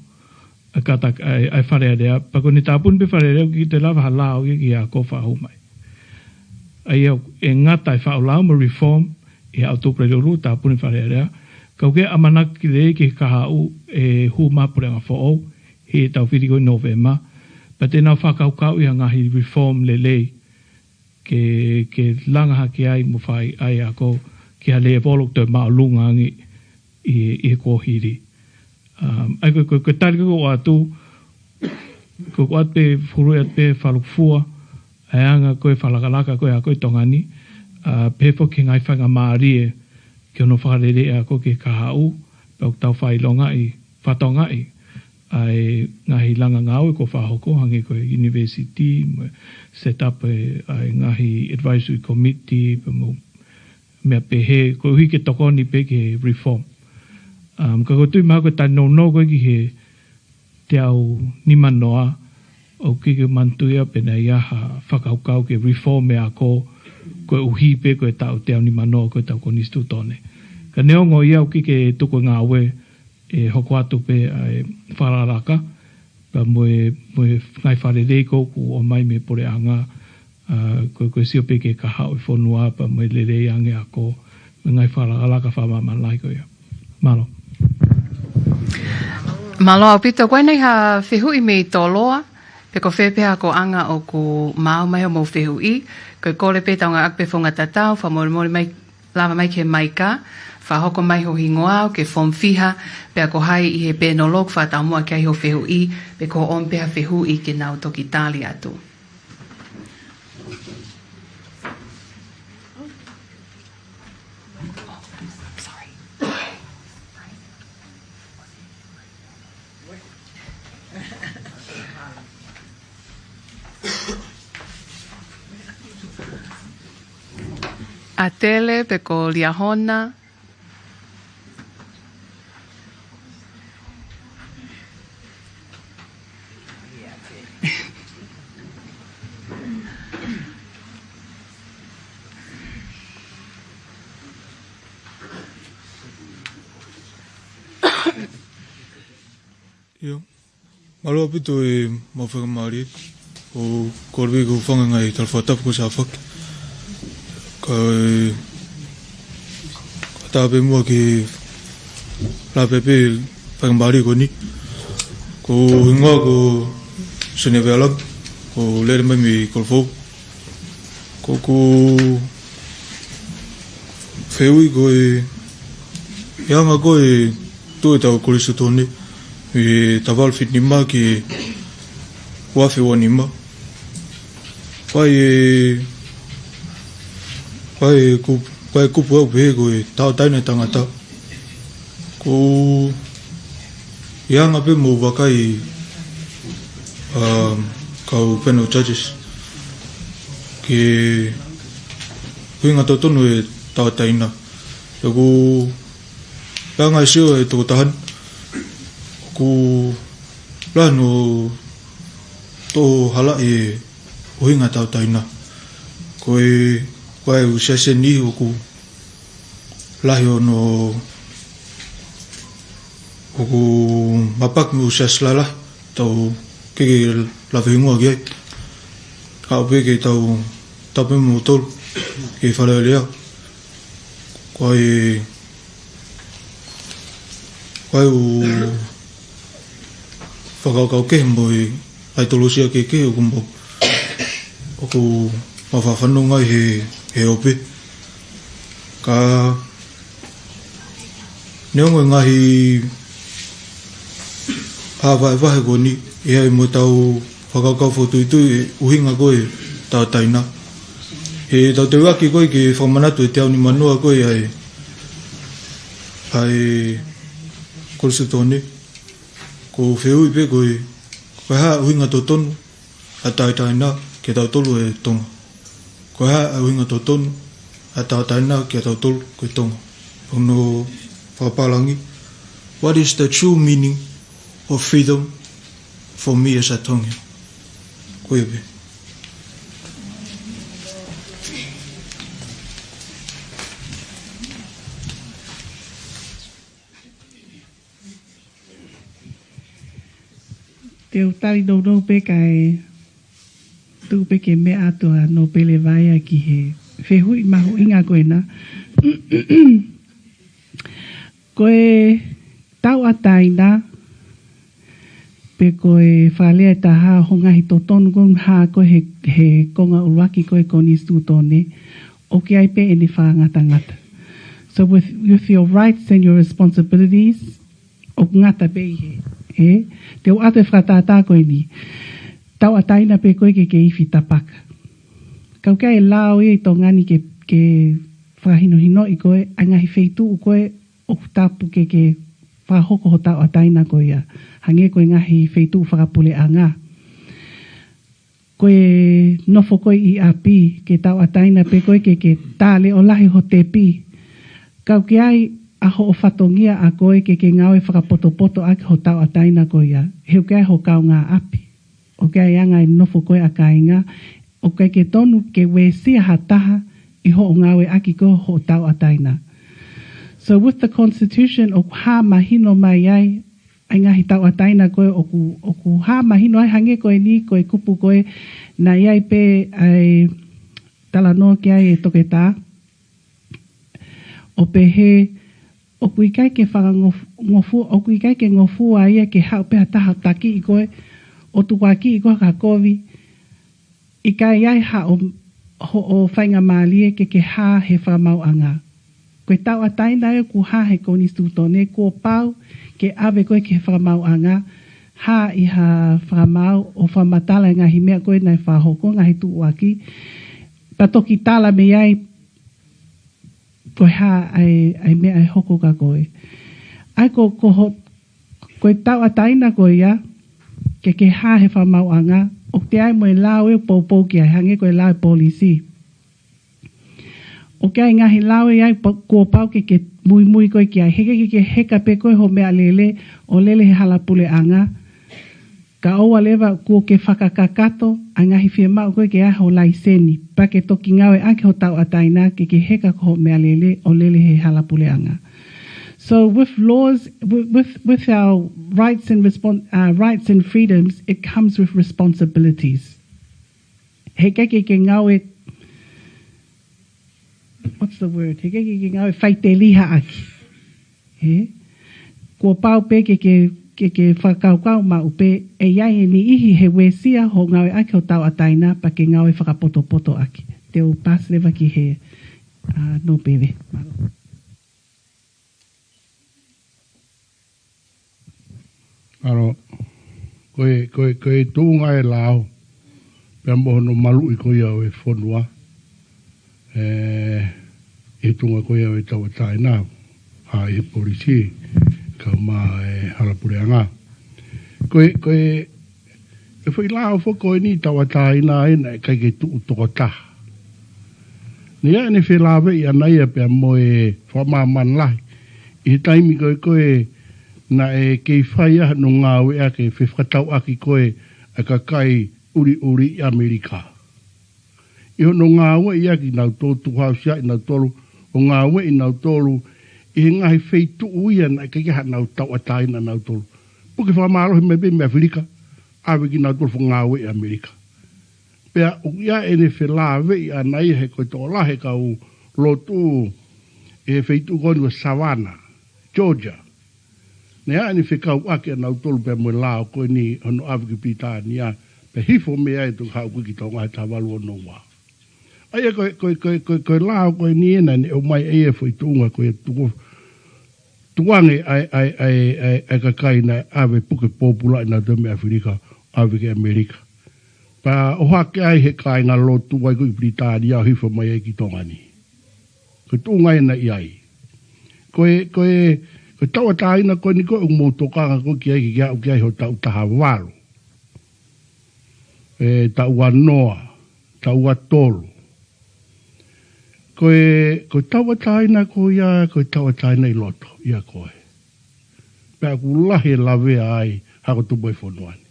ʻA e kātaki ʻa e, ʻa e Fale Alea. Pea ko ʻene tāpuni pē Fale Alea ʻoku ʻikai te lava ha lao ia ki he ako fakahū mai. ʻA ia ʻe ngata e faʻu lao mo reform ʻi he ʻaho Tupulelulu tāpuni Fale Alea. Ka ʻoku ʻamanaki lelei ki he kahaʻu ʻe hū mai puleʻanga foʻou, heʻetau fili ko ē Nōvema. Pea te nau fakakaukauʻi ha ngaahi reform lelei ke, ke langa hake ai mo fai ʻa e ako ki ha lēvolo ʻoku toe māʻolunga ange ʻi, ʻi he kuohili. Um, ʻa ia ko, ko, ko e tali ko ē ʻoku ʻoatu, ko, ʻoku ʻoatu pē, hulu ʻoatu pē fakalūkufua, ʻa e anga ko ē fakalakalaka ko ē ʻa e ako ʻi Tonga ni, uh, pehē foki ki he ngaahi faingamālie, ki hono fakaleleiʻi e ako ki he kahaʻu, pea ʻoku tau fakaʻilongaʻi, fakatokangaʻi, ʻa e ngaahi langa ngāue kuo fakahoko, hangē ko e university, mo e set up e, ʻa e ngaahi advisory committee, pea mo e meʻa pehē, koeʻuhi ke tokoni pē ki he reform. Um, ka ʻoku ou tui mahalo ko e tali nounou ko ē ki he teau nimanoa, ʻoku ʻikai ke u manatuʻi pe naʻe ʻi ai ha fakakaukau ke reform e ako, koeʻuhi pē ko e taʻu teau nimanoa ko ē ʻetau konisitūtone. Ka neongo ia ʻoku ʻikai ke tuku e ngāue, ʻe hoko atu pē ʻa e fakalakalaka, pea mo e, mo e ngaahi fakalelei ko ē ʻoku ʻomai mei he puleʻanga, uh, ko, ko e sio pē ki he kahaʻu e fonua, pea mo e lelei ange e ako, mo e ngaahi fakalakalaka fakamāmani lahi ko ia. Mālō. Mālō ʻaupito. Ko ʻene ha fehuʻi mei Toloa, pe ko fē pē ha akoʻanga ʻoku maau mai hoʻomou fehuʻi, ko e kole pē tau ngāueʻaki pē founga tatau, fakamolemole mai, lava mai ki he maika, fakahoko mai ho hingoa, ʻo ke form fiha, pea ko hai ʻi he pēnolo ʻoku fakataumuʻa ki ai hoʻo fehuʻi, pe ko hoʻo ʻomi pē ha fehuʻi ke nau toki tali atu. ʻAtele pe ko Liahona. ʻIo. Mālō ʻaupito e mau faingamālie. ʻOku ou kole pē ke u hūfanga he ngaahi tala fakatapu kuo ʻosi fakahoko. Kae, kae tā pē muʻa ke lave pē he faingamālie ko eni. Ko hoku hingoa ko Sone Vealang, ʻoku ou lele mai mei Kolofou. Ko hoku fehuʻi ko e, ʻi he anga ko ē e tuʻu ʻetau konisitūtone, ʻi he taha valu fitu nima ki he ua afe ua nima. Ko e, ko e kupu, ko e kupu ʻoku pehē ko e tauʻatāina e tangata. ʻOku ou ʻi he anga pē ʻemau vakai, um, kau panel judges, ki he ʻuhinga totonu e tauʻatāina. ʻOku ou, ʻi he anga e sio e tokotaha ni, ʻoku Lanu to hala e ʻuhinga tauʻatāina. Ko e, ko e ʻū siasi ni ʻoku lahi hono, ʻoku mapaki ʻū siasi lalahi, tau ʻikai ke lave hingoa ki ai. Ka ʻoku pehē ke tau, tau pē mo tolu, ke fale alea. Ko e, ko e ʻū fakakaukau kehe mo e ʻaitolosia kehekehe ʻoku mo, ʻoku mau fakafanongo ai he, he ope. Ka neongo e ngaahi hā vahevahe ko eni, ʻi ai mo ʻetau fakakaukau fokotuʻutuʻu e ʻuhinga ko e tauʻatāina. He tau teuaki ko e ke fakamanatu e teau nimanoa ko e ʻa e, ʻa e Konisitūtone. Ko e fehuʻi pē ko e, ko e hā e ʻuhinga totonu ʻa e tauʻatāina kia tautolu e Tonga. Ko e hā e ʻuhinga totonu ʻa e tauʻatāina kia tautolu ko e Tonga. Hono fakapālangi, what is the true meaning of freedom for me as a Tongan? Ko ia pē. Te u tali nounou pē kae tuku pē ke meʻa atu ʻa Nōpele Vaea ki he fehuʻi mahuʻinga ko ena. Ko e tauʻatāina, pe ko e fakalea ʻe taha ho ngaahi totonu ko e hā ko e he, he konga ʻuluaki ko e Konisitūtone, ʻoku ʻi ai pē ʻene fakangatangata. So with, with your rights and your responsibilities, ʻoku ngata pē ʻi he, ē? Te u ʻoatu e fakatātā ko eni. Tauʻatāina pē koe ke ke ifi tapaka. Ka ʻoku ʻi ai e lao ia ʻi Tonga ni ke, ke fakahinohinoʻi koe, ʻa e ngaahi feituʻu ko ē ʻoku tapu ke ke fakahoko ho tauʻatāina ko ia. Hangē ko e ngaahi feituʻu fakapuleʻanga. Ko e nofo ko ē ʻi ʻapi, ke tauʻatāina pē koe ke ke tā leʻo lahi ho tepi. Ka ʻoku ʻi ai ʻa hoʻo fatongia ʻa koe ke ke ngāue fakapotopoto ʻaki ho tauʻatāina ko ia. He ʻoku ʻi ai ho kaungāʻapi. ʻOku ʻi ai anga e nofo ko ē ʻa kāinga. ʻOku ʻikai ke tonu ke uesia ha taha ʻi hoʻo ngāueʻaki ko ē hoʻo tauʻatāina. So with the Constitution, ʻoku hā mahino mai ai ʻa e ngaahi tauʻatāina ko ē ʻoku, ʻoku hā mahino ai hangē ko eni ko e kupu ko ē naʻe ʻi ai pē ʻa e talanoa ki ai e toketā. ʻO pehē, ʻoku ʻikai ke fakangof-, ngofu-, ʻoku ʻikai ke ngofua ia ke haʻu pē ha taha takiʻi koe, ʻo tukuakiʻi koe ha kovi, ʻikai ai haʻo, hoʻo faingamālie ke ke hā he fakamaauʻanga. Ko e tauʻatāina ē ʻoku hā he Konisitūtone, kuo pau ke ʻave koe ki he fakamaauʻanga, hā ʻi ha fakamaau ʻo fakamatala e ngaahi meʻa ko ē naʻe fakahoko, ngaahi tuʻuaki, pea toki tala mei ai ko e hā ʻa e, ʻa e meʻa ʻe hoko kia koe. ʻA ia ko, ko ho, ko e tauʻatāina ko ia, ke ke hā he fakamaauʻanga, ʻoku ʻi ai mo e lao ʻe poupou ki ai, hangē ko e lao e polisi. ʻOku ʻi ai e ngaahi lao ʻe ʻi ai pa-, kuo pau ke ke muimui koe ki ai. He ʻikai ke ke heka pē koe ho meʻalele, ʻo lele he hala puleʻanga. Kae ʻoua leva kuo ke fakakakato ʻa e ngaahi fiemaʻu ko ē ke ʻai ho laiseni, pea ke toki ngāueʻaki ho tauʻatāina ke ke heka ko ho meʻalele ʻo lele he hala puleʻanga. So with laws, with, with, with our rights and respon-, uh, rights and freedoms, it comes with responsibilities. He ʻikai ke ke ngāue, what's the word? He ʻikai ke ke ngāue faitelihaʻaki. He? Kuo pau pē ke ke, ke ke fakakaukau maʻu pē, ʻe ʻi ai e niʻihi he uesia hoʻo ngāueʻaki ho tauʻatāina pea ke ngāue fakapotopoto ʻaki. Te u paasi leva ki he, ʻa, Nōpele. Mālō. ʻAlo, ko e, ko e, ko e tuʻunga e lao, pea mo hono maluʻi ko ia ʻo e fonua, ē, ʻi he tuʻunga ko ia ʻo e tauʻatāina, ʻa ʻi he polisi, kae ʻumaʻā e hala puleʻanga. Ko e, ko e, e foʻi lao foki ko eni tauʻatāina ē naʻe ʻikai ke tuʻu tokotaha. Naʻe ʻi ai ʻene felāveʻi ʻana ia pea mo e fakamāmani lahi. ʻI he taimi ko ē ko ē Naʻe kei fai ʻa hono ngāueʻaki e fefakatauʻaki ko ē ʻa e kakai ʻuliʻuli ʻi ʻAmelika. ʻI hono ngāueʻaki kinautolu, tukuhausiaʻi kinautolu, ʻo ngāueʻi kinautolu ʻi he ngaahi feituʻu ia naʻe ʻikai ke ʻi ai haʻanau tauʻatāina ʻanautolu. Puke fakamālohi mai pē mei ʻAfilika, ʻave kinautolu fakangāue ʻi ʻAmelika. Pea ʻoku ʻi ai ʻene felāveʻi ʻana ia he ko e tokolahi e kau lotu ʻi he feituʻu ko eni ʻo Savannah, Georgia. Naʻe ʻi ai ʻene fekauʻaki ʻanautolu pea mo e lao ko eni hono ʻave ki Pilitānia, pea hifo mei ai ʻo toki haʻu ko ē ki Tonga he taha valu ono ua. ʻA ia ko e, ko e, ko e, ko e, ko e lao ko eni ʻena naʻe ʻomai ʻe ia e foʻi tuʻunga ko ia tuku, tukuange ʻa e, ʻa e, ʻa e, ʻa e, ʻa e kakai naʻe ʻave puke pōpulaʻi kinautolu mei ʻAfilika, ʻave ki ʻAmelika. Pea ʻohake ai he kāingalotu ʻa ia ko ē ʻi Pilitānia ʻo hifo mai ai ki Tonga ni. Ko e tuʻunga ʻena ʻi ai. Ko e, ko e, ko e tauʻatāina ko eni ko ē ʻoku mou tokanga ko ē ki ai ke aʻu ki ai ho taʻu taha valu. ʻE, taʻu ua noa, taʻu ua tolu. Ko e, ko e tauʻatāina ko ia, ko e tauʻatāina ʻi loto, ʻia koe. Pea ʻoku lahi e lavea ai, hako tupu ʻi he fonua ni.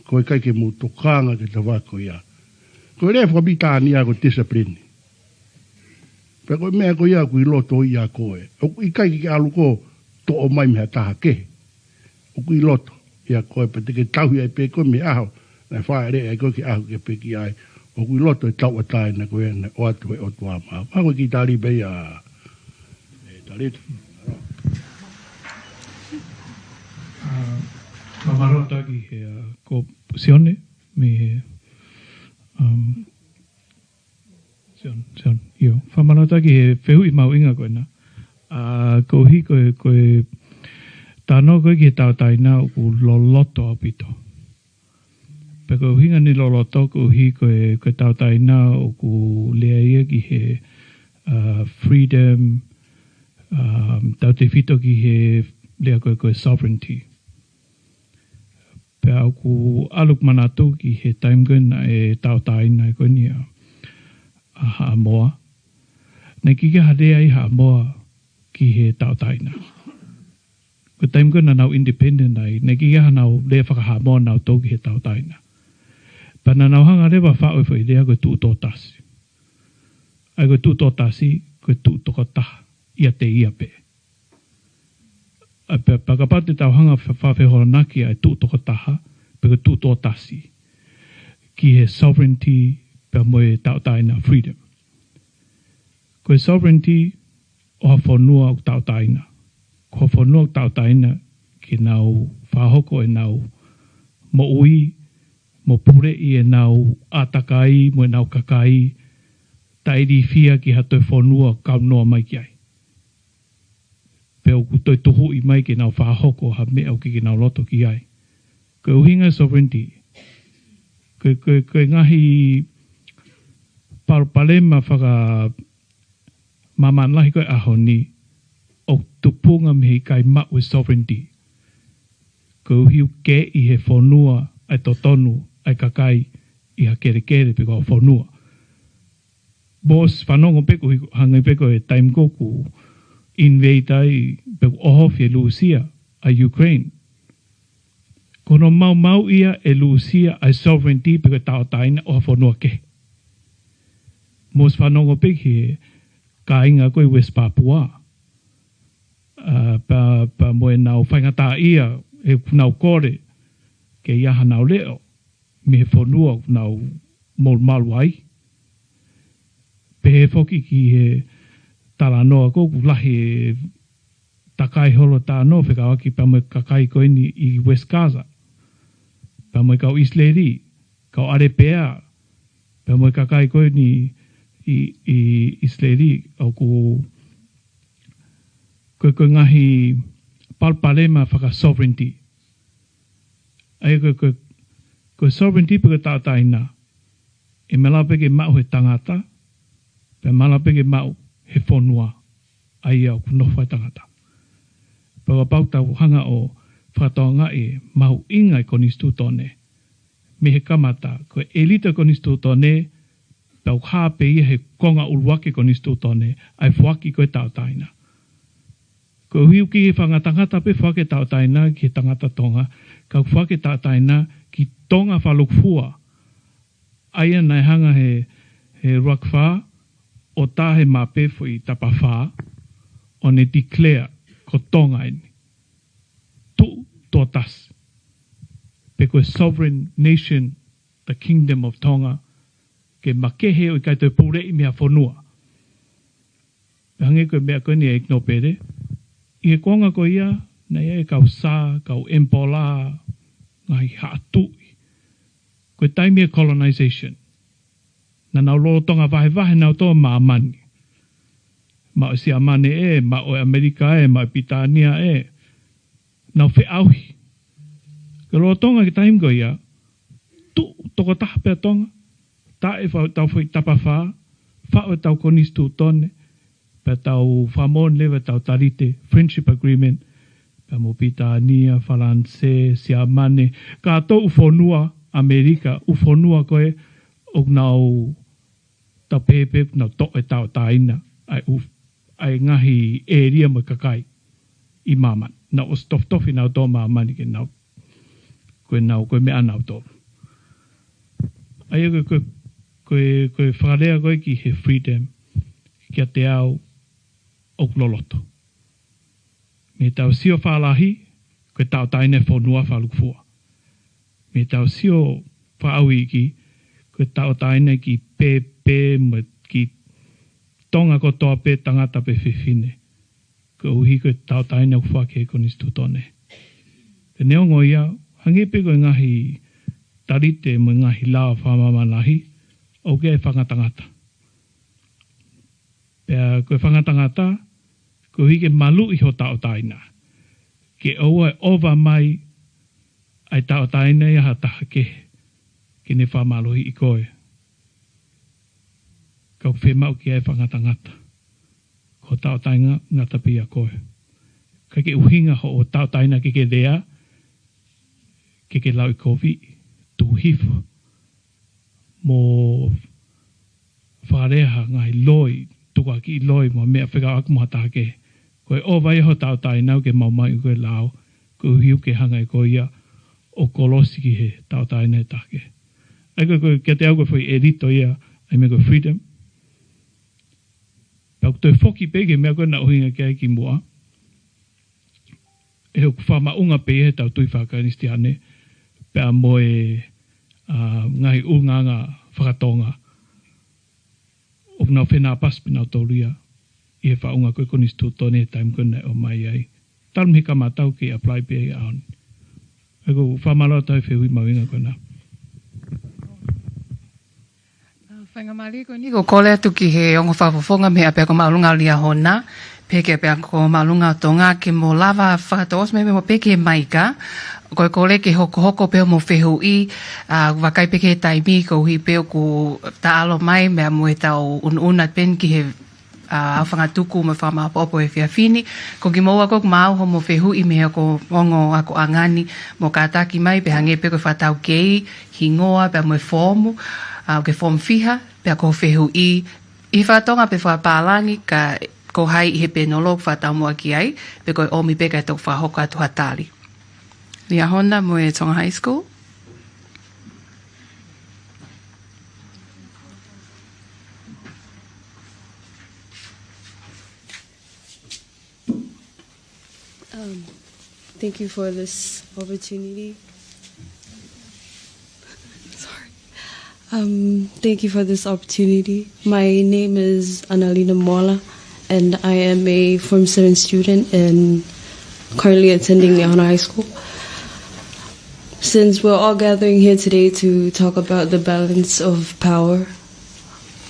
Ko e ʻikai ke mou tokanga ki he tafaʻaki ko ia. Ko e lea fakapilitānia ko e discipline. Pea ko e meʻa ko ia ʻoku ʻi loto ʻia koe. ʻOku ʻikai ke ke ʻalu koe ʻo toʻo mai mei ha taha kehe. ʻOku ʻi loto ʻia koe pea te ke tauhi ai pē koe mei he ʻaho naʻe fāʻeleʻi ai koe ki he ʻaho ke pekia ai. ʻOku ʻi loto e tauʻatāina ko ē naʻe ʻoatu ʻe he ʻOtua maʻau. Pea ko e kiʻi tali pē ia. ʻE, tali atu. ʻA, fakamālō atu ki he, ʻa, ko Sione, mei he, um, Sione, Sione, ʻio. Fakamālō atu ki he fehuʻi mahuʻinga ko ena. ʻA, koeʻuhi ko e, ko e talanoa ko ē ki he tauʻatāina ʻoku loloto ʻaupito. Pea ko e ʻuhinga ʻene loloto koeʻuhi ko e, ko e tauʻatāina ʻoku lea ia ki he, ʻa, freedom, um, tautefito ki he lea ko ē ko e sovereignty. Pea ʻoku ʻalu ʻeku manatu ki he taimi ko ē naʻe tauʻatāina ai ko eni ʻa, ʻa Haʻamoa. Naʻe ʻikai ke ʻi ai ha lea ʻi Haʻamoa ki he tauʻatāina. Ko e taimi ko ē naʻa nau independent ai, naʻe ʻikai ke ʻi ai haʻanau lea faka-Haʻamoa ʻanautolu ki he tauʻatāina. Pea naʻa nau hanga leva ʻo faʻu e foʻi lea ko e tuʻu tokotasi. ʻA ia ko e tuʻu tokotasi, ko e tuʻu tokotaha, ʻiate ia pē. ʻA, pea, pea kapau te tau hanga ʻo fa-, fa-, fehoanaki ʻa e tuʻu tokotaha, pe ko e tuʻu tokotasi, ki he sovereignty, pea mo e tauʻatāina freedom. Ko e sovereignty ʻo ha fonua ʻoku tauʻatāina. Ko ha fonua ʻoku tauʻatāina ke nau fakahoko ʻenau moʻui, mo puleʻi ʻenau ʻātakai, mo ʻenau kakai, taʻeilifia ki ha toe fonua ʻoku kaunoa mai ki ai. Pe ʻoku toe tuhuʻi mai ke nau fakahoko ha meʻa ʻoku ʻikai ke nau loto ki ai. Ko e ʻuhinga e sovereignty. Ko e, ko e, ko e ngaahi pal-, palopalema fakamāmani lahi ko ē ʻaho ni ʻoku tupunga mei he ʻikai maʻu e sovereignty. Koeʻuhi ʻoku kei ʻi he fonua ʻa e totonu ʻa e kakai ʻi ha kelekele pe ko ha fonua. Mou ʻosi fanongo pē ko e hangē pē ko e taimi ko ē ʻoku invade ai pe ʻoku ʻohofi ʻe Lūsia ʻa Ukraine. Ko hono maumauʻi ia ʻe Lūsia ʻa e sovereignty pe ko e tauʻatāina ʻo ha fonua kehe. Mou ʻosi fanongo pē ki he kāinga ko ē ʻi West Papua. ʻA, pea, pea mo ʻenau faingataʻaʻia, he ʻoku nau kole ke ʻi ai haʻanau leʻo mei he fonua ʻoku nau molumalu ai. Pehē foki ki he talanoa ko ē ʻoku lahi e takai holo talanoa fekauʻaki pea mo e kakai ko eni ʻi West Gaza. Pea mo e kau ʻIsileli, kau ʻAlepea, pea mo e kakai ko eni ʻi, ʻi ʻIsileli, ʻoku ko e, ko e ngaahi palopalema faka-sovereignty. ʻA ia ko e, ko e, ko e sovereignty pe ko e tauʻatāina, ʻe malava pē ke maʻu he tangata, pea malava pē ke maʻu he fonua ʻa ia ʻoku nofo ai e tangata. Pea kapau te tau hanga ʻo fakatokangaʻi e mahuʻinga e konisitūtone mei he kamata, ko e ʻelito e konisitūtone, pea ʻoku hā pē ia he konga ʻuluaki e konisitūtone, ʻa e foaki ko ē e tauʻatāina. Koeʻuhi ʻoku ʻikai ke fakangatangata pē foaki e tauʻatāina ki he tangata Tonga, ka ʻoku foaki e tauʻatāina ki Tonga fakalūkufua. ʻA ia naʻe hanga he, he Ruakafā ʻo tā he mape foʻi tapafā ʻo ne declare ko Tonga eni. Tuʻu toʻatasi. Pe ko e sovereign nation, the Kingdom of Tonga, ke makehe ʻo ʻikai toe puleʻi mei ha fonua. Hangē ko e meʻa ko eni ʻa e ʻEiki Nōpele. ʻI he kuonga ko ia, naʻe ʻi ai e kau Sā, kau ʻEmipola, ngaahi haʻa tuʻi. Ko e taimi e colonization. Naʻa nau lolotonga vahevahe nautolu māmani. Maʻu e Siamane ē, maʻu e ʻAmelika ē, maʻu e Pilitānia ē. Nau feʻauhi. Ko e lolotonga ki he taimi ko ia, tuʻu tokotaha pē ʻa Tonga, tā e fa-, tau foʻi tapafā, faʻu e tau konisitūtone, pea tau fakamoʻoni leva e tau talite, friendship agreement, pea mo Pilitānia, Falanisē, Siamane, kātoa ʻū fonua, ʻAmelika, ʻū fonua ko ē, ʻoku nau tau pehē pē ʻoku nau toʻo e tauʻatāina, ʻa e ʻū, ʻa e ngaahi ʻēlia mo e kakai ʻi māmani. Nau ʻosi tofitofi nautolu māmani ke nau, ko e nau, ko e meʻa nautolu. ʻA ia ko e, ko e, ko e, ko e fakalea ko ē ki he freedom, kiate au ʻoku loloto. Mei he tau sio fakalahi, ko e tauʻatāina e fonua fakalūkufua. Mei he tau sio fakaʻau iiki, ko e tauʻatāina ki pēpē mo e ki Tonga kotoa pē tangata pe fefine. Koeʻuhi ko e tauʻatāina ʻoku foaki he konisitūtone. Pea neongo ia, hangē pē ko e ngaahi talite mo e ngaahi lao fakamāmani lahi, ʻoku ʻi ai e fakangatangata. Pea ko e fakangatangata, koeʻuhi ke maluʻi ho tauʻatāina. Ke ʻoua ʻe ʻova mai ʻa e tauʻatāina ia ha taha kehe, ke ne fakamālohiʻi koe. Ka ʻoku fiemaʻu ke ʻi ai e fakangatangata. Ko e tauʻatāina ngata pē ʻia koe. ʻIkai ke ʻuhinga hoʻo tauʻatāina ke ke lea, ke ke lauʻikoviʻi, tuku hifo, mo fakalea ha ngaahi loi, tukuakiʻi loi, mo e meʻa fekauʻaki mo ha taha kehe. Ko e ʻova ia ho tauʻatāina ʻoku ke maumauʻi ko e lao, koeʻuhi ʻoku ke hanga ʻe koe ia ʻo kolosi ki he tauʻatāina e taha kehe. ʻA ia ko e, ko e, kiate au ko e foʻi ʻelito ia, ʻa e meʻa ko e freedom. Pea ʻoku toe foki pē ki he meʻa ko ē naʻe ʻuhinga ki ai kimuʻa. ʻE hoku fakamaʻunga pē ia he tau tui faka-Kalisitiane, pea mo e, ʻa, ngaahi ʻulungaanga faka-Tonga. ʻOku nau fenāpasi pē nautolu ia, ʻi he faʻunga ko e konisitūtone he taimi ko ē naʻe ʻomai ai. Talu mei he kamata ʻoku kei apply pē ia ʻaho ni. ʻA ia ko e fakamālō atu he fehuʻi mahuʻinga ko ena. ʻA, faingamālie ko eni ko e kole atu ki he ongo fakafofonga mei he ʻapiako māʻolunga ʻo Liahona, pea ki he ʻapiako māʻolunga ʻo Tonga ke mo lava fakatouʻosi mai pē mo pē ki he maika, ko e kole ke hokohoko pē hoʻomo fehuʻi, ʻa, vakai pē ki he taimi koeʻuhi pē ʻoku taʻalo mai meʻa mo e tau unuuna pē eni ki he ʻa, ʻa e fanga tuku mo e fakamāʻopoʻopo he efiafi ni. Ko kimoua ko ē ʻoku maau hoʻomo fehuʻi mei he ongo akoʻanga ni mo kātaki mai pē hangē pē ko e fakataukei, hingoa pea mo e foomu, ʻa, ko e foomu fiha, pea ko e fehuʻi ʻi he faka-Tonga pe fakapālangi ka ko hai ʻi he pēnolo ʻoku fakataumuʻa ki ai, pe ko e ʻomi pē kae toki fakahoko atu ha tali. Liahona mo e Tonga High School. Um, thank you for this opportunity. Sorry. Um, thank you for this opportunity. My name is Annalena Mola, and I am a Form seven student and currently attending Liahona High School. Since we're all gathering here today to talk about the balance of power,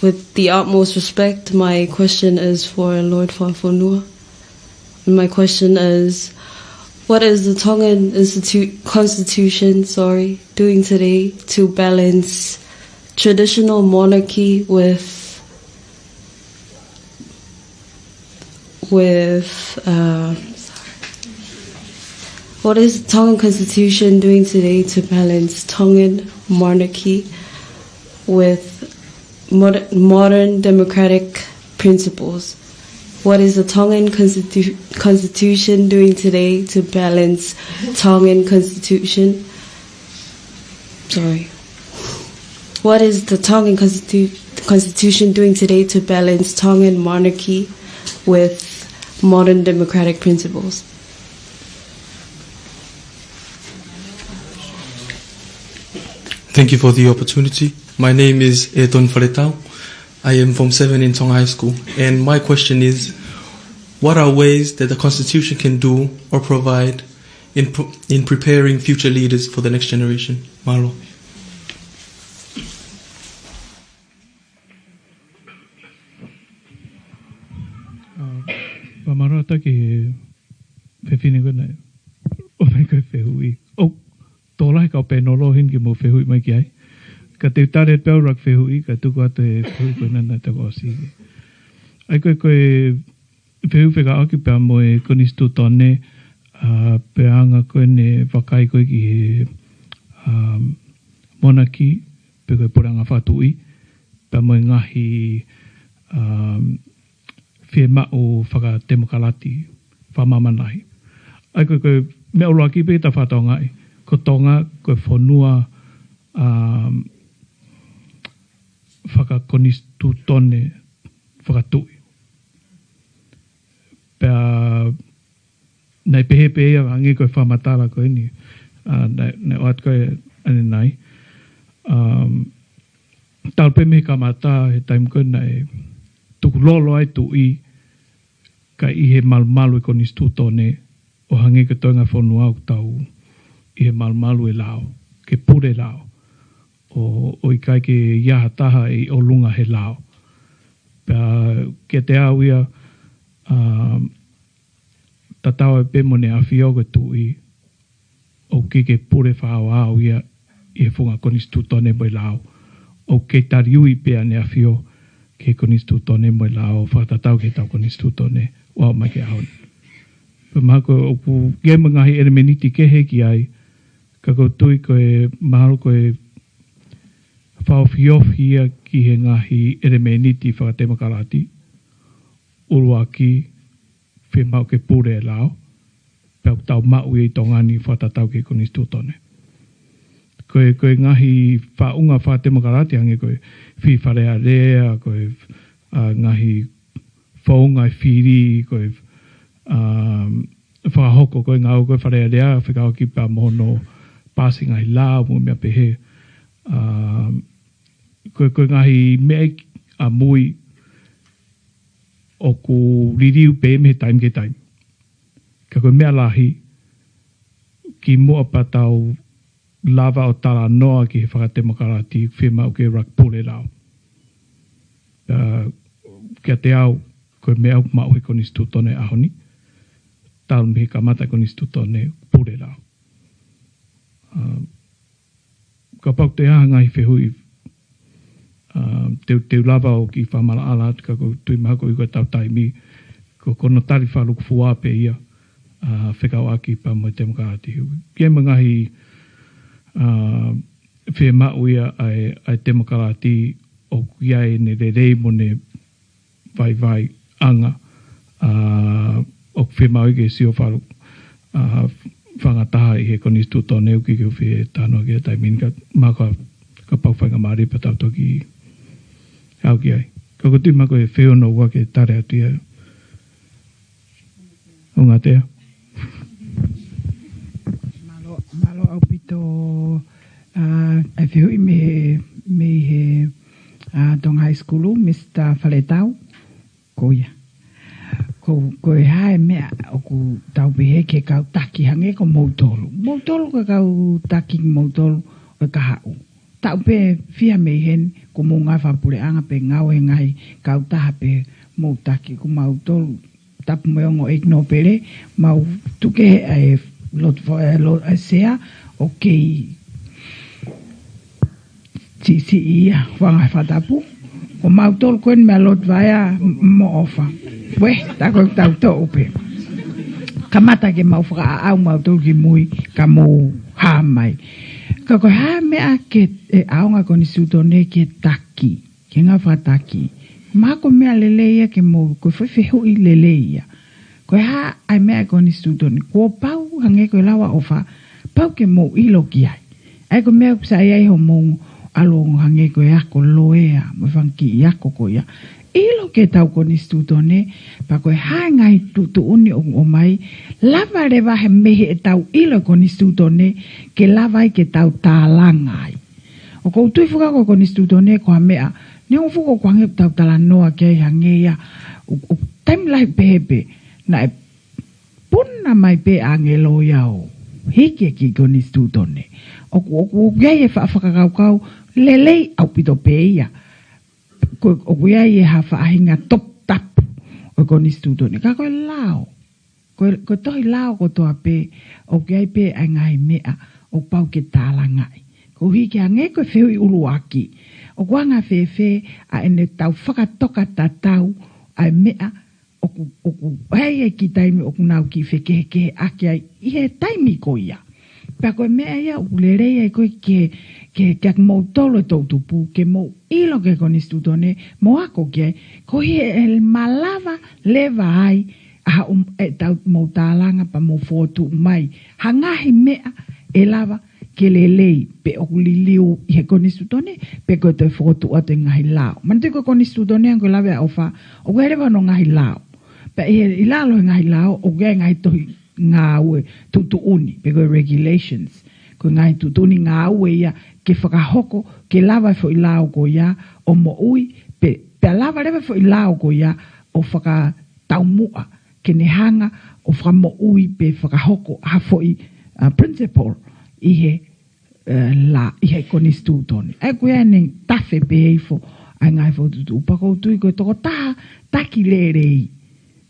with the utmost respect, my question is for Lord Fakafonua. And my question is, what is the Tongan Institu-, Constitution, sorry, doing today to balance traditional monarchy with, with, uh, sorry. What is the Tongan Constitution doing today to balance Tongan monarchy with mod-, modern democratic principles? What is the Tongan constitu- constitution doing today to balance Tongan constitution? Sorry. What is the Tongan constitu- constitution doing today to balance Tongan monarchy with modern democratic principles? Thank you for the opportunity. My name is Eton Faletau. I am Form seven in Tonga High School. And my question is, what are ways that the Constitution can do or provide in, in preparing future leaders for the next generation? Mālō. Fakamālō atu ki he fefine ko ena. ʻOmai ko e fehuʻi. ʻOku tokolahi kau pē ʻoku nau lōloa heni ke mou fehuʻi mai ki ai. Ka te u tali pē au ʻeku fehuʻi, kae tuku atu e fehuʻi ko ena naʻa tau ʻosi. ʻA ia ko e, ko e fehuʻi fekauʻaki pea mo e konisitūtone, ʻa, pea anga ko ena e vakai ko ē ki he, ʻa, monarchy, pe ko e puleʻanga fakatuʻi, pea mo e ngaahi, ʻa, fiemaʻu fakatemokālati, fakamāmani lahi. ʻA ia ko e, ko e meʻa ʻuluaki pē ke tau fakatokangaʻi, ko Tonga, ko e fonua, ʻa, fakakonisitūtone fakatuʻi. Pea naʻe pehē pē ia hangē ko e fakamatala ko eni, ʻa, naʻe, naʻe ʻoatu ko ē ʻanenai. ʻA, talu pē mei he kamata he taimi ko ē naʻe tukulolo ai e tuʻi, ka ʻi he malumalu e konisitūtone, ʻo hangē ko e toenga fonua ʻoku tau ʻi he malumalu e lao, ke pule e lao, ʻo, ʻo ʻikai ke ʻi ai ha taha ʻi ʻolunga he lao. Pea kiate au ia, ʻa, tatau ai pē mo ʻEne ʻAfio ko e tuʻi, ʻoku ʻikai ke pule fakaaoao ia ʻi he funga konisitūtone mo e lao. ʻOku kei taliui pē ʻEne ʻAfio ki he konisitūtone mo e lao, fakatatau ki heʻetau konisitūtone ʻo aʻu mai ki he ʻaho ni. Pea mahalo ko ē ʻoku ʻi ai mo e ngaahi ʻelemēniti kehe ki ai, ka ʻoku ou tui ko e mahalo ko e fakaofiofi ia ki he ngaahi ʻelemēniti fakatemokālati. ʻUluaki, fiemaʻu ke pule e lao, pea ʻoku tau maʻu ia ʻi Tonga ni fakatatau ki he konisitūtone. Ko e, ko e ngaahi faʻunga fakatemokālati hangē ko e fili Fale Alea, ko e, ʻa, ngaahi founga e fili, ko e, ʻa, fakahoko ko e ngāue ko ē Fale Alea, fekauʻaki pea mo hono paasi ngaahi lao, mo e meʻa pehē. ʻA, ko e, ko e ngaahi meʻa ʻamui ʻoku liliu pē mei he taimi ki he taimi. Ka ko e meʻa lahi, kimuʻa pea tau lava ʻo talanoa ki he fakatemokālati, fiemaʻu ke ʻuluaki pule e lao. ʻA, kiate au, ko e meʻa ʻoku maʻu he konisitūtone he ʻaho ni, talu mei he kamata e konisitūtone, pule e lao. ʻA, kapau ʻoku toe ʻi ai ha ngaahi fehuʻi, ʻa, te u, te u lava ʻo kiʻi fakamaʻalaʻala atu, ka ʻoku ou tui mahalo ko e ʻuhi ko ʻetau taimi, ko, ko hono tali fakalūkufua pē ia, ʻa, fekauʻaki pea mo e temokālati. ʻOku ʻi ai mo e ngaahi, ʻa, fiemaʻu ia ʻa e, ʻa e temokālati ʻoku ʻi ai ʻene lelei mo ʻene vaivaiʻanga, ʻa, ʻoku fiemaʻu ke sio falu, ʻa, faingataha ʻi he konisitūtone, ʻoku ʻikai ke u fie talanoa ki ai he taimi ni, ka mahalo ka, kapau faingamālie pea tau toki aʻu ki ai. Ka ʻoku ou tui mahalo ko e fehuʻi hono ua ke tali atu ia. ʻOngatea. Mālō, mālō ʻaupito, ʻa, e fehuʻi mei he, mei he, ʻa, Tonga High School, Mr Faletau. Ko ia. Ko, ko e hā e meʻa ʻoku tau pehē ki he kau taki hangē ko moutolu. Moutolu ko e kau taki moutolu ʻo e kahaʻu. Taʻu pē fiha mei heni, ko homou ngaahi fakapuleʻanga pe ngāue he ngaahi kautaha pe mou taki, ko mautolu, tapu mo e ongo ʻeiki nōpele, mau tuku ʻa e lotu, ʻa e lotu, ʻa e sea, ʻo kei siʻisiʻi ia, fanga fakatapu. Ko mautolu ko eni meia Lord Vaea mo ʻOfa. Uē, tā ko ē tau toʻo pē. Kamata ke mau fakaʻaʻau mautolu ki mui, ka mou hā mai. Ka ko e hā e meʻa ke, ʻe ʻaonga e konisitūtone ke taki, ke ngāue fakataki, Mahalo ko e meʻa lelei ia ke mou, ko e foʻi fehuʻi lelei ia. Ko e hā ʻa e meʻa ʻa e konisitūtone, kuo pau hangē ko e lau ʻa ʻOfa, pau ke mou ʻilo ki ai. ʻA ia ko e meʻa ʻoku sai ai hoʻomou ʻalu ʻo hangē ko e ako loea, mo e fanga kiʻi ako ko ia. ʻIlo ki heʻetau konisitūtone, pea ko e hā e ngaahi tuʻutuʻuni ʻoku ʻomai, lava leva he mei heʻetau ʻilo e konisitūtone, ke lava ai ke tau tālanga ai. ʻOku ou tui foki au ko e konisitūtone ko ha meʻa, neongo foki ʻoku hangē ʻoku tau talanoa ki ai hangē ia, ʻo, ʻo taimi lahi pehē pē, naʻe puna mai pē ʻa e ngaahi loea ʻo hiki e kiʻi konisitūtone. ʻOku, ʻoku, ʻoku ʻi ai e faʻa fakakaukau lelei ʻaupito pē ia. Ko, ʻoku ʻi ai e ha faʻahinga toputapu ʻo e konisitūtone. Ka ko e lao, ko e, ko e tohi lao kotoa pē, ʻoku ʻi ai pē ʻa e ngaahi meʻa ʻoku pau ke tālangaʻi. Koeʻuhi ke hangē ko e fehuʻi ʻuluaki, ʻoku anga fēfē ʻa ʻenau fakatokatatau ʻa e meʻa ʻoku, ʻoku ʻi ai e kiʻi taimi ʻoku nau kiʻi fekehekeheʻaki ai ʻi he taimi ko ia. Pea ko e meʻa ia ʻoku lelei ai ko ē ke, ke, ke moutolu e toʻutupu, ke mou ʻilo ki he konisitūtone, mou ako ki ai, koeʻuhi he ʻe malava leva ai ʻa haʻu ʻetau mou tālanga pea mou fokotuʻu mai ha ngaahi meʻa ʻe lava ke lelei pe ʻoku liliu ʻi he konisitūtone, pe ko e toe fokotuʻu atu e ngaahi lao. Manatuʻi ko e konisitūtone ʻa ia ko e lau ʻa ʻOfa, ʻoku ʻi ai leva hono ngaahi lao. Pea ʻi he, ʻi lalo he ngaahi lao, ʻoku ʻi ai e ngaahi tohi ngāue tuʻutuʻuni, pe ko e regulations. Ko e ngaahi tuʻutuʻuni ngāue ia ke fakahoko, ke lava e foʻi lao ko ia ʻo moʻui, pe, pea lava leva e foʻi lao ko ia ʻo fakataumuʻa, ke ne hanga ʻo fakamoʻui pe fakahoko ha foʻi, uh, principle ʻi he, uh, la, ʻi he konisitūtone. ʻA ia ko ia ʻene tafe pē hifo ʻa e ngaahi fokotuʻutuʻu. Pea ʻoku ou tui ko e tokotaha taki lelei,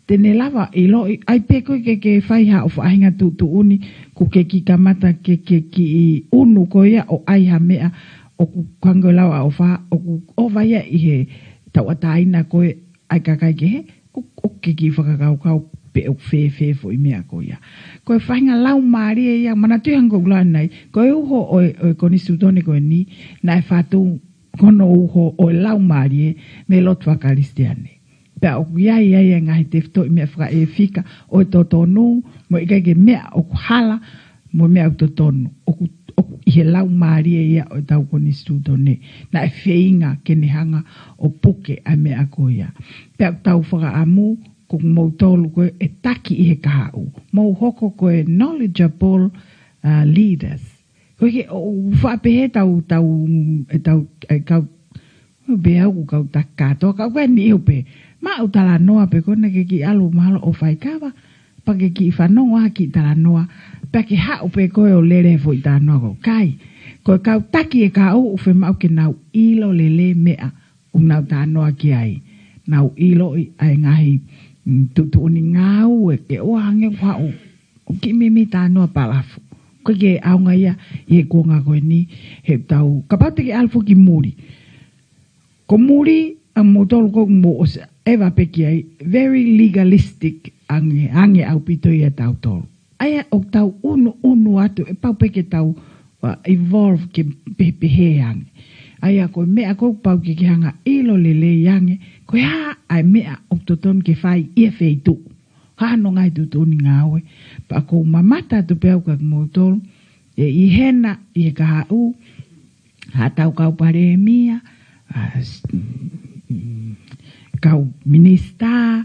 te ne lava ʻiloʻi, ʻai pē ko ē ke, ke fai haʻo faʻahinga tuʻutuʻuni, ko e kiʻi kamata ke, ke kiʻi ʻunu ko ia ʻo ʻai ha meʻa, ʻoku hangē ko e lau ʻa ʻOfa, ʻoku ʻova ia ʻi he tauʻatāina ko ē ʻa e kakai kehe, ʻo, ʻoku ke kiʻi fakakaukau pe ʻoku fēfē foʻi meʻa ko ia. Ko e faʻahinga laumālie ia, manatuʻi hangē ko ʻeku lau ʻanenai, ko e uho ʻo e, ʻo e konisitūtone ko eni, naʻe fatu ko hono uho ʻo e laumālie mei he lotu faka-Kalisitiane. Pea ʻoku ʻi ai, ʻi ai e ngaahi tefitoʻi meʻa fakaʻefika ʻo e totonu, mo e ʻikai ke meʻa ʻoku hala, mo e meʻa ʻoku totonu, ʻoku, ʻoku ʻi he laumālie ia ʻo ʻetau konisitūtone. Naʻe feinga ke ne hanga ʻo puke ʻa e meʻa ko ia. Pea ʻoku tau fakaʻamu, ko moutolu ko ē ʻe taki ʻi he kahaʻu. Mou hoko ko e knowledgeable, uh, leaders. Ko e ke, ʻo, ʻo faʻa pehē tau, tau, e tau, e kau, ʻo pehē au ko e kau taki kātoa, ka ʻoku ʻikai niʻihi ʻo pehē. Maʻu talanoa pē ko ena ke kiʻi ʻalu mahalo ʻo faikava, pea ke kiʻi fanongo ʻa e kiʻi talanoa, pea ke haʻu pē ko ē ʻo lele he foʻi talanoa ko ē. ʻIkai, ko e kau taki e kahaʻu ʻoku fiemaʻu ke nau ʻilo lelei meʻa ʻoku nau talanoa ki ai. Nau ʻiloʻi ʻa e ngaahi, mm, tuʻutuʻuni ngāue ke ʻoua hangē ʻoku haʻu ʻo kiʻi mimi talanoa palafu. ʻOku ʻikai ke ʻaonga ia ʻi he kuonga ko eni he tau. Kapau te ke ʻalu foki ki muli. Ko muli ʻa moutolu ko ē mou ʻosi ʻeva pē ki ai, very legalistic ange, ange ʻaupito ia ʻa tautolu. ʻA ia ʻoku tau ʻunuʻunu atu, ʻe pau pē ke tau, uh, evolve ke pehepehē ange. ʻA ia ko e meʻa ʻoku pau ke ke hanga ʻilo lelei ange, ko e hā ʻa e meʻa ʻoku totonu ke fai ʻi he feituʻu. Hā hono ngaahi tuʻutuʻuni ngāue. Pea ʻoku ou mamata atu pē au kia moutolu, ʻe ʻi hena ʻi he kahaʻu, haʻatau kau palēmia, ʻa, s-, mm, kau minisitā,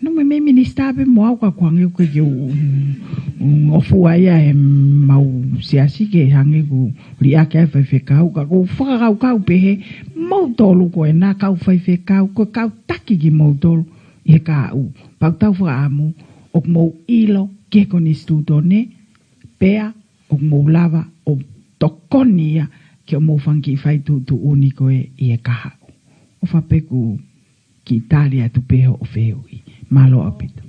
nō meimei minisitā pē mo au ka ʻoku hangē ʻoku ʻikai ke u, u, u ngofua ia he mau siasi ke hangē ʻoku liʻaki ʻa e faifekau, ka ʻoku ou fakakaukau pē he moutolu ko ena kau faifekau, ko e kau taki kimoutolu ʻi he kahaʻu. Pea ʻoku tau fakaʻamu, ʻoku mou ʻilo ki he konisitūtone, pea ʻoku mou lava ʻo tokoni ia ke mou fanga kiʻi fai tuʻutuʻuni ko ē ʻi he kahaʻu. ʻOfa pē ʻoku kiʻi tali atu pē hoʻo fehuʻi. Mālō ʻaupito.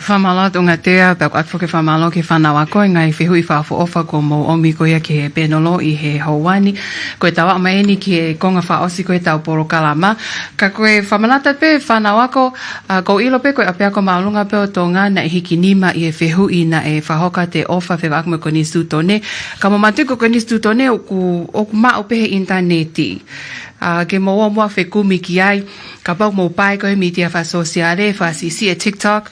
Fakamālō atu Ongatea, pea ʻoku ʻoatu foki e fakamālō ki he fānau ako ʻi he ngaahi fehuʻi fakaʻofoʻofa kuo mou ʻomi ko ia ki he pēnolo ʻi he houa ni. Ko e tau aʻu mai eni ki he konga fakaʻosi ko ē ʻetau polokalama. Ka ko e fakamanatu pē fānau ako, ʻa, ʻoku ou ʻilo pē ko e ʻApiako Māʻolunga pē ʻo Tonga naʻe hiki nima ʻi he fehuʻi naʻe fakahoko atu ʻe ʻOfa fekauʻaki mo e konisitūtone. Ka mou manatuʻi ko e konisitūtone ʻoku, ʻoku maʻu pē he ʻinitaneti. ʻa, ke mou ō muʻa ʻo fekumi ki ai, kapau ʻoku mou pā ʻi he mītia fakasōsiale, fakasiʻisiʻi e TikTok.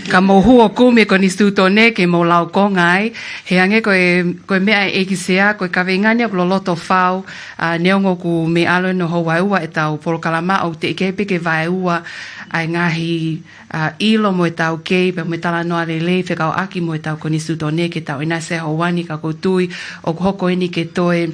Ka mou hū ʻo kumi e konisitūtone ke mou laukonga ai, he hangē ko e, ko e meʻa ʻa e ʻEiki Sea, ko e kaveinga ni ʻoku loloto fau, ʻa, neongo ʻoku mei ʻalu ʻo houa ʻe ua ʻetau polokalama, ʻoku teʻeki ai pē ke vaeua ʻa e ngaahi, ʻa, ʻilo mo e taukei, pea mo e talanoa lelei fekauʻaki mo ʻetau konisitūtone ke tau ʻinasi he houa ni, ka ʻoku ou tui ʻoku hoko eni ke toe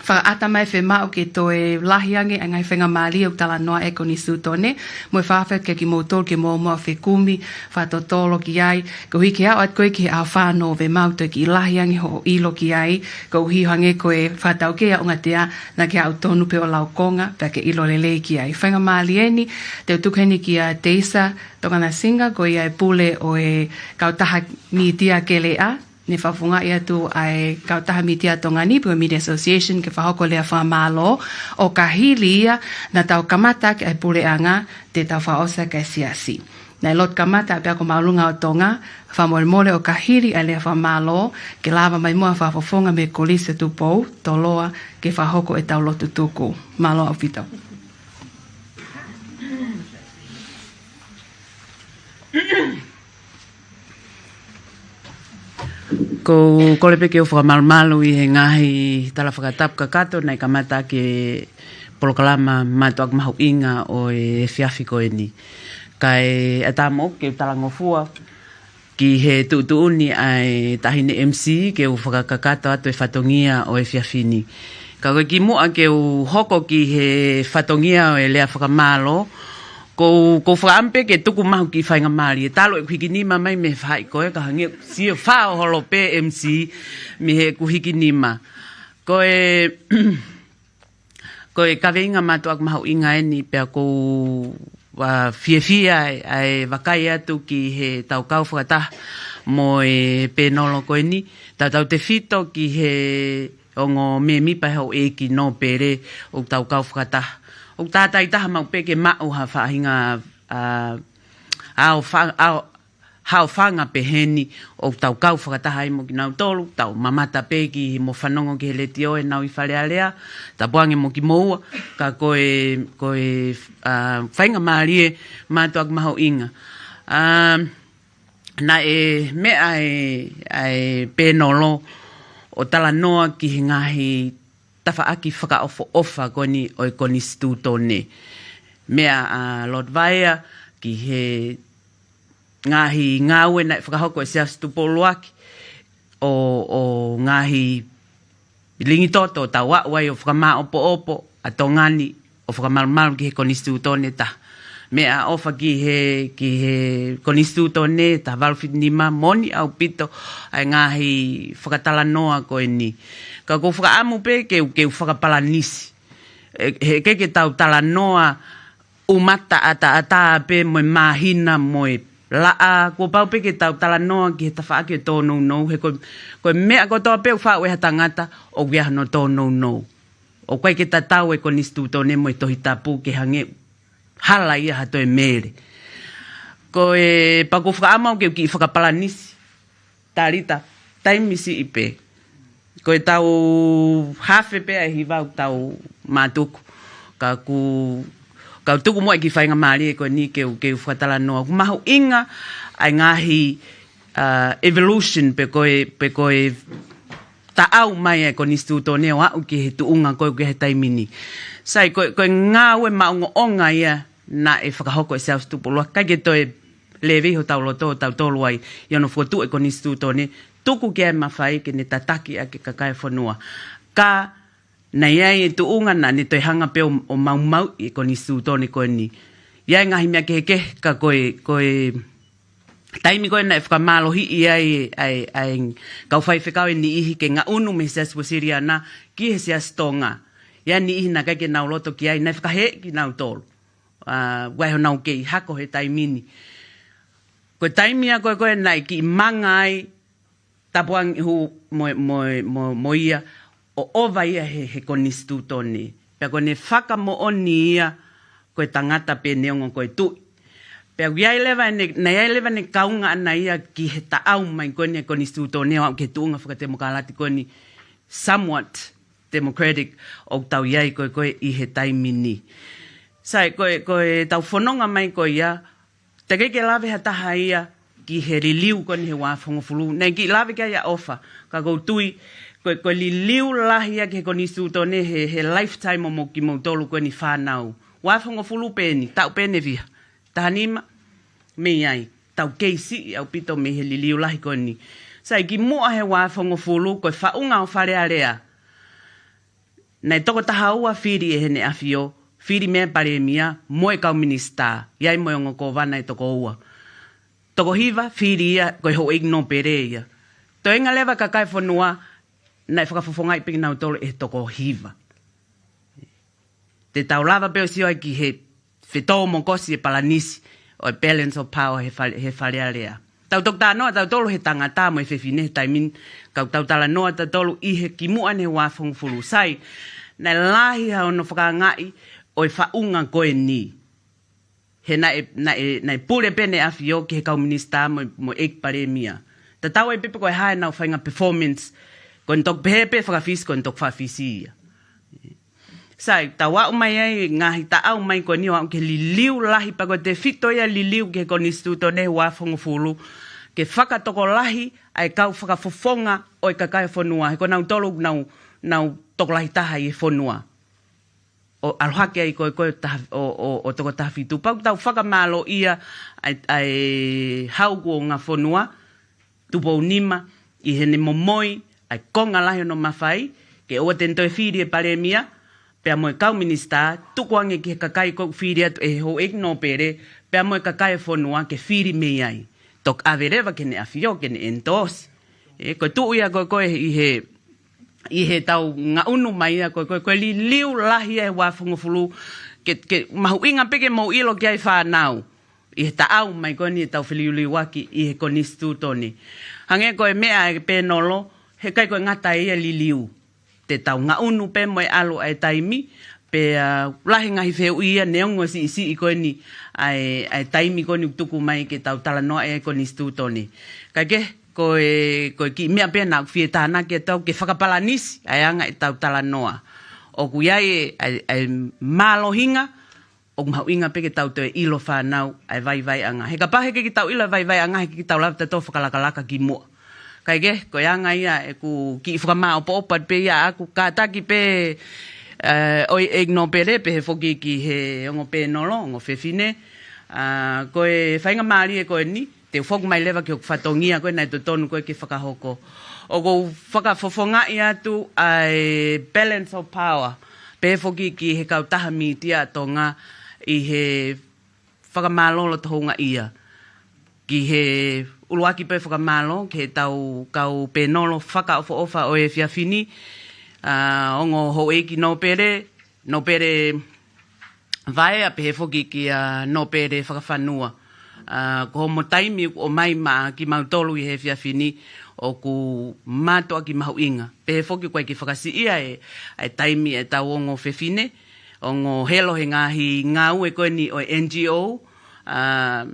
fakaʻata mai e fiemaʻu ke toe lahi ange ʻa e ngaahi faingamālie ʻoku talanoa ʻe he konisitūtone, mo e fakafetaʻi kia kimoutolu ke mou ō muʻa ʻo fekumi fakatotolo ki ai, koeʻuhi ke aʻu atu ko ē ki he ʻaho fā Nōvema ʻoku toe kiʻi lahi ange hoʻo ʻilo ki ai, koeʻuhi hangē ko e fakataukei ʻa e ongoʻi ʻa e, naʻa ke aʻu tonu pē ʻo laukonga, pea ke ʻilo lelei ki ai. Faingamālie eni, te u tuku heni kia Teisa Tonganasinga, ko ia e pule ʻo e kautaha mītia Keleʻa, ne fakafofongaʻi atu ʻa e kautaha mītia Tonga ni, pe ko e Media Association, ke fakahoko e lea fakamālō, ʻo ka hili ia, naʻa tau kamata ʻaki ʻa e puleʻanga, te tau fakaʻosi ʻaki ʻa e siasi. Naʻe lotu kamata pē ʻa e Kau Māʻolunga ʻo Tonga, fakamolemole ʻo ka hili ʻa e lea fakamālō, ke lava mai muʻa ʻa e fakafofonga mei he Kolisi ʻo Tupou, Toloa, ke fakahoko ʻetau lotu tuku. Mālō ʻaupito. Ko u kole pē ke u fakamalumalu ʻi he ngaahi tala fakatapu kakato naʻe kamata ʻaki e polokalama mātuʻaki mahuʻinga ʻo e efiafi ko eni. Kae ʻatā moʻoku ke u talangofua ki he tuʻutuʻuni ʻa e Taʻahine M C ke u fakakakato atu e fatongia ʻo e efiafi ni. Ka ko e kimuʻa ke u hoko ki he fatongia ʻo e lea fakamālō, ko u, ko u fakaʻamu pē ke tuku maʻu ha kiʻi faingamālie. Talu ʻeku hiki nima mai mei he faʻahi ko ē ka hangē ʻoku sio fao holo pē M C mei heʻeku hiki nima. Ko e, ko e kaveinga mātuʻaki mahuʻinga eni pea ko u, ʻa, fiefia ʻa e, ʻa e vakai atu ki heʻetau kau fakataha mo e pēnolo ko eni. Tautautefito ki he ongo mēmipa ʻo e houʻeiki nōpele ʻoku tau kau fakataha. ʻOku tātāitaha maʻu pē ke maʻu ha faʻahinga, ʻa, ʻaofa-, ʻao-, haʻofanga pehē ni ʻoku tau kau fakataha ai mo kinautolu, tau mamata pē ki mo fanongo ki he letiō ʻenau ʻi Fale Alea, tapu ange mo kimoua, ka ko e, ko e, ʻa, faingamālie mātuʻaki mahuʻinga. ʻA, naʻe meʻa ʻa e, ʻa e pēnolo ʻo talanoa ki he ngaahi tafaʻaki fakaʻofoʻofa ko eni ʻo e konisitūtone. Meʻa ʻa Lord Vaea ki he ngaahi ngāue naʻe fakahoko ʻe Siaosi Tupou ʻUluaki ʻo, ʻo ngaahi lingitoto ʻo tau aʻu ai ʻo fakamāʻopoʻopo ʻa Tonga ni ʻo fakamalumalu ki he konisitūtone taha. Meʻaʻofa ki he, ki he konisitūtone taha valu fitu nima, moʻoni ʻaupito ʻa e ngaahi fakatalanoa ko eni. Ka ko u fakaʻamu pē ke u, ke u fakapalanisi. ʻE, he ʻikai ke tau talanoa ʻumata ʻataʻatā pē mo e māhina mo e laʻā, kuo pau pē ke tau talanoa ki he tafaʻaki ʻo e tōnounou, he ko, ko e meʻa kotoa pē ʻoku faʻu ʻe ha tangata ʻoku ʻi ai hono tōnounou. ʻOku ʻikai ke tatau e konisitūtone mo e Tohi Tapu ke hangē hala ia ha toe mēle. Ko e pea ko u fakaʻamu au ke u kiʻi fakapalanisi, Talita, taimi siʻi pē. Ko e tau hafe pē ʻa e hiva ʻoku tau mātuku. Ka ku, ka u tuku muʻa e kiʻi faingamālie ko eni ke u, ke u fakatalanoa. ʻOku mahuʻinga ʻa e ngaahi, ʻa, evolution pe ko e, pe ko e taʻau mai ʻa e konisitūtone ʻo aʻu ki he tuʻunga ko ē ʻoku ʻi ai he taimi ni. Sai, ko e, ko e ngāue maʻongoʻonga ia naʻe fakahoko ʻe Siaosi Tupou ʻUluaki, ʻikai ke toe lēvei hotau loto ʻo tautolu ai ʻi hono fokotuʻu e konisitūtone, tuku ki ai e mafai ke ne tataki ʻaki e kakai e fonua. Ka naʻe ʻi ai e tuʻunga naʻa ne toe hanga pē ʻo, ʻo maumauʻi e konisitūtone ko eni. ʻI ai e ngaahi meʻa kehekehe ka ko e, ko e taimi ko ē naʻe fakamālohiʻi ai ʻa e, ʻa e kau faifekau ʻe niʻihi ke ngaʻunu mei he Siasi Uēsiliana ki he Siasi Tonga. ʻI ai e niʻihi naʻe ʻikai ke nau loto ki ai, naʻe fakaheeʻi kinautolu. ʻA, ʻoku ʻi ai honau kei hako he taimi ni. Ko e taimi ia ko ē ko ē naʻe kiʻi manga ai Tapuangi Hū mo, mo, mo, mo ia ʻo ʻova ia he, he konisitūtone. Pea ko ʻene fakamoʻoni ia ko e tangata pē neongo ko e tuʻi. Pea ʻoku ʻi ai leva ʻene, naʻe ʻi ai leva ʻene kaunga ʻana ia ki he taʻau mai ko eni e konisitūtone ʻo aʻu ki he tuʻunga fakatemokalati ko eni somewhat Democratic ʻoku tau ʻi ai ko ē ko ē ʻi he taimi ni. Sai, ko e, ko ʻetau fononga mai ko ia, teʻeki ke lave ha taha ia ki he liliu ko eni he uaafe hongofulu. Naʻe kiʻi lave ki ai ʻa ʻOfa, ka ʻoku ou tui, ko e, ko e liliu lahi ia ki he konisitūtone he, he lifetime ʻo mo kimoutolu ko eni fānau. Uaafe hongofulu pē eni, taʻu pē ʻe fiha? Taha nima, mei ai. Tau kei siʻi ʻaupito mei he liliu lahi ko eni. Sai, kimuʻa he uaafe hongofulu, ko e faʻunga ʻo Fale Alea, naʻe toko taha ua fili ʻe Heʻene ʻAfio, fili mei ai e Palēmia mo e kau minisitā, ʻi ai mo e ongo kōvana ʻe toko ua. Toko hiva fili ia ko e houʻeiki nōpele ia. Toenga leva e kakai e fonua, naʻe fakafofongaʻi pē kinautolu ʻe he toko hiva. Te tau lava pē ʻo sio ai ki he fetōmokosi e palanisi ʻo e balance of power he Fale, he Fale Alea. Tau toki talanoa tautolu he tangata mo e fefine he taimi ni, ka ʻoku tau talanoa tautolu ʻi he kimuʻa eni he uaafe hongofulu. Sai, naʻe lahi hono fakaangaʻi ʻo e faʻunga ko eni. He naʻe, naʻe, naʻe pule pē ʻEne ʻAfio ki he kau minisitā mo, mo e ʻEiki Palēmia. Tatau ai pē pe ko e hā ʻenau faʻahinga performance, ko ʻene toki pehē pē fakafisi, ko ʻene toki fakafisi ia. Sai, tau aʻu mai ai, ngaahi taʻau mai ko eni ʻo aʻu ki he liliu lahi, pea ko e tefito ia e liliu ki he konisitūtone he uaafe hongofulu, ke fakatokolahi ʻa e kau fakafofonga ʻo e kakai e fonua, he ko kinautolu ʻoku nau, nau tokolahi taha ʻi he fonua. ʻO ʻalu hake ai ko ē ko ē taha, ʻo, ʻo, ʻo toko taha fitu. Pau ke tau fakamālōʻia ʻa e, ʻa e hau kuonga fonua, Tupou Nima, ʻi heʻene momoi ʻa e konga lahi hono mafai, ke ʻoua te ne toe fili e Palēmia, pea mo e kau minisitā, tukuange ki he kakai ʻoku fili atu ʻe he houʻeiki nōpele, pea mo e kakai e fonua ke fili mei ai. Toki ʻave leva ki Heʻene ʻAfio ke ne endorse. ʻE, ko e tuʻu ia ko ē ko ē ʻi he, ʻi heʻetau ngaʻunu mai ia ko ē ko ē, ko e liliu lahi ia he uaafe hongofulu, ke, ke mahuʻinga pē ke mou ʻilo ki ai fānau. ʻI he taʻau mai ko eni ʻetau feliuliuaki ʻi he konisitūtone. Hangē ko e meʻa ʻa e pēnolo, heʻikai ko e ngata ia e liliu. Te tau ngaʻunu pē mo e ʻalu ʻa e taimi, pea, ʻa, lahi e ngaahi fehuʻi ia neongo e siʻisiʻi ko eni ʻa e, ʻa e taimi ko eni ʻoku tuku mai ke tau talanoa ai e konisitūtone. Kae kehe, ko e, ko e kiʻi meʻa pē naʻa ku fie tānaki atu au ke fakapalanisi ʻa e anga ʻetau talanoa. ʻOku ʻi ai e, ʻa e, ʻa e mālohinga, ʻoku mahuʻinga pē ke tau toe ʻilo fānau ʻa e vaivaiʻanga. He kapau heʻikai ke tau ʻilo e vaivaiʻanga, heʻikai ke tau lava tautolu ʻo fakalakalaka kimuʻa. Kae kehe, ko e anga ia ʻeku kiʻi fakamāʻopoʻopo pē ia ʻaʻaku, kātaki pē, ē, ʻo e ʻEiki Nōpele, pehē foki ki he ongo pēnolo, ongo fefine. ʻA, ko e faingamālie ko eni, te u foki mai leva ki hoku fatongia ko ē naʻe totonu ko ē ke fakahoko. ʻOku ou fakafofongaʻi atu ʻa e balance of power, pehē foki ki he kautaha mītia ʻa Tonga ʻi he fakamālō loto houngaʻia. Ki he ʻuluaki pē fakamālō, ki heʻetau kau pēnolo fakaʻofoʻofa ʻo e efiafi ni, ʻa, ongo houʻeiki nōpele, Nōpele Vaea, pehē foki kia Nōpele Fakafanua. ʻA, ko hoʻomo taimi ʻoku ʻomai maʻa kimautolu ʻi he efiafi ni ʻoku mātuʻaki mahuʻinga. Pehē foki ʻoku ʻikai ke fakasiʻia e, e taimi ʻetau ongo fefine, ongo helo he ngaahi ngāue ko eni ʻo e N G O, ʻa,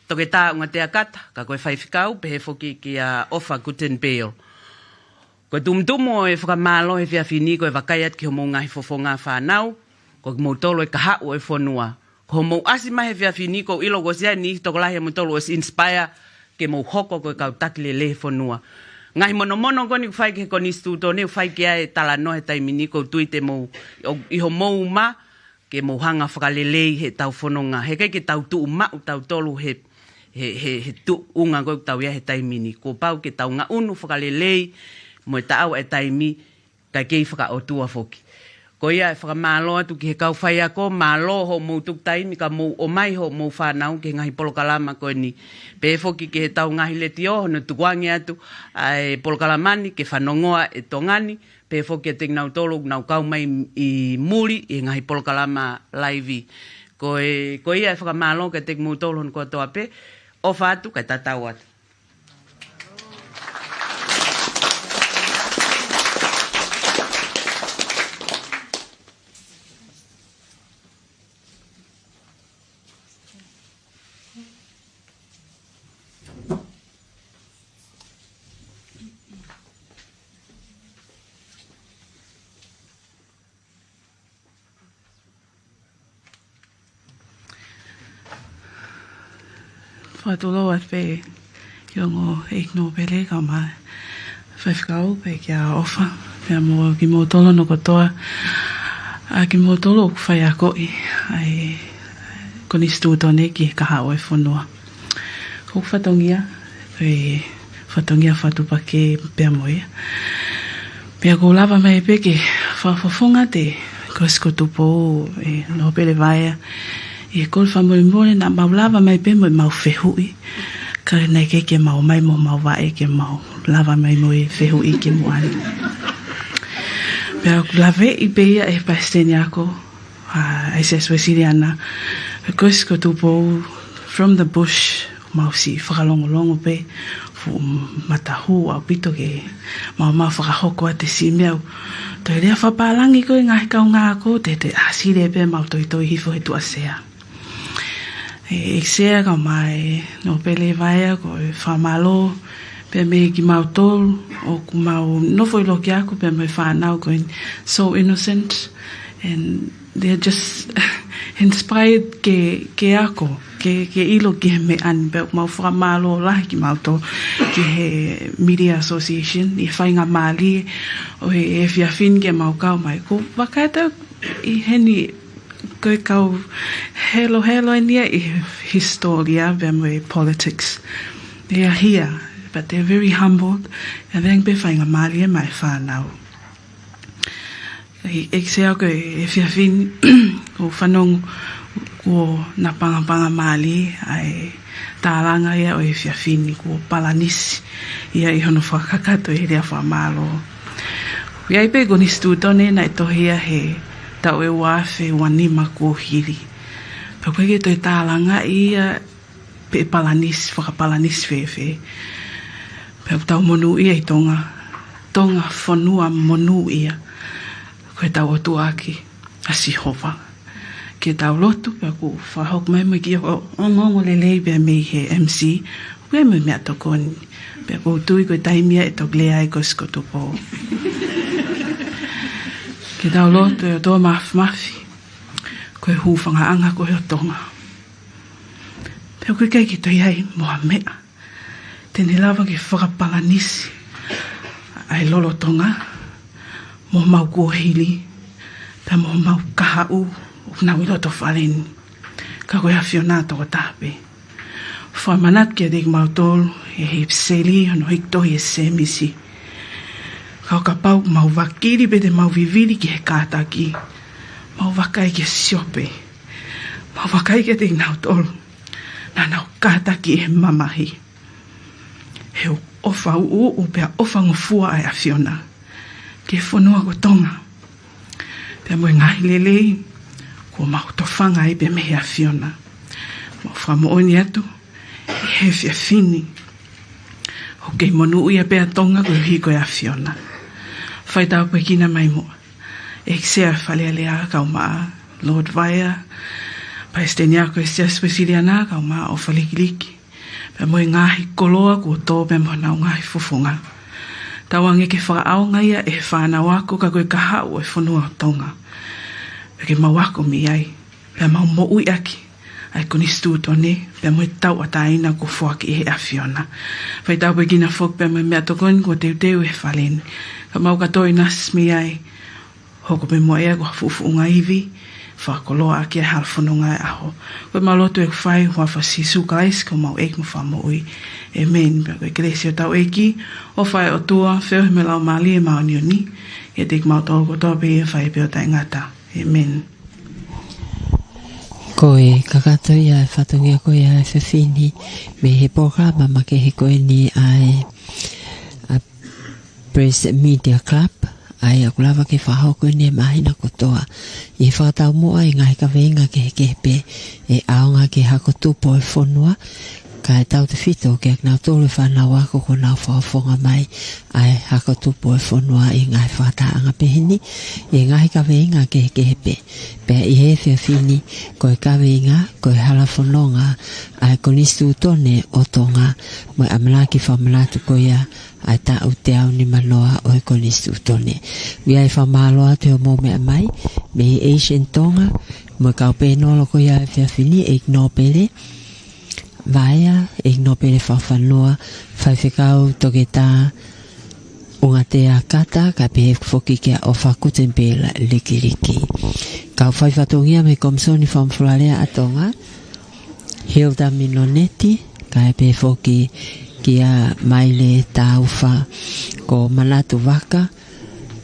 Toketā ʻUngatea Kata, ka ko e faifekau, pehē foki kia ʻOfa Guttenbeil. Ko e tumutumu ʻo e fakamālō he efiafi ni, ko e vakai atu ki hoʻomou ngaahi fofonga fānau, ko kimoutolu e kahaʻu ʻo e fonua. Ko hoʻomou ʻasi mai he efiafi ni, ʻoku ou ʻilo kuo ʻosi ʻi ai e niʻihi tokolahi ʻiate kimoutolu ʻoku ʻosi inspire ke mou hoko ko e kau taki lelei he fonua. Ngaahi monomono ko eni ʻoku fai ki he konisitūtone, ʻoku fai ki ai e talanoa he taimi ni, ʻoku ou tui te mou, ʻo, ʻi hoʻomou mā, ke mou hanga ʻo fakaleleiʻi heʻetau fononga. Heʻikai ke tau tuʻu maʻu tautolu he, he, he, he tuʻunga ko ē ʻoku tau ʻi ai he taimi ni. Kuo pau ke tau ngaʻunu fakaleleiʻi mo e taʻau ʻa e taimi, kae kei fakaʻotua foki. Ko ia e fakamālō atu ki he kau faiako, mālō hoʻomou tuku taimi ka mou ʻomai hoʻomou fānau ki he ngaahi polokalama ko eni. Pehē foki ki heʻetau ngaahi letiō, hono tukuange atu ʻa e polokalama ni ke fanongoa ʻe Tonga ni, pehē foki kiate kinautolu ʻoku nau kau mai ʻi muli ʻi he ngaahi polokalama laivi. Ko e, ko ia e fakamālō kiate kimoutolu hono kotoa pē, ʻofa atu, kae tatau atu. Fakatulou atu pē ki he ongo ʻEiki Nōpele kae ʻumaʻā e faifekau pea kia ʻOfa, pea mo kimoutolu hono kotoa, ʻa kimoutolu ʻoku faiakoʻi ʻa e Konisitūtone ki he kahaʻu ʻo e fonua. Ko hoku fatongia, ko e fatongia fakatuʻupakē pea mo ia. Pea ʻoku ou lava mai pē ke fakafofonga ʻa e Kosi ko Tupou, ʻe Nōpele Vaea, ʻi he kole fakamolemole naʻa mau lava mai pē mo ʻemau fehuʻi, ka naʻe ʻikai ke mau ō mai mo ʻemau vaʻe ke mau lava mai mo e fehuʻi ki muʻa ni. Pea ʻoku laveʻi pē ia ʻe he palesiteni ako, ʻa, ʻa e Siasi Uēsiliana, ʻa e Kosi ko Tupou, from the bush, mau siʻi fakalongolongo pē, fuʻu matahū ʻaupito ke mau, mau fakahoko atu e siʻi meʻa. Toe lea fakapālangi ko e ngaahi kaungā ako, te, te ʻasi leva pē mau toitoi hifo he tuʻa sea. ʻE, ʻEiki Sea kae ʻumaʻā e Nōpele Vaea, ko e fakamālō pē mei kimautolu ʻoku mau nofo ʻi loki ako pea mo e fānau ko eni, so innocent, and they're just inspired ke, ke ako, ke, ke ʻilo ki he meʻa ni. Pea ʻoku mau fakamālō lahi kimautolu ki he Media Association ʻi he faingamālie ʻo e efiafi ni ke mau kau mai. ʻOku ou vakai atu ʻi heni ko e kau helohelo eni ia ʻi he hisitōlia pea mo e politics. They are here, but they're very humbled, and then pē faingamālie maʻa e fānau. ʻEiki, ʻEiki Sea, ko e efiafi ni ʻoku ou fanongo kuo napangapanga mālie ʻa e tālanga ia ʻo e efiafi ni, kuo palanisi ia ʻi hono fakakakato ʻi he lea fakamālō. ʻOku ʻi ai pē Konisitūtone naʻe tohi ia he taʻu ʻe ua afe ua nima kuo hili. Pea ʻoku ʻikai ke toe tālangaʻi ia pe ʻe palanisi, fakapalanisi fēfē. Pea ʻoku tau monūʻia ʻi Tonga, Tonga fonua monūʻia. Ko e tau ʻOtua ʻaki ʻa Sihova. Ke tau lotu, pea ʻoku fakahoko mai mo e kiʻi ongoongo lelei pea mei he M C, pea mo e meʻatokoni. Pea ʻoku ou tui ko e taimi ia ʻe toki lea ai Kosi ko Tupou. Ke tau lotu. ʻE ʻOtua Māfimafi, ko e hūfangaʻanga ko ē ʻo Tonga. Pea ʻoku ʻikai ke toe ʻi ai mo ha meʻa te ne lava ke fakapalanisi ʻa e lolotonga, mo homau kuohili, pea mo homau kahaʻu ʻoku nau ʻi loto fale ni, ka ko e ʻAfiona tokotaha pē. Fakamanatu kiate kimautolu ʻe he ʻipiseli hono hiki tohi ʻe Sēmisi. Ka ʻo kapau ʻoku mau vakili pe te mau vivili ki he kātaki, mau vakai kia Siope, mau vakai kiate kinautolu naʻa nau kātaki ʻi he mamahi. He ʻoku ʻofa ʻuʻuʻu pea ʻofa ngofua ʻa e ʻAfiona ki he fonua ko Tonga, pea mo e ngaahi lelei kuo mau tofanga ai pea mei he ʻAfiona. Mau fakamoʻoni atu ʻi he efiafi ni ʻoku kei monūʻia pē ʻa Tonga koeʻuhi ko e ʻAfiona. Fai tāpuekina mai muʻa ʻEiki Sea Fale Alea kae ʻumaʻā Lord Vaea, Palesiteni ako ʻo e Siasi Uēsiliana kae ʻumaʻā ʻOfa Likiliki, pea mo e ngaahi koloa kuo tō pea mo honau ngaahi fofonga. Tauange ke fakaʻaongaʻi ia ʻe he fānau ako ka ko e kahaʻu ʻo e fonua ʻo Tonga. Pea ke mau ako mei ai, pea mau moʻui ʻaki ʻa e Konisitūtone, pea mo e tauʻatāina kuo foaki ʻe he ʻAfiona. Fai tāpuekina foki pea mo e meʻatokoni kuo teuteu ʻi he fale ni. Ka mau kātoi ʻinasi mei ai, hoko pē muʻa ia ko ha fuʻufuʻunga ivi, fakakoloa ʻaki ʻa e hala fononga ʻo e ʻaho. Ko ʻemau lotu ʻoku fai ʻi he huafa ʻo Sīsū Kalaisi ko homau ʻEiki mo Fakamoʻui. ʻĒmeni. Pea ko e kelesi ʻa hotau ʻEiki, ʻofa ʻa e ʻOtua, feohi mo e Laumālie Māʻoniʻoni, ʻiate kimautolu kotoa pē ʻi he fai pē ʻo taʻengata. ʻĒmeni. Ko e kakato ia e fatongia ko ia e efiafi ni mei he polokalama makehe ko eni ʻa e, ʻa Press Media Club, ʻa ia ʻoku lava ke fakahoko ʻi he māhina kotoa. ʻI he fakataumuʻa ʻi he ngaahi kaveinga kehekehe pē ʻe ʻaonga ki he hako tupu ʻo e fonua, kae tautefito kia kinautolu e fānau ako kuo nau fakafofonga mai ʻa e hako tupu ʻo e fonua ʻi he ngaahi fakatahaʻanga pehē ni, ʻi he ngaahi kaveinga kehekehe pē. Pea ʻi he efiafi ni, ko e kaveinga, ko e hala fononga ʻa e Konisitūtone ʻo Tonga, mo e ʻamanaki fakamanatu ko ia ʻa e taʻu teau nimanoa ʻo e Konisitūtone. ʻOku ʻi ai e fakamālō atu ʻi hoʻomou meʻa mai mei he Asian Tonga, mo e kau pēnolo ko ia he efiafi ni, ʻEiki Nōpele, Vaea, ʻEiki Nōpele Fakafanua, Faifekau Toketā Ungatea Kata, kae pehē foki kia ʻOfa Kutepela Likiliki. Kau fai fatongia mei he Komisoni Fakamofulalea ʻa Tonga, Hilda Minoneti, kae pehē foki kia Maile Taufa, ko Manatu Vaka,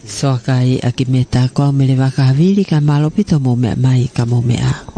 Soakai ʻAkimeta, ko au Mele Vaka Havili, kae mālō ʻaupito hoʻomou meʻa mai, ka mou meʻa ā.